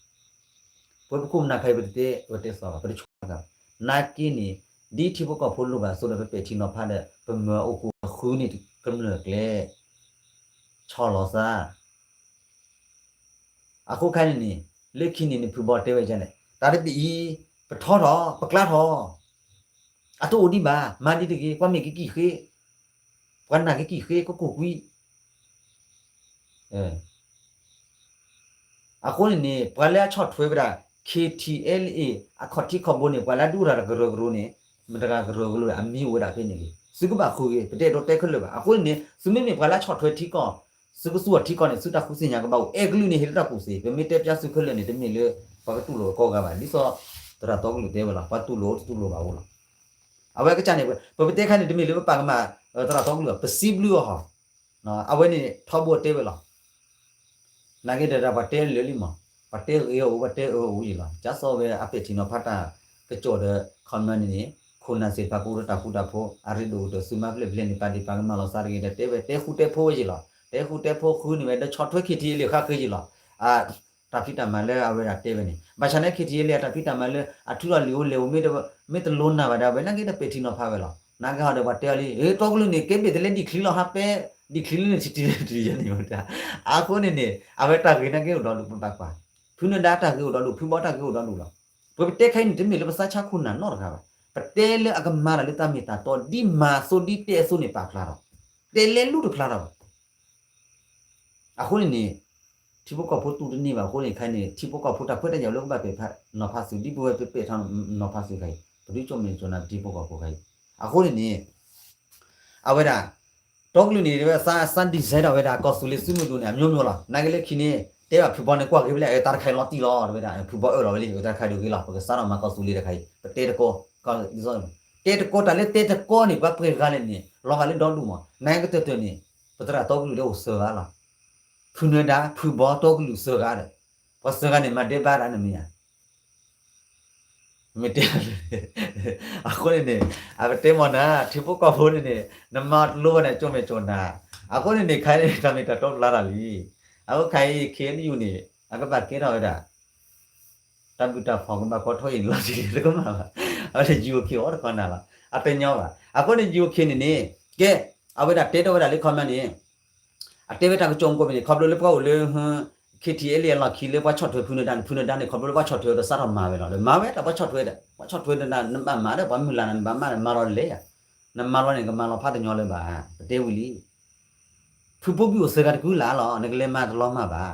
ပဝဲပခိၣ်ပနၢ်ခါအံၤ ပတတဲ ပတဲသီဘၣ် ပတဆိကမိၣ်ဘၣ်. နာ်က့န့ၣ် ဒ်ထံဖိကီၢ်ဖိလိၣ်ဘၣ်အသိးဒီး ပပဲာ်ထံနီၤဖးဒီး ပမၢအအိၣ်ဃုာ်အဃုန့ၣ် ကမျၢၢ်ကျဲ ဆီၣ်လီၤသး အဃိခဲအံၤန့ၣ်န့ၣ် လၢခံန့ၣ်န့ၣ် ဖုဘီတဲဝဲဒ်လဲၣ် တၢ်တဘ့ၣ်အံၤ ပထီထီၣ် ပကျါထီၣ် အတအိၣ်ဒံးဘၣ် မၤဒ်တဂ့ၤ ပှၤမ့ၢ်ကကံၣ်ဃ့ ပှၤနာ်ကကံၣ်ဃ့ ကကူၣ်ကွံာ် အဃိန့ၣ်န့ၣ် ပှၤလၢအဆီၣ်ထွဲဝဲဒၣ် ခ့ထံအ့လ်အ့ အခီၣ်ထံးခီၣ်ဘိန့ၣ် ပှၤလၢအဒုးအိၣ်ထီၣ်တၢ်ကရၢကရိန့ၣ် မတၤတဂၤကရၢကရိ အမံၤအိၣ်ဝဲဒၣ်ဖဲန့ၣ်လံ. သုကဘၣ်ဃုာ်ဂ့ၤ ပတအဲၣ်ဒိးတဲခဲလၢာ်ဘၣ်. အဃိန့ၣ်န့ၣ် သုမ့မ့ၢ်ပှၤလၢအဆီၣ်ထွဲထံကီၢ် သုကသူၣ်ထီၣ်ထံကီၢ်န့ၣ် သုတၢ်ဃုသ့ၣ်ညါကဘၣ်အိၣ် အဲၣ်ကလုာ်န့ၣ် ဟ့ၣ်လၢတၢ်ကူၣ်သ့ ပမ့ၢ်တဲပျါသုခဲလၢာ်န့ၣ် တမ့ၢ်လၢ ပှၤကတူၢ်လိာ်ကိးဂၤဘၣ်. ဒ်သိး သရၣ်တီကလုာ်တဲဝဲလီၤ ပှၤတူၢ်လိာ်အိၣ်တတူၢ်လိာ်ဘၣ်အိၣ်လီၤ. အဝဲကစၢ်န့ၣ် ပပတဲခါန့ၣ် တမ့ၢ်လၢပပာ်ကမၣ် သရၣ်တီကလုာ်ဘၣ် ပစံးဘျုးအီၤဟီ အဝဲန့ၣ်ထီဘိတဲဝဲလီၤ. နာ်က့ဒီးပှၤတဲလၢာ်လံမး ပှၤတဲဂ့ၤအိၣ် ပှၤတဲအၢအိၣ်ယံၤလီၤ. ကၢ်သိးဝဲအပဲာ်ထံနီၤဖးတၢ်ကစီၣ်ဒီး comment န့ၣ်န့ၣ် ခိၣ်နၢ်သ့ၣ်တဖၣ်ကအိၣ်ဒီးတၢ်ဃူတၢ်ဖိး အရ့ဒိၣ်ကတၢၢ် သုမၤဖျဲၣ်ဖျဲၣ်န့ၣ် ပာ်ဒ့ၣ်ပာ်ကမၣ်လီၤသးတဂ့ၤဒီး တဲဝဲတဲဃူတဲဖိးဝဲယံၤလီၤ. တဲဃူတဲဖိးဃုန့ၣ်ဝဲဒီး ဆီၣ်ထွဲ ခ့ထံအ့လ့ ဃါဃ့ယံၤလီၤ. တၢ်ဖံးတၢ်မၤလၢအဝဲဒၣ်တဲဝဲန့ၣ် ဘၣ်ဆၣ်န့ၣ် ခ့ထံအ့လ့ အတၢ်ဖံးတၢ်မၤလၢ အထုးထီၣ်လံာ်အိၣ်လဲၢ်အိၣ် မ့ၢ်တလိနၢ်ဘၣ်ဒီး အဝဲနာ်က့ဒီးပဲာ်ထံနီၤဖးဝဲလီၤ. နာ်က့ဟီဒီးပှၤတဲအီၤလံ အၢ တီကလုာ်န့ၣ် ကဲဘ့ၣ်တလဲဒံၣ်ချံလီၤ ဟးပဲ ဒံၣ်ချံလၢန့ၣ် ထံထံလၢတယဲန့ၣ် အဃိန့ၣ်န့ၣ် အဝဲတၢ်ဂ့ၢ်နာ်က့အိၣ်ဒီဒူၣ် ပဘၣ်ကွၢ် ဖုနဒါတၢ်ဂ့ၢ်အိၣ်ဒီဒူၣ် ဖုဘီတၢ်ဂ့ၢ်အိၣ်ဒီဒူၣ်လီၤ. ပပတဲခဲအံၤန့ၣ် တမ့ၢ်လၢပသးဆါခိၣ်နၢ်နီတဂၤဘၣ်. ပတဲလၢအကမၤတၢ်လၢတၢ်မ့ၢ်တၢ်တီ ဒ်မၤအသိးဒ်တဲအသိးန့ၣ် ပာ်ဖျါထီၣ် တဲလဲၤလူၤတဖျါထီၣ်ဘၣ်. အဃိန့ၣ်န့ၣ် ထံဖိကီၢ်ဖိတူၢ်တန့ၢ်ဘၣ်အဃိန့ၣ် ခဲအံၤန့ၣ် ထံဖိကီၢ်ဖိတၢ်ခွဲးတၢ်ယာ်လၢကဘၣ်ပဲာ်ဖးနီၤဖးသု ဒ်ပဝဲပပဲာ်ထီၣ်နီၤဖးသုခဲအံၤ ပဒုးကၠိမ့ၢ်ကၠိနၤပထံဖိကီၢ်ဖိခဲအံၤ အဃိန့ၣ်န့ၣ် အဝဲဒၣ် တီကလုာ်န့ၣ် ဝဲသး သး design ဒီးဝဲဒၣ် ကီၢ်သူလ့ၤသုးမုၢ်ဒိၣ်န့ၣ် အမျိုးမျိုးလီၤ. နာ်က့လၢခံန့ၣ် တဲဘၣ်ဖုဘီန့ၣ် ကွၢ်ဂ့ၤဝဲလၢ တၢ်တခါအံၤလီၤတံၢ်လီၤ တဝဲဒၣ် ဖုဘီအၢၣ်လီၤဝဲလံ တၢ်တခါဒုးဂ့ၤလီၤ ပကစးထီၣ်မၤကီၢ်သူလ့ၤတခါအံၤ ပတဲတကီ တဲတကီတၢ်လၢတဲတကီန့ၣ် ပှၤပှဲၤဂၤလဲၣ်န့ၣ် လီၤဂာ်လၢဒီဒူၣ်မး နာ်က့ကတၢၢ်တၢၢ်န့ၣ် ပသရၣ်တီကလုာ်လၢအိၣ်သၢဂၤလီၤ. ဖုနဒါ ဖုဘီ တီကလုာ်သၢဂၤဒီး ပှၤသၢဂၤန့ၣ် မၤဒဲးဘးတၢ်န့ၣ်မ့ၢ်ဧါ မ့ၢ်တဲ အဃိန့ၣ်န့ၣ် အကတဲမ့ၢ်နၤ ထံဖိကီၢ်ဖိန့ၣ်န့ၣ် နမၤတလိဘၣ်န့ၣ် ကၠိမဲာ်ကၠိနၤ, အဃိန့ၣ်န့ၣ် ခဲအံၤန့ၣ် တၢ်မ့ၢ်တၢ်တီဖျါထီၣ်လံ. အဃိခဲအံၤ ခ့ၣ်အဲၣ်ယူၣ်န့ၣ် အကဘၣ်ကဲထီၣ်ဝဲဒၣ် တၢ်ဘုၣ်တၢ်ဖှီၣ်ကဘၣ်ကီထီၣ်အံၤန့ၣ်လီၤတံၢ်လံ တကမၣ်ဘၣ်. အဝဲန့ၣ် ယူၢ်ခ့ၣ်အီၤတခီနၤလီၤ အတညီဘၣ်. အဃိန့ၣ် ယူၢ်ခ့ၣ်န့ၣ်န့ၣ် ကဲ အဝဲဒၣ်တဲထီၣ်ဝဲဒၣ်လၢ comment န့ၣ် အတဲဝဲတၢ်ကစီၣ်မူကိးမံၤန့ၣ် ခီဖျိလၢပှၤအိၣ်လၢ KTLA အလီၢ်ခံလၢပှၤဆီၣ်ထွဲဖုနဒါန့ၣ် ဖုနဒါန့ၣ် ခီဖျိလၢပှၤဆီၣ်ထွဲဒီးစးထီၣ်မၤဝဲလီၤ. မၤဝဲတၢ်ပှၤဆီၣ်ထွဲဒီး ပှၤဆီၣ်ထွဲဒီးနဘၣ်မၤဒီး ပှၤမုၢ်လၢ်နဘၣ်မၤဒီး မၤလီၤလဲၣ်ယၤ, နမၤလီၤန့ၣ် ကမၤလီၤဖးတညီလၢၤဘၣ်. ပတဲဝံၤလံ ဖုဘိဘံၣ်အိၣ်စၢၤကၤတကုလၢ်လီၤ နကလဲၤမၤတလီၤမၢ်ဘၣ်.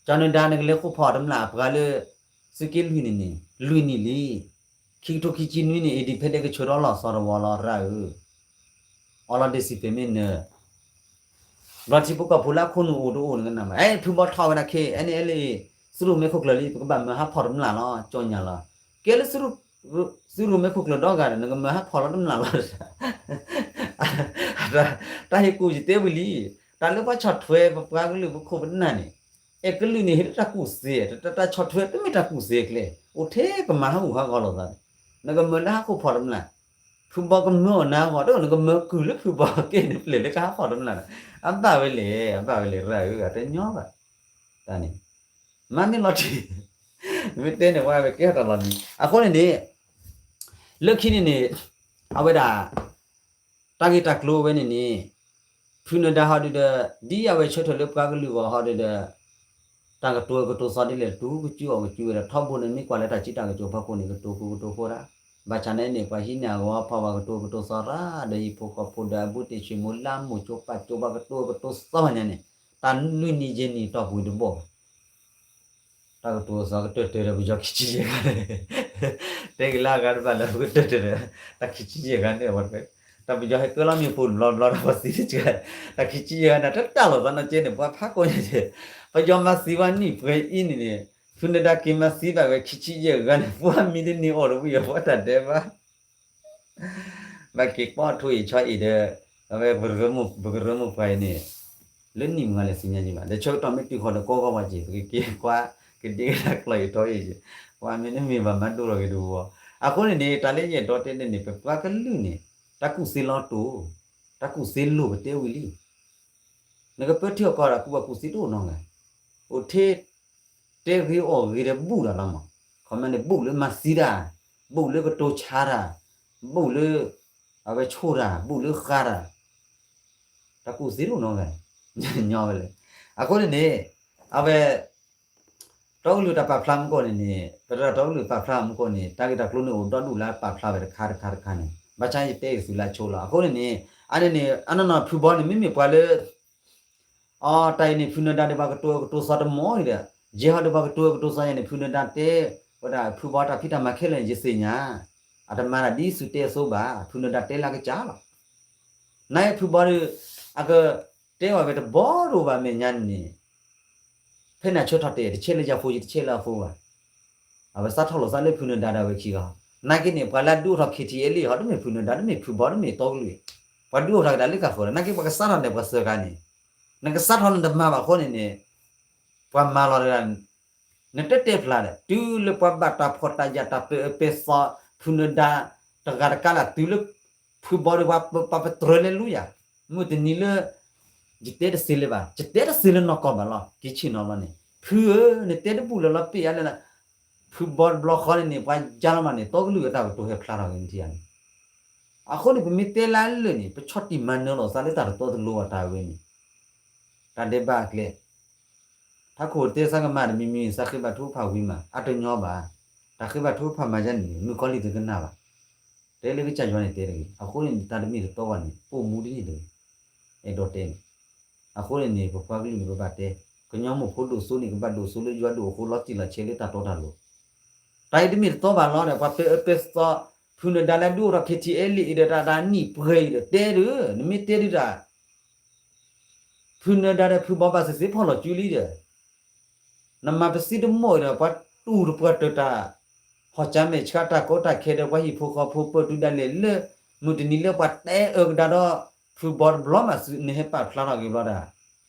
ကၠီနဒါနကလဲၤဃိဖီၣ်တမျၢ်အပှၤလၢ သုးက့လွံၢ်န့ၣ်န့ၣ် လွံၢ်နံၣ်လံ. ခံကထိခံဆံနွံန့ၣ် independent ကဆၢထီၣ်လီၤဆီတဝီလီၤရၣ်ဧၢ, အီလီၤ discipline မ့ၢ်နၢၤ ဘျီထံဖိကီၢ်ဖိလၢအခိၣ်နူာ်အိၣ်တအိၣ်နကနၣ်ဘၣ်, အဲ ဖုဘီထီၣ်ဝဲဒၣ်ခဲ NLA သုးရိၣ်မဲခိၣ်ကျၢၢ်လံ ပကဘၣ်မၢဟးဖီၣ်တမျၢ်လီၤ ကၠီညါလီၤ. ကဲလၢ သုးရိၣ်မဲခိၣ်ကျၢၢ်ဒီဂၤဒီး နကမၢဟးဖီၣ်လီၤတမျၢ်လီၤ. တၢ်ဟ့ၣ်ကူၣ်ယတဲဝံၤလံ, တၢ်လၢပှၤဆီၣ်ထွဲပပှၤကလုာ်ပခိၣ်ပနၢ်န့ၣ်, အဲကလုာ်န့ၣ် ဟ့ၣ်လၢတၢ်ကူၣ်သ့, တၢ်ဆီၣ်ထွဲတမ့ၢ်တၢ်ကူၣ်သ့ကျဲ, အိၣ်ထဲပမၤဟးဂူာ်ဟးဂီၤလိာ်သးန့ၣ်, နကမၢလၢဟးခိၣ်ဖီၣ်တမျၢ်, ဖုဘီကမၢအီၤနၤဂီၢ် ဒီးနကမၢကုၢ်လၢဖုဘီကဲန့ၣ် ပျဲၢ်လၢကဟးဖီၣ်တမျၢ်န့ၣ်, အဘၣ်ဝဲလဲၣ် အဘၣ်ဝဲလဲၣ် ရၣ်ဧၢ အတညီဘၣ်. တၢ်န့ၣ် မၤန့ၢ်လီၤတံၢ်, မ့ၢ်တဲန့ၣ် ပှၤဝဲကဲထီၣ်တၢ်လီၤနံၤ အဃိန့ၣ်န့ၣ်, လၢခံန့ၣ်န့ၣ်, အဝဲဒၣ် တၢ်ဂ့ၢ်တၢ်ကျိၤဝဲန့ၣ်န့ၣ်, ဖုနဒါဟီဒုဒီး, ဒ်အဝဲဆၢထၢၣ်လၢပှၤကလုာ်ဂီၢ်ဟီဒုဒီး, တၢ်ကတိၤကတိၤသီဒ်လဲၣ် တူၢ်ကစုအီၣ်ကစုဝဲဒီး ထီဘိန့ၣ်မ့ၢ်ကွၢ်လၢတၢ်စံးတၢ်ကတိၤဖီခိၣ်န့ၣ် ကတိၤဃူကတိၤဖိးဒၣ်, ဘၣ်ဆၣ်န့ၣ်န့ၣ် ပှၤဟံးန့ၢ်အဂီၢ်ဖီၣ်ဘၣ်ကတိၤကတိၤသီရၣ်ဒီး ဟံၣ်ဖိဃီဖိဒီးအဘူးတံၢ်ဆံးမူလၢအမိၢ်ကၠိပၢ်ကၠိ ပှၤကတိၤကတိၤသီဘၣ်ညါန့ၣ်, တၢ်လွံၢ်နံၣ်ယဲၢ်နံၣ်တီၢ်ပူၤတဘီၣ်ဘၣ် တၢ်ကတိၤသီကတၢၢ်တၢၢ်ဒီးပယီၤခံဆံယဲၢ်ဂၤန့ၣ်, တဲက့ၤလၢအဂၤတဘၣ်လၢပကတၢၢ်တၢၢ်ဒီး, တၢ်ခံဆံယဲၢ်ဂၤန့ၣ်, တၢ်ပယီၤဟဲကဲလီၤမ့ၢ်ပူၤတဘျီဘျီဒီးပှၤသံတကဲ, တၢ်ခံဆံယဲၢ်ဂၤန့ၣ် တတၢ်လီၤသးနီၢ်ကဲန့ၣ် ပှၤဖးကိးညါကဲ, ပယီၤမၤသံဝဲနံၣ်ပှဲၤအံၤန့ၣ်န့ၣ်, ဖုနဒါက့ၤမၤသံဘၣ်ဝဲခံဆံယဲၢ်ဂၤန့ၣ် ပှၤမံတနံၤအီၣ်တဝံၣ်အီၤ ပှၤတၢ်ဒဲးဘၣ် ဘၣ်က့ၤကွၢ်ထိၣ်အံၤဆီအံၤဒီး, အဝဲပကရၢမိၢ်ပှၢ်အံၤန့ၣ်, လၢနံၣ်မုၢ်ဂၤလဲၤသ့ၣ်ညါယံၤဘၣ် ဒီးဆၢကတီၢ်မ့ၢ်တုၤဃီၤဒီးကိးဂီၢ်ဝဲက့ၤ ပကက့ၤကွၢ်, ကဒ့ကဒါကျီၢ်အံၤထီၣ်အံၤ, ပှၤမ့ၢ်တမ့ၢ်ဘၣ်မၤဒိၣ်ထီၣ်က့ၤတဝီ, အဃိန့ၣ်န့ၣ် တၢ်လၢယအဲၣ်ဒိးတဲန့ၣ်န့ၣ် ပပှၤကလုာ်န့ၣ်, တၢ်ကူၣ်သ့လီၤတိၢ်, တၢ်ကူၣ်သ့လိၢ်ပတဲဝံၤလံ နကပၢထံအီၣ်ကီၢ်ဒီးကူၣ်ဘၣ်ကူၣ်သ့တအိၣ်နီတဂၤ, အိၣ်ထဲ, တဲဂ့ၤအီၣ်ဂ့ၤဒီးဘူၣ်တၢ်လီၤမး, ခီမ့ၢ်န့ၣ် ဘူၣ်လၢမၤသံတၢ်, ဘူၣ်လၢကတိၤဆါတၢ်, ဘူၣ်လၢ, အဝဲဆိၣ်တၢ် ဘူၣ်လၢဃါတၢ်, တၢ်ကူၣ်သ့တအိၣ်နီတဂၤ, ညီဝဲလဲၣ်, အဃိန့ၣ်န့ၣ်, အဝဲ တီကလုာ်တၢ်ပာ်ဖျါမူကီၢ်န့ၣ်န့ၣ် ပတတီကလုာ်ပာ်ဖျါမူကီၢ်န့ၣ် တၢ်ဂ့ၢ်တၢ်ကျိၤန့ၣ်အိၣ်ဒီဒူၣ်လၢပာ်ဖျါဝဲတခါတခါတခါန့ၣ် ဘၣ်ဆၣ်ယတဲအံၤသုလၢအဆိလီၤ အဃိန့ၣ်န့ၣ်, အန့ၣ်န့ၣ် အနီၢ်နီၢ်ဖုဘီန့ၣ် မ့မ့ၢ်ပှၤလၢ အတၢ်အံၤန့ၣ် ဖုနဒါဒီးပှၤကတိၤကတိၤသီတမီၤအံၤဒီး, ယဲဟီဒီးပှၤကတိၤကတိၤသီယဲန့ၣ် ဖုနဒါတဲ, ဝဲဒၣ်ဖုဘီတၢ်ဖံးတၢ်မၤခဲလၢာ်န့ၣ် ယသ့ၣ်ညါ, အတမၤတၢ်ဒ်သုတဲအသိးဘၣ် ဖုနဒါတဲလၢကစၢ်လီၤ, နဖုဘီဒီး, အက, တဲအီၤဝဲတဘီတအိၣ်ဘၣ်မဲာ်ညါန့ၣ်န့ၣ် ဖဲန့ၣ်အဆၢထီၣ်တဲ တဆဲးလၢယၤဖိ ယတဆဲးလၢအဖိဘၣ်. အဝဲစးထီၣ်လိာ်သးလၢဖုနဒါဒီးဝဲခံဂၤ, နာ်က့န့ၣ် ပှၤလၢအဒုးအိၣ်ထီၣ် KTLA ဟီ တမ့ၢ်ဖုနဒါ တမ့ၢ်ဖုဘီ တမ့ၢ်တီကလုာ်, ပှၤဒုးအိၣ်ထီၣ်ကဒါလၢကၢ်ဃၢၤဒီး နာ်က့ပှၤကစးထီၣ်န့ၣ် ပှၤစၢၤကါန့ၣ်, နကစးထီၣ်နတမၤဘၣ်အဃိန့ၣ်န့ၣ်, ပှၤမၤလီၤတဂၤ နတတဲဖျါဒီး တုၤလၢပှၤဘၣ်တၢ်ဖှီၣ်တၢ်ယာ်တၢ်ပၢအၢပဲသီ ဖုနဒါ တဂၤတကးလၢ် တုၤလၢ ဖုဘီဒီးပှၤပာ်ပတြၢၤလဲၤလူယၤ, မုၢ်တနံၤလၢ ယတဲတသ့လၢၤဘၣ်, ယတဲတသ့လၢနီၢ်ကီၢ်ဘၣ်လီၤ, က့ၤဆ့ၣ်နီၤလီၤန့ၣ် ဖုဧၢ, နတဲတဘူၣ်လၢၤလီၤပ့ၢ်ယါလၢ ဖုဘီတဘျီဃီန့ၣ်န့ၣ် ပှၤယါလီၤမးန့ၣ် တီကလုာ်အတၢ်ကတိၤဟဲဖျါထီၣ်က့ၤနထံၣ်ဧါန့ၣ်, အဃိန့ၣ် ပမ့ၢ်တဲလၢအလၢာ်န့ၣ် ပဆီၣ်တံၢ်မၤနၢၤလိာ်သးလၢတၢ်တတီတလိၤဘၣ်တၢ်ဝဲန့ၣ်, တၢ်ဒဲးဘးအကျဲ ထးခိၣ်တဲသးကမၣ်တမံၤမံၤ သးဃ့ဘါထုကဖၣ်ဝံၤမး အတညီဘၣ်, တၢ်ဃ့ဘါထုကဖၣ်မၤယါန့ၣ် မုၣ်ကီၤလံၢ်တကနၣ်ဘၣ်, တဲလၢကစၢ်ယွၤန့ၣ်တဲတဂ့ၤ, အဃိန့ၣ် တၢ်တမ့ၢ်တတီဘၣ်န့ၣ် အိၣ်မူတန့ၢ်တဂ့ၤ, အဲၣ်ဒိးတဲန့ၣ်, အဃိန့ၣ်န့ၣ် ပပှၤကလုာ်န့ၣ် ပဘၣ်တဲ, ကညီမိၢ်ဖိဒိၣ်စိန့ၣ် ကဘၣ်ဒိၣ်စိလၢယွၤဒိၣ်အဃိ လီၤတံၢ်လီၤဆဲးလၢတၢ်တီတၢ်လိၤ, တၢ်အံၤတမ့ၢ်တတီဘၣ်လီၤဒီး ပှၤပၢအၢပဲသီ ဖုနဒါလၢဒုးအိၣ်ထီၣ် KTLA အံၤဒီး တၢ်ဒၣ်နံၣ်ပှဲၤအံၤဒီး တဲဒုး နမ့ၢ်တဲဒုးတၢ် ဖုနဒါဒီးဖုဘီဘၣ်သ့ၣ်သ့ၣ်ဖီၣ်လီၤစုလံဒီး, နမၤပသံတမိၣ်အံၤဒီး ပှၤတူၢ်တပှၢ်တၢၢ်တၢ် ဟီၣ်ကၠၢမဲာ်ဆှးတၢ်ကီတၢ်ခဲဒီး ပှၤဟံၣ်ဖိဃီဖိပၢၢ်တုၤဒၣ်လဲာ်လၢ မုၢ်တနံၤလၢပှၤတဲအၢကဒါဒီး ဖုဘီတဘျီမးသု နဟဲပာ်ဖျါထီၣ်က့ၤဘျီဒၣ်,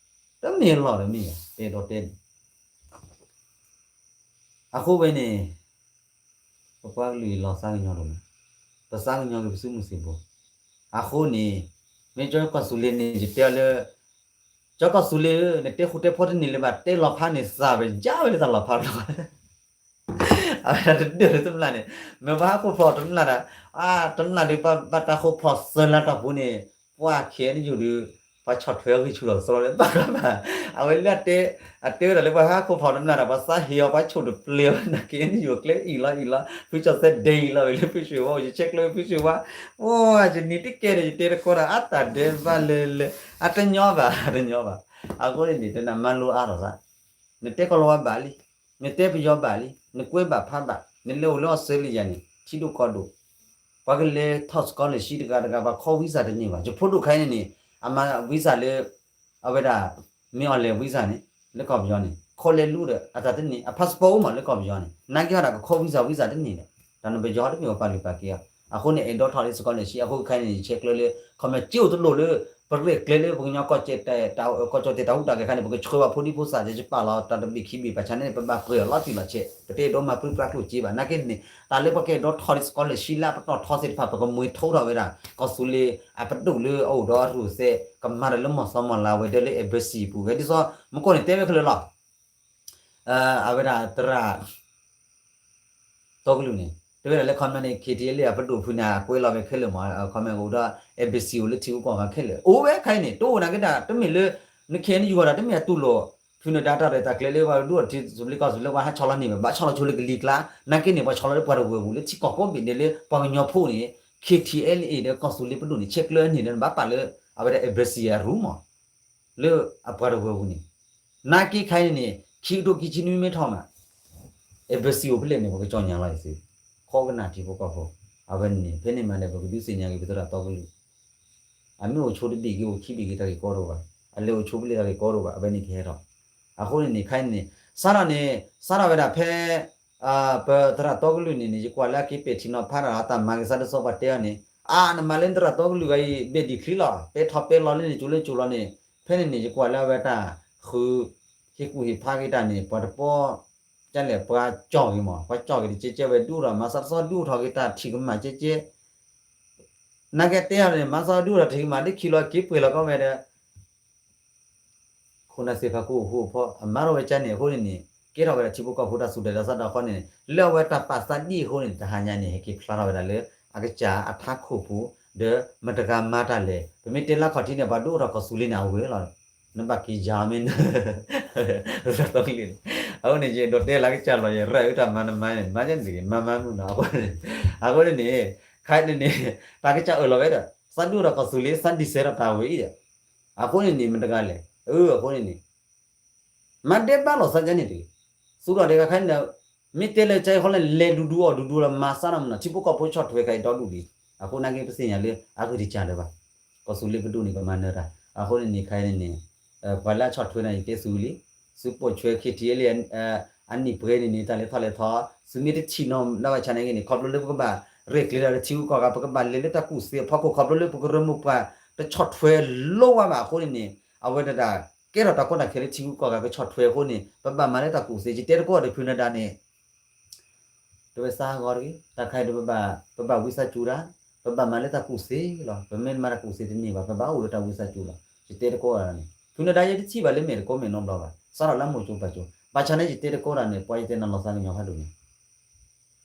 တမ့ၢ်အလီၢ်တမ့ၢ်ဧါ တဲဒီးတဲန့ၣ် အဃိဝဲန့ၣ် ပပှၤကလုာ်အံၤလီၤသးကညီၤဒိၣ်မး, ပသးကညီၤက့ၤပစုမုၢ်သံၣ်ဘိ, အဃိန့ၣ် မ့ၢ်ကၠီကီၢ်သူလ့ၤန့ၣ် ယတဲအီၤလၢ ကၠီကီၢ်သူလ့ၤဧၢ, နတဲဃူတဲဖိးတန့ၢ်လၢၤဘၣ်, တဲလီၤဖးန့ၣ် သးပယါဝဲလၢတၢ်လီၤဖးလီၤ အဝဲဒၣ်တဒၢၣ်လၢတမျၢ်န့ၣ်, မ့ၢ်ပှၤဟးခိၣ်ဖျိးတမျၢ်ဒီး, အါ တမျၢ်ဒုး ဘၣ်တၢ်ဃိဖီၣ်သၢလါတီၢ်ပူၤန့ၣ်, ပှၤ ခ့ၣ်အဲၣ်ယူၣ် ဒုး ပှၤဆီၣ်ထွဲအဂံၢ်ဆူၣ်လီၤသရီလၢဘၣ်ဘၣ်, အဝဲလၢအတဲ, အတဲဝဲဒၣ်လၢပှၤဟးခိၣ်ဖျိးတမျၢ်ဒီး ပှၤသးဟ့အီၤ ပှၤဆိၣ်တပျ့ၤဝဲ နာ်က့ ခ့ၣ်အဲၣ်ယူၣ် ကျဲအံၤလီၤအံၤလီၤ, ဖုကၠီၣ်သဲဒဲအံၤလီၤဝဲလၢဖုၣ်ရွှ့ၤဝါ, ယဆဲးကျၢဖုၣ်ရွှ့ၤဝါ, အိ ယနံၤတကဲဒီး ယတဲတကီဒီး အတၢ်ဒဲးဘၣ်လဲၤလဲၤ, အတညီဘၣ် တညီဘၣ်, အဃိန့ၣ်န့ၣ် တနၢ်မါလိအါထီၣ်သး, နတဲကီၢ်လီၤဝါဘၣ်လံ, နတဲပယီၤဘၣ်လံ, နကွဲဘၣ်ဖးဘၣ်, နလဲၤအိၣ်လၢအီစထြ့လယါန့ၣ် ထံဒိၣ်ကီၢ်ဒိၣ်, ပှၤကလဲၤထီၣ် scholarship တဂၤတဂၤ ပှၤခီ visa တန့ၢ်ဘၣ်, ယဖိဒိၣ်ခါအံၤန့ၣ်န့ၣ် အမၤ visa လၢ အဝဲဒၣ် မ့ၢ်အီၤလဲၤ visa န့ၣ် လၢကီၢ်ပယီၤန့ၣ် ခီလဲၤလူဒီး အတၢ်တန့ၢ် အ passport အိၣ်မးလၢကီၢ်ပယီၤန့ၣ် နာ်က့ဟီဒၣ်ကခီ visa visa တန့ၢ်ဒီး တၢ်နပယီၤတမ့ၢ်ပှၤပာ်လုၢ်ပာ်က့ၤအီၤ, အဃိန့ၣ် အဲၣ်ဒိးထီၣ်လၢ scholarship အဃိခဲအံၤန့ၣ် ယဆဲးကျၢလၢ ခီမ့ၢ်က့အိၣ်တလိၣ်လၢ ပရဲၣ်ကျဲၤလၢပကညီ ကီၢ်ကၠီၣ်တဲာ်တၢ်ဟူးတၢ်ဂဲၤအခါန့ၣ် ပကဆှၢဘၣ်ဖိဒံဖိသၣ် ယပာ်လီၤတၢ်တဘ့ၣ်ခံဘ့ၣ် ဘၣ်ဆၣ်န့ၣ် ပဘၣ်ပှဲၤအီၤလီၤတံၢ်လီၤဆဲး ပတအဲၣ်ဒိးမၤပြံပြါကျိၣ်စ့ဘၣ် နာ်က့န့ၣ် တၢ်လၢပကအဲၣ်ဒိးထီၣ်လၢ scholarship လၢအပတီၢ်ထီသ့ၣ်တဖၣ် ပကမှံထိထီၣ်ဝဲဒၣ် ကီၢ်သူလ့ၤအပဒိၣ်လၢအအိၣ်ဒီးအရူၢ်သဲး ကမၤတၢ်လၢမီၢ်စီမီၢ်လၤဝဲၤဒၢးလၢ embassy ပူၤဝဲ ဒ်သိး မူခိၣ်န့ၣ်တဲဝဲခဲလၢာ်လီၤ အဝဲဒၣ်သရၣ် တီကလုာ်န့ၣ် တဲဝဲဒၣ်လၢ ခီမ့ၢ်န့ၣ် KTLA အပဒိၣ်ဖုန့ၣ် အကွဲးလီၤဝဲခဲလၢာ်မး ခီမ့ၢ်အိၣ်ဒီး embassy အိၣ်လၢထံဂုၤကီၢ်ဂၤခဲလၢာ် အိၣ်ဝဲခဲအံၤန့ၣ် တအိၣ်နာ်က့ဒၣ် တမ့ၢ်လၢ န ခ့ၣ်အဲၣ်ယူၣ် ဂီၢ်ဒၣ် တမ့ၢ်အတူၢ်လိာ် ဖုနဒါတၢ်ရဲၣ်တၢ်ကျဲၤလၢပှၤဒူၣ်ထံစူၤလ့ကီၢ်စူၤလၢပှၤဟးဆီလီၤန့ၢ်ဘၣ် ဘၣ်ဆီလီၤဆိလၢကလံၤကျါ နာ်က့န့ၣ် ပှၤဆီလီၤလၢပှၤတဝၢပူၤလၢထံကီၢ်ကိးဘ့ၣ်န့ၣ်လၢပှၤကညီဖိန့ၣ် KTLA ဒီးကီၢ်သူလ့ၤပဒိၣ်န့ၣ် ဆဲးကျၢန့ၢ်ဒီးနဘၣ်ပာ်လၢ အဝဲဒၣ် embassy အရူၢ်မး လၢအပှၤတဝၢပူၤန့ၣ် နာ်က့ခဲအံၤန့ၣ် ခံကထိခံဆံနွံမ့ၢ်ထီၣ်မး embassy အိၣ်ဖဲလဲၣ်န့ၣ် ပကကၠီၣ်ညါလီၤအံၤသ့ ခိးကနၣ်ထံဖိကီၢ်ဖိ အဝဲန့ၣ် ဖဲန့ၣ်မးန့ၣ် ပကဒုးသ့ၣ်ညါက့ၤပသရၣ်တီကလုာ် အမ့ၢ်အိၣ်ဆိတဘ့ၣ်ဂ့ၤ အိၣ်ခံဘ့ၣ်ဂ့ၤ တၢ်ဂ့ၢ်ကီတအိၣ်ဘၣ် အလဲၤအိၣ်ဆိဖဲလဲၣ်တၢ်ဂ့ၢ်ကီတအိၣ်ဘၣ် အဝဲန့ၣ်ကဟဲထီၣ် အဃိန့ၣ်န့ၣ် ခဲအံၤန့ၣ် စးထီၣ်န့ၣ် စးထီၣ်ဝဲဒၣ်ဖဲ ပသရၣ်တီကလုာ်န့ၣ်န့ၣ် ယကွၢ်လၢအက့ၤပဲာ်ထံနီၤဖးတၢ်လီၤ တၢ်မၤက့ၤစးဒ်သိးပှၤတဲအီၤန့ၣ် အါ နမၤလၢနသရၣ်တီကလုာ်ဂၤအံၤ ဘ့ၣ်ဒံးချံလီၤ ပဲထီၣ်ပဲလီၤလၢန့ၣ် ကၠိလၢကၠိလီၤန့ၣ် ဖဲန့ၣ်န့ၣ် ယကွၢ်လၢအဝဲတၢ်ဃု ဟ့ၣ်ကူၣ်ဟ့ၣ်ဖးက့ၤတၢ်န့ၣ် ပှၤတပီ ကလဲၣ် ပှၤကၠီၣ်က့ၤမး ပှၤကၠီၣ်က့ၤတကဲကဲဝဲ ဒုးအိၣ်ထီၣ်မၤစးဒ်သိးဒုးအိၣ်ထီၣ်က့ၤတၢ်ထံၣ်ကမၣ်ကဲကဲ နာ်က့တဲအီၤန့ၣ် မၤစးဒုးအိၣ်ထီၣ်ထံၣ်ကမၣ် ဒ်ခံလီၤက့ၤပှဲၤလီၤကီဝဲဒီး ခိၣ်နၢ်သ့ၣ်ဖးကိၣ်အဃိအဖီ အမါထီၣ်ဝဲကၠၢန့ၣ် အဃိန့ၣ်န့ၣ် ကဲထီၣ်ဝဲဒၣ်ထံဖိကီၢ်ဖိတၢ်သူၣ်ဒဲးတၢ်သးဒီးအဃိန့ၣ် လၢအဝဲတၢ်ပာ်သးဒ်အဃိန့ၣ် တဟါညါန့ၣ် ဟဲက့ၤဖျါထီၣ်ဝဲဒၣ်လၢ အကစၢ်အထးခိၣ်ပူၤ ဒီးမတၤတဂၤမၤတၢ်လဲၣ် ပမ့ၢ်တဲလၢခီၣ်ထံးန့ၣ် ပှၤဒုးအိၣ်ထီၣ်ကီၢ်သူလ့ၤန့ၣ် အဝဲလီၤ နဘၣ်က့ၤယၤမ့ၢ်န အဃိန့ၣ် ယအဲၣ်ဒိးတဲလၢအကစၢ်လီၤ ယရဲၣ်အုတၢ်မၤနမါန့ၣ် မၤယဲန့ၣ်တဂ့ၤ မၤမၤမုၢ်နီၤ အဃိန့ၣ် အဃိန့ၣ်န့ၣ် ခဲအံၤန့ၣ်န့ၣ် တၢ်ကစၢ်အၢၣ်လီၤဝဲဒီး သးဒုးအိၣ်ထီၣ်ကီၢ်သူလ့ၤ သးဒံးစဲးထီၣ်တၢ်ဝဲအံၤဒီး အဃိန့ၣ်န့ၣ် မတၤတဂၤလဲၣ် အၢ အဃိန့ၣ်န့ၣ် မၤဒဲးဘးလီၤသးကန့ၣ်တဂ့ၤ သူၣ်ထီၣ်ဒဲးခါခဲအံၤန့ၣ် မ့ၢ်တဲလၢကၠၢ်အံၤဃီလဲၣ် လဲၤဒူဒူအီၣ်ဒူဒူလီၤ မၤစးထီၣ်မနီၤ ထံဖိကီၢ်ဖိဆီၣ်ထွဲခါအံၤဒီဒူၣ်လံ အဃိနာ်က့ပသ့ၣ်ညါလၢ အဂ့ၢ်တကးလၢၤဘၣ် ကီၢ်သူလ့ၤပဒိၣ်န့ၣ် ကမၤနၢၤတၢ် အဃိန့ၣ်န့ၣ် ခဲအံၤန့ၣ်န့ၣ် ပှၤလၢအဆီၣ်ထွဲန့ၣ် ယတဲသုလံ သုပိာ်ထွဲ ခ့ၣ်ထံးလံ အနံၣ်ပှဲၤန့ၣ်န့ၣ် တၢ်လဲၤထီၣ်လဲၤထီ သုမ့ၢ်တထံၣ်နီၤလၢဘၣ်ဆၣ်န့ၣ်ဂ့ၤန့ၣ် ခီဖျိလၢပကဘၣ်ရဲၣ်ကျဲၤတၢ်လၢထံဂုၤကီၢ်ဂၤ ပကဘၣ်လဲၤလၢတၢ်ကူၣ်သ့အဖီခိၣ် ခီဖျိလၢပကရၢမိၢ်ပှၢ်တဆီၣ်ထွဲလိဝဲဘၣ်အဃိန့ၣ်န့ၣ် အဝဲဒၣ် ကဲထီၣ်တၢ်ကီတၢ်ခဲလၢထံဂုၤကီၢ်ဂၤကဆီၣ်ထွဲအဃိန့ၣ် ပဘၣ်မၤလၢတၢ်ကူၣ်သ့ ယတဲတကိးဒီးဖုနဒါန့ၣ် တဝဲစးဂီၤတဂ့ၤ တၢ်ခါအံၤဒီး ပဘၣ်ဝံသးစူၤတၢ် ပဘၣ်မၤလၢတၢ်ကူၣ်သ့လီၤ ပမ့ၢ်မၤတၢ်ကူၣ်သ့တန့ၢ်ဘၣ် ပဘၣ်အိၣ်ဒီးတၢ်ဝံသးစူၤလီၤ ယတဲတကိးတၢ်န့ၣ် ဖုနဒါယဲတထံၣ်ဘၣ်လၢမဲာ်တကိးမဲာ်နီတဘျီဘၣ် စးထီၣ်လၢမိၢ်ကၠိပၢ်ကၠိ ဘၣ်ဆၣ်န့ၣ်ယတဲတကိးတၢ်န့ၣ် ပှၤယတဲနၤလီၤသးကညီၤဖးဒိၣ်န့ၣ်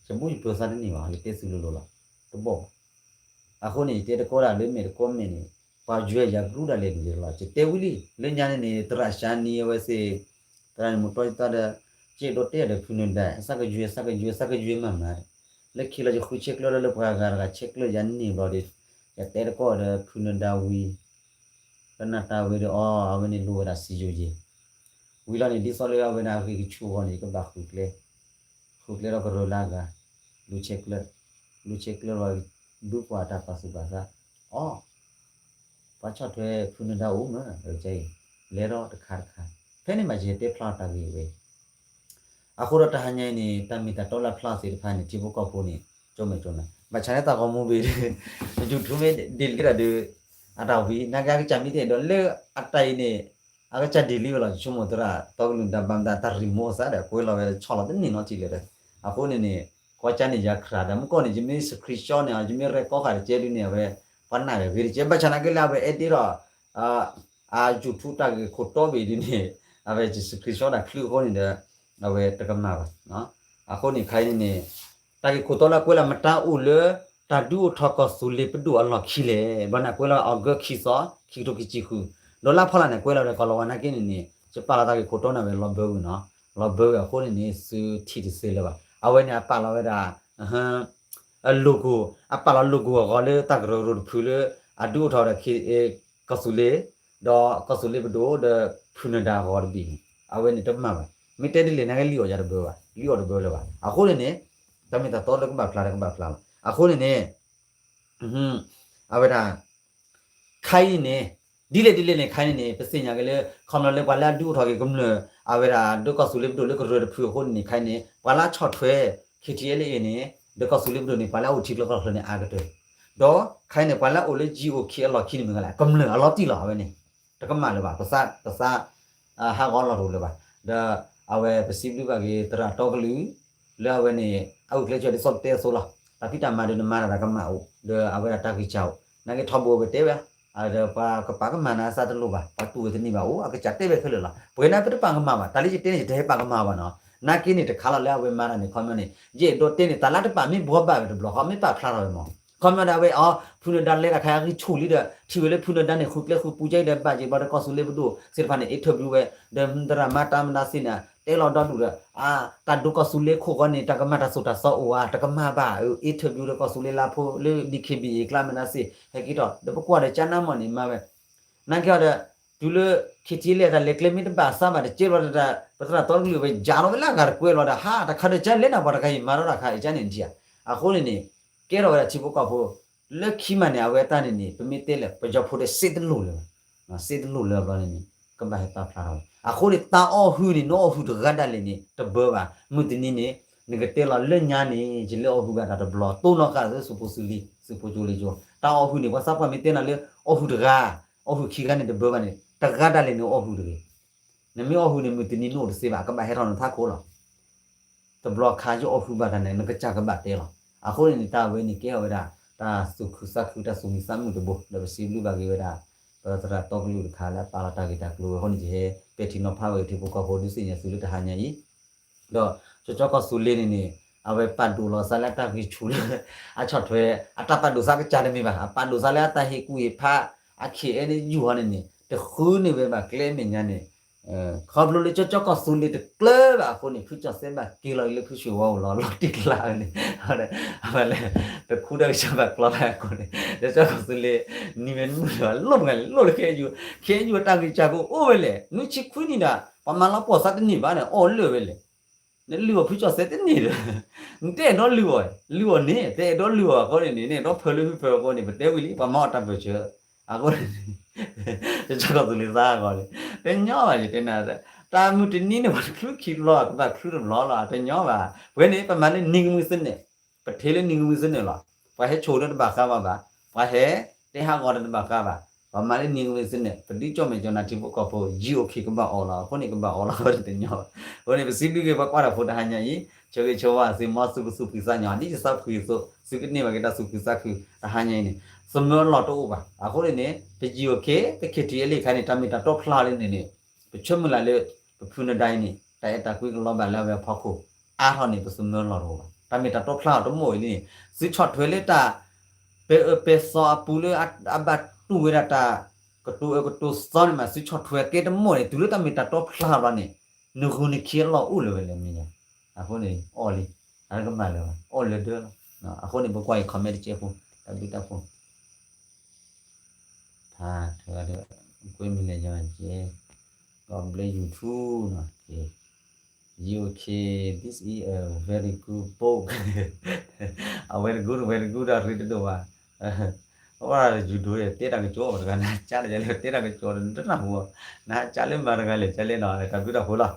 ယဘူၣ်ယပၢၤသးတန့ၢ်ဘၣ် ယတဲသုလိၤလိၤလီၤ တဘီၣ်ဘၣ် အဃိန့ၣ် ယတဲတကိးတၢ်လၢမဲာ်တကိးမဲာ်န့ၣ် ပှၤယွဲယၤကရူၢ်ဒၣ်လဲာ်န့ၣ်လီၤ ယတဲဝံၤလံ လၢညါန့ၣ်န့ၣ် သရၣ်ၡါနံၤအဝဲသ့ၣ် သရၣ်န့ၣ်မူတီယသးဒီး ကဲဒိးတဲဒီးဖုနဒါ သးကယွဲ သးကယွဲ သးကယွဲမးမး လၢခံလီၤယဃုဆဲးကျၢလၢလၢပှၤဂၤတဂၤဆဲးကျၢယၤန့ၢ်ဘျီဒီး ယတဲတကိးဒီးဖုနဒါဝံၤ ကနၣ်တၢ်ဝံၤဒီးအီၤ အဝဲန့ၣ်လိၣ်ဝဲဒၣ်စံယိၤယဲၤ ဝံၤလီၤန့ၣ် ဒ်သိးလၢအဝဲန့ၣ်အဂ့ၢ်ကဆူၣ်အဂီၢ်န့ၣ် ယကဘၣ်ဃုကျဲ ဃုကျဲဒီးကရၢလၢအဂၤ လူၤဆဲးကျၢ လူၤဆဲးကျၢလီၤ ဒုးကွၢ်တၢ်ပာ်သူၣ်ပာ်သး အီ ပှၤဆီၣ်ထွဲဖုနဒါအိၣ်မး အံၤ လဲၤဒီးတခါတခါ ဖဲန့ၣ်မးယတဲဖျါတၢ်ဂ့ၢ်ဝဲ အဃိဒီးတဟါညါအံၤန့ၣ် တၢ်မ့ၢ်တၢ်တီလၢဖျါသ့ၣ်တဖၣ်န့ၣ် ထံဖိကီၢ်ဖိန့ၣ် ကၠိမဲာ်ကၠိနၤ ဘၣ်ဆၣ်လၢတၢ်ဂီၤမူဘ့ၣ်ဒီး YouTube မ့ၢ်ဒ်လဲၣ်ဒီး အတၢ်ဝံၤ နာ်က့အကစၢ်မ့ၢ်တအဲၣ်ဒိးလၢအတၢ်အံၤန့ၣ် အကစၢ်ဒ်လံဝဲလီၤ ယဆိကမိၣ်သရၣ်တီကလုာ်နဒါဘၣ်မတၤတၢ် remote စးဒီးကွဲလီၤဝဲဆီၣ်လီၤတန့ၢ်နီတထံၣ်လၢၤဒီး အဃိန့ၣ်န့ၣ် ကွၢ်ကၢ်န့ၣ်ယၤခရၤဒီး မုၢ်ကီၢ်န့ၣ် ယမ့ၢ် screenshot န့ၣ် ယမ့ၢ်ရဲၣ်ကီၢ်ဃာ်တကဲဒုန့ၣ် အဝဲ ပှၤနာ်ဂ့ၤတကဲ ဘၣ်ဆၣ်နာ်က့လၢအဝဲ edit ဒီး အ YouTube တၢ်ဂ့ၢ်ခိၣ်တီဘ့ၣ်ဒုန့ၣ် အဝဲ screenshot ဒၣ်ချုးအဃိန့ၣ်ဒီး အဝဲတကမၣ်ဘၣ်. အဃိန့ၣ်ခါအံၤန့ၣ်န့ၣ် တၢ်ဂ့ၢ်ခိၣ်တီလၢကွဲးလၢမတၤအိၣ်လၢ တၢ်ဒုးအိၣ်ထီၣ်ကီၢ်သူလ့ၤပဒိၣ်အလီၢ်ခံလဲၣ်. ဘျီန့ၣ်ကွဲးလီၤ August ခံသီ ခံကထိခံဆံဃု, ဒီးလၢဖီလာ်န့ၣ် ကွဲးလီၤဒီးကီၢ်လီၤဝါနာ်က့န့ၣ်န့ၣ် ယပာ်လီၤတၢ်ဂ့ၢ်ခိၣ်တီန့ၣ်ဝဲလီၤဘၢဝံၤနီၤ, လီၤဘၢဝံၤအဃိန့ၣ်န့ၣ် သုထံၣ်တသ့လၢၤဘၣ်. အဝဲန့ၣ်အပာ်လီၤဝဲဒၣ် အ logo အပာ်လီၤ logo အဂီၤလၢတၢ်ကရၢကရိတဖုလၢ အဒုးအိၣ်ထီၣ်ဒီး ကီၢ်သူလ့ၤ ဒီးကီၢ်သူလ့ၤပဒိၣ်ဒီး ဖုနဒါအဂီၤတဘ့ၣ်န့ၣ် အဝဲန့ၣ်တမၤဘၣ်. မ့ၢ်တဲဒ်လဲၣ်နာ်က့လံၣ်အီၣ်ယၤတဘၢဘၣ်, လံၣ်အီၣ်တဘၢလၢၤဘၣ်. အဃိန့ၣ်န့ၣ် တၢ်မ့ၢ်တၢ်တီလၢကဘၣ်ဖျါဒီးကဘၣ်ဖျါလီၤ. အဃိန့ၣ်န့ၣ် အဝဲဒၣ် ခါအံၤန့ၣ် ဒ်လဲၣ်ဒ်လဲၣ်န့ၣ် ခါအံၤန့ၣ်န့ၣ် ပသ့ၣ်ညါက့ၤလၢ ခီဖျိလၢပှၤလၢအဒုးအိၣ်ထီၣ်က့ၤကမျၢၢ် အဝဲဒၣ်ဒုးကီၢ်သူလ့ၤပဒိၣ်လၢကရၢတဖုအဃိန့ၣ်န့ၣ် ခါအံၤန့ၣ် ပှၤလၢအဆီၣ်ထွဲ ခ့ထံအဲလ်အ့န့ၣ် ဒုးကီၢ်သူလ့ၤပဒိၣ်န့ၣ် ပှၤလၢအအိၣ်ထံကျိကီၢ်ချၢန့ၣ် အါကတၢၢ်, ဒီးခါအံၤန့ၣ် ပှၤလၢအအိၣ်လၢ GOK အလီၢ်ခံန့ၣ်မ့ၢ်ဂၤလဲၣ် ကမျၢၢ်အလီၤတံၢ်လီၤ အဝဲန့ၣ် တကမၣ်လၢၤဘၣ်. ပသး ပသး ဟးဂီၤလီၤတအိၣ်လၢၤဘၣ်. ဒီးအဝဲပစံးဘျုးဘၣ်က့ၤသရၣ်တီကလုာ် လၢအဝဲန့ၣ် အဂုာ်ကျဲးစၢးဒ်သိးပတဲအသိးလီၤ. တၢ်ဖံးတၢ်မၤဒီးနမၤတၢ်တၢ်ကမၣ်အိၣ် ဒီးအဝဲဒၣ်တၢ်ဂံၢ်စၢ်အိၣ် နာ်က့ထီဘိဝဲတဲဝဲ ဒီးပှၤကပာ်ကမၣ်နၤအသးတလိၣ်ဘၣ်, ပှၤတူၢ်ဝဲတန့ၢ်ဘၣ်အိၣ် အကစၢ်တဲဝဲခဲလၢာ်လီၤ. ပှၤန့ၣ်ပတပာ်ကမၣ်ဘၣ်, တၢ်လၢယတဲန့ၣ် ယတဟဲပာ်ကမၣ်ဘၣ်နီၤ. နာ်က့န့ၣ်တခါလီၤလၢအဝဲမၤတၢ်န့ၣ် ခီပညီန့ၣ် ယအဲၣ်ဒိးတဲန့ၣ် တၢ်လၢတပာ်မ့ၢ်ဘှီဘၣ်ဝဲတဘျီဃီ မ့ၢ်ပာ်ဖျါထီၣ်ဝဲမး ခီပညီဒၣ်ဝဲအီၤ ဖုနဒါလဲၤတၢ်ခါအဂံၢ်ဆူၣ်လံဒီး ထံၣ်ဝဲလၢဖုနဒါန့ၣ် ဃုကျဲဃုပူၤကဲဒီး ဘၣ်က့ၤဘျီဒီးကီၢ်သူလ့ၤပဒိၣ်သ့ၣ်တဖၣ်န့ၣ် interview ဝဲ ဒီးသရၣ်မၤတၢ်မနုၤသ့ၣ်န့ၣ် တဲလီၤဒီဒူၣ်ဒီး အါ တၢ်ဒုးကီၢ်သူလ့ၤခိၣ်ဃီန့ၣ် တၢ်ကမၤတၢ်သိၣ်တၢ်သီအိၣ်ဧါ, တကမၣ်ဘၣ် interview ဒီးကီၢ်သူလ့ၤလါဖိလၢ DKBA ကျါမနုၤသ့ၣ် ဟဲက့ၤထီၣ် ဒီးပကွၢ်ဒီးကၠါနါမီၢ်န့ၣ် မၤဝဲ နာ်က့အီၤဒီး တုၤလၢ ခ့ထံလ့ၣ်တၢ်လဲၤကျဲမ့ၢ်တဘၣ်သးဘၣ်တကဲဘျီဒီး ပသရၣ်တီကလုာ်ဝဲယၤလီၤဝဲလၢအဂၤတကွဲးလီၤဒီး ဟး တၢ်ခါဒီးကၠါလဲၣ်န့ၣ် ပှၤတဂၤအံၤမၤထီၣ်တၢ်ခါအံၤကၠါန့ၣ်ဒံးဧါ. အဃိန့ၣ်န့ၣ် ကဲထီၣ်ဝဲဒၣ်ထံဖိကီၢ်ဖိ လၢခံမးန့ၣ် အဝဲတၢ်န့ၣ်န့ၣ် ပမ့ၢ်တဲလဲၣ် ပယီၤဖိဒီးစ့တလိၣ်လၢၤဘၣ်, စ့တလိၣ်လၢၤဘျီန့ၣ်န့ၣ် ကဘၣ်ဟဲပာ်ဖျါထီၣ်ဝဲ အဃိန့ၣ် တၢ်အီၣ်ဟုၣ်န့ၣ် နအီၣ်ဟုၣ်တဂၤဒၣ်လဲာ်န့ၣ် တဘၢဘၣ်. မုၢ်တနံၤန့ၣ် နကတဲလီၤလၢညါန့ၣ် ယလဲၤအီၣ်ဟုၣ်ဘၣ်တၢ်တဘျီ တိၢ်နီၣ်ဃာ်လၢသုးဖိသုးလံၤ သုးဖိကၠိလံၤကၠိ တၢ်အီၣ်ဟုၣ်န့ၣ် ပှၤသးပှၢ်မ့ၢ်တဲနၤလၢ အီၣ်ဟုၣ်တဂၤ အီၣ်ဟုၣ်ခံဂၤန့ၣ်တဘၢဘၣ်န့ၣ် တဂၤဒၣ်လဲာ်န့ၣ်အီၣ်ဟုၣ်တဂ့ၤ. နမ့ၢ်အီၣ်ဟုၣ်န့ၣ် မုၢ်တနံၤနအိၣ်တသ့ဘၣ် ကဘၣ်ဟဲထီၣ်နထးခိၣ်လီၤ. တဘျီခါယအီၣ်ဟုၣ်ဘၣ်တၢ်န့ၣ် နကစၢ်ကဘၣ်တဲလီၤ. အဃိန့ၣ်န့ၣ် တၢ်ဝဲန့ၣ်ကဲထီၣ်ဝဲဒၣ် တၢ်သူၣ်ခုသးခု တၢ်သူၣ်မံသးမုာ်တဘိ ဒီးပစံးဘျုးဘၣ်က့ၤဝဲဒၣ် ပသရၣ်တီကလုာ်တခါလၢအပာ်လီၤတၢ်ဂ့ၢ်တၢ်ကျိၤဝဲအဃိန့ၣ် ယဟဲပဲာ်ထံနီၤဖးဝဲက့ၤထံဖိကီၢ်ဖိဒုးသ့ၣ်ညါသုလၢတဟါညါအံၤ ဒီးကၠီကၠီကီၢ်သူလ့ၤန့ၣ်န့ၣ် အဝဲပာ်ဒိၣ်လီၤသးလၢအတၢ်ဂံၢ်ဆူၣ်လၢ အဆီၣ်ထွဲ အတၢ်ပာ်ဒိၣ်သးကစၢ်တမ့ၢ်ဘၣ် အပာ်ဒိၣ်သးလၢအတၢ်ဟ့ၣ်ကူၣ်ဟ့ၣ်ဖး အ KNU ဟီန့ၣ်န့ၣ် တဃုန့ၢ်ဝဲဘၣ်ကျဲမဲာ်ညါန့ၣ် ခီဖျိလၢကၠီကၠီကီၢ်သူလ့ၤတကျၢၤဘၣ်အဃိန့ၣ် ဖုကၠီၣ်သဲဘၣ်က့ၤလီၤအံၤလၢဖုဆှၢဝါအိၣ်လီၤ လီၤတံၢ်ကျါဝဲန့ၣ် အဝဲလဲၣ် တခူတၢ်ကစၢ်ဘၣ်ကျီဘၣ်အဃိန့ၣ် ကၠီကၠီကီၢ်သူလ့ၤ နံၤဝဲနုာ်လီၤလိၣ်မးလိၣ်လၢ KNU KNU အတၢ်ဂံၢ်စၢ်ကအိၣ်ဝဲလဲၣ် နွံဆံခွံနံၣ်ဒၣ် ပှၤမၤလီၤပှီၢ်သးတန့ၢ်ဘၣ်န့ၣ် အီၣ်လၢာ်ဝဲလဲၣ် နလုၢ်အီၣ်ဖုကၠီၣ်သဲတန့ၢ်ဒီး နတအဲၣ်ဒိးလုၢ်အီၣ် လုၢ်အီၣ်န့ၣ် တအဲၣ်ဒိးလုၢ်အီၣ်အဃိန့ၣ်န့ၣ် နအဲၣ်ဒိးဖၢလၢဖုဖၢအဃိန့ၣ် ပတဲဝံၤလံ ပှၤမၤအီၣ်တၢ်ပၢၢ်ဆၢ အဃိန့ၣ် ကၠီကီၢ်သူလ့ၤသးအဂီၢ်န့ၣ် တညီဘၣ်ယတဲနၤ တၢ်မုၢ်တနံၤန့ၣ် ပှၤတချုးခံတဘျီ ကဘၣ်ချုးတဘျီလီၤ တညီဘၣ် ပဝဲန့ၣ် ပမၤလၢနံၤကမှံသနၢၣ် ပထ့လၢနံၤကမှံသနၢၣ်လီၤ ပှၤဟဲဆိၣ်ဒီးတဘၣ်ဃးဘၣ်ဘၣ် ပှၤဟဲတဲဟးဂီၤဒီးတဘၣ်ဃးဘၣ် ပှၤမၤလၢနံၤကမှံသနၢၣ် ပဒုးကၠီၣ်မဲာ်ကၠီၣ်နၤထံဖိကီၢ်ဖိ GOK ကဘၣ်အီၣ်လီၤ အဃိန့ၣ်ကဘၣ်အီၣ်လီၤ အဃိန့ၣ်တညီဘၣ် အဃိန့ၣ် ပစံးဘျုးက့ၤပှၤကွၢ်တၢ်ဖိတဟါညါအံၤ ဆၢဂ့ၤဆၢဝါသု မ်သုကသူၣ်ဖှံသးညီ ဒ်ယသးဖှံအသိး သုကန့ၢ်ဘၣ်က့ၤတၢ်သူၣ်ဖှံသးခု တဟါညါအံၤန့ၣ် သမၢလီၢ်တအိၣ်ဘၣ် အဃိန့ၣ်န့ၣ် ပ GOK ပ KTLA ခါန့ၣ် တၢ်မ့ၢ်တၢ်တီဖျါလံန့ၣ်န့ၣ် ပဆၢမုၢ်လၢ်လၢ ပဖုနဒါအံၤန့ၣ် တၢ်အဲၣ်တၢ်ကွံကလီၤဘၣ်လၢအဝဲအဖီခိၣ် အါထီၣ်န့ၣ် ပသမၢလီၢ်တအိၣ်ဘၣ် တၢ်မ့ၢ်တၢ်တီဖျါအီၤတမိၢ်အံၤလံန့ၣ် သုဆီၣ်ထွဲလၢတၢ် ပဲအၢပဲသီအပူၤလၢအဘၣ်တူၢ်ဝဲဒၣ်တၢ် ကတိၤအၢကတိၤသီန့ၣ်မး သုဆီၣ်ထွဲကဲတမိၢ်န့ၣ် တုၤလၢတၢ်မ့ၢ်တၢ်တီဖျါဘျီန့ၣ် နဂုာ်နခံအလီၢ်အိၣ်လၢၤဝဲလဲၣ်မ့ၢ်ညါ အဃိန့ၣ် အီၣ်လံ အတကမၣ်လၢၤဘၣ် အီၣ်လၢၤဒၢလီၤ အဃိန့ၣ် ပကွၢ်အံၤ comment တကဲဖိ တၢ်ဘျုးတၢ်ဖှိၣ် ဖးထၢဒီး ကွဲမံၤလဲၣ်ယွၤကဲ God bless you too နီၤ ကဲ you okay this is a very good book အ very good very good ဒီးရ့တဒိၣ်ဘၣ် အဝဲယူၤဒိၣ်တဲတၢ်ကစီၣ်တဂၤ နဟးကၠါလၢယလဲၣ် တဲတၢ်ကစီၣ်တနၢ်ဟူ နဟးကၠါလၢမၤတဂၤလဲၣ် ကၠါလဲၣ်နီၤ တၢ်ဘျုးတၢ်ဖှိၣ်လီၤ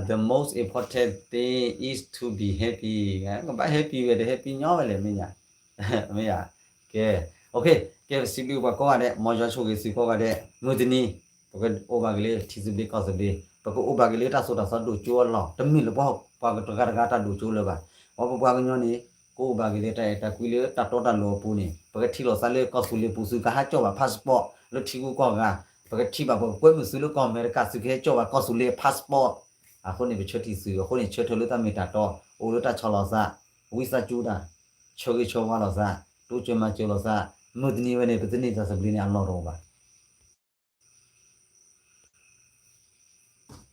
the most important thing is to be happy ကဘၣ် happy ဝဲဒီး happy ညီဝဲလဲၣ် မ့ၢ်ညါ မ့ၢ်ယါ ကဲ okay ကဲ ပစံးဘျုးပှၤကိးဂၤဒဲး မ်ယွၤဆိၣ်ဂ့ၤသုကိးဂၤဒဲး မုၢ်တနံၤ ပကအိၣ်ဘၣ်က့ၤလၢထံသဘျ့ကီၢ်သဘျ့ ပကအိၣ်ဘၣ်က့ၤလၢတၢ်သိၣ်တၢ်သီဒိၣ်ကၠိအလီၢ် တမ့ၢ်လၢပှၤတဂၤတဂၤတၢ်ဒိၣ်ကၠိလၢၤဘၣ် အဝဲပပှၤကညီန့ၣ် ကအိၣ်ဘၣ်က့ၤလၢတၢ်အဲၣ်တၢ်ကွံလၢတၢ်တီတၢ်လိၤအပူၤန့ၣ် ပကထံၣ်လိာ်သးလၢကီၢ်သူလ့ၤပူၤ သုကဟးကၠီၣ်ဘၣ် passport လၢထံဂုၤကီၢ်ဂၤ, ပကထံၣ်ဘၣ် ပကကွဲမုာ်သုလၢကီၢ်အမဲရကၤ သုကဟဲကၠီၣ်ဘၣ်ကီၢ်သူလ့ၤ passport. အဃိန့ၣ် ပဆၢထံၣ်သု အဃိန့ၣ် ဆၢထၢၣ်လၢတၢ်မ့ၢ်တၢ်တီ အိၣ်လၢတၢ်ဆီၣ်လီၤသး, ဝံသးစူၤတၢ် ဆၢဂ့ၤဆၢဝါလိာ်သး, တိစၢၤမၤစၢၤလိာ်သး, မုၢ်တနံၤဝဲန့ၣ် ပတန့ၢ်တၢ်သဘျ့န့ၣ် အလီၢ်တအိၣ်ဘၣ်.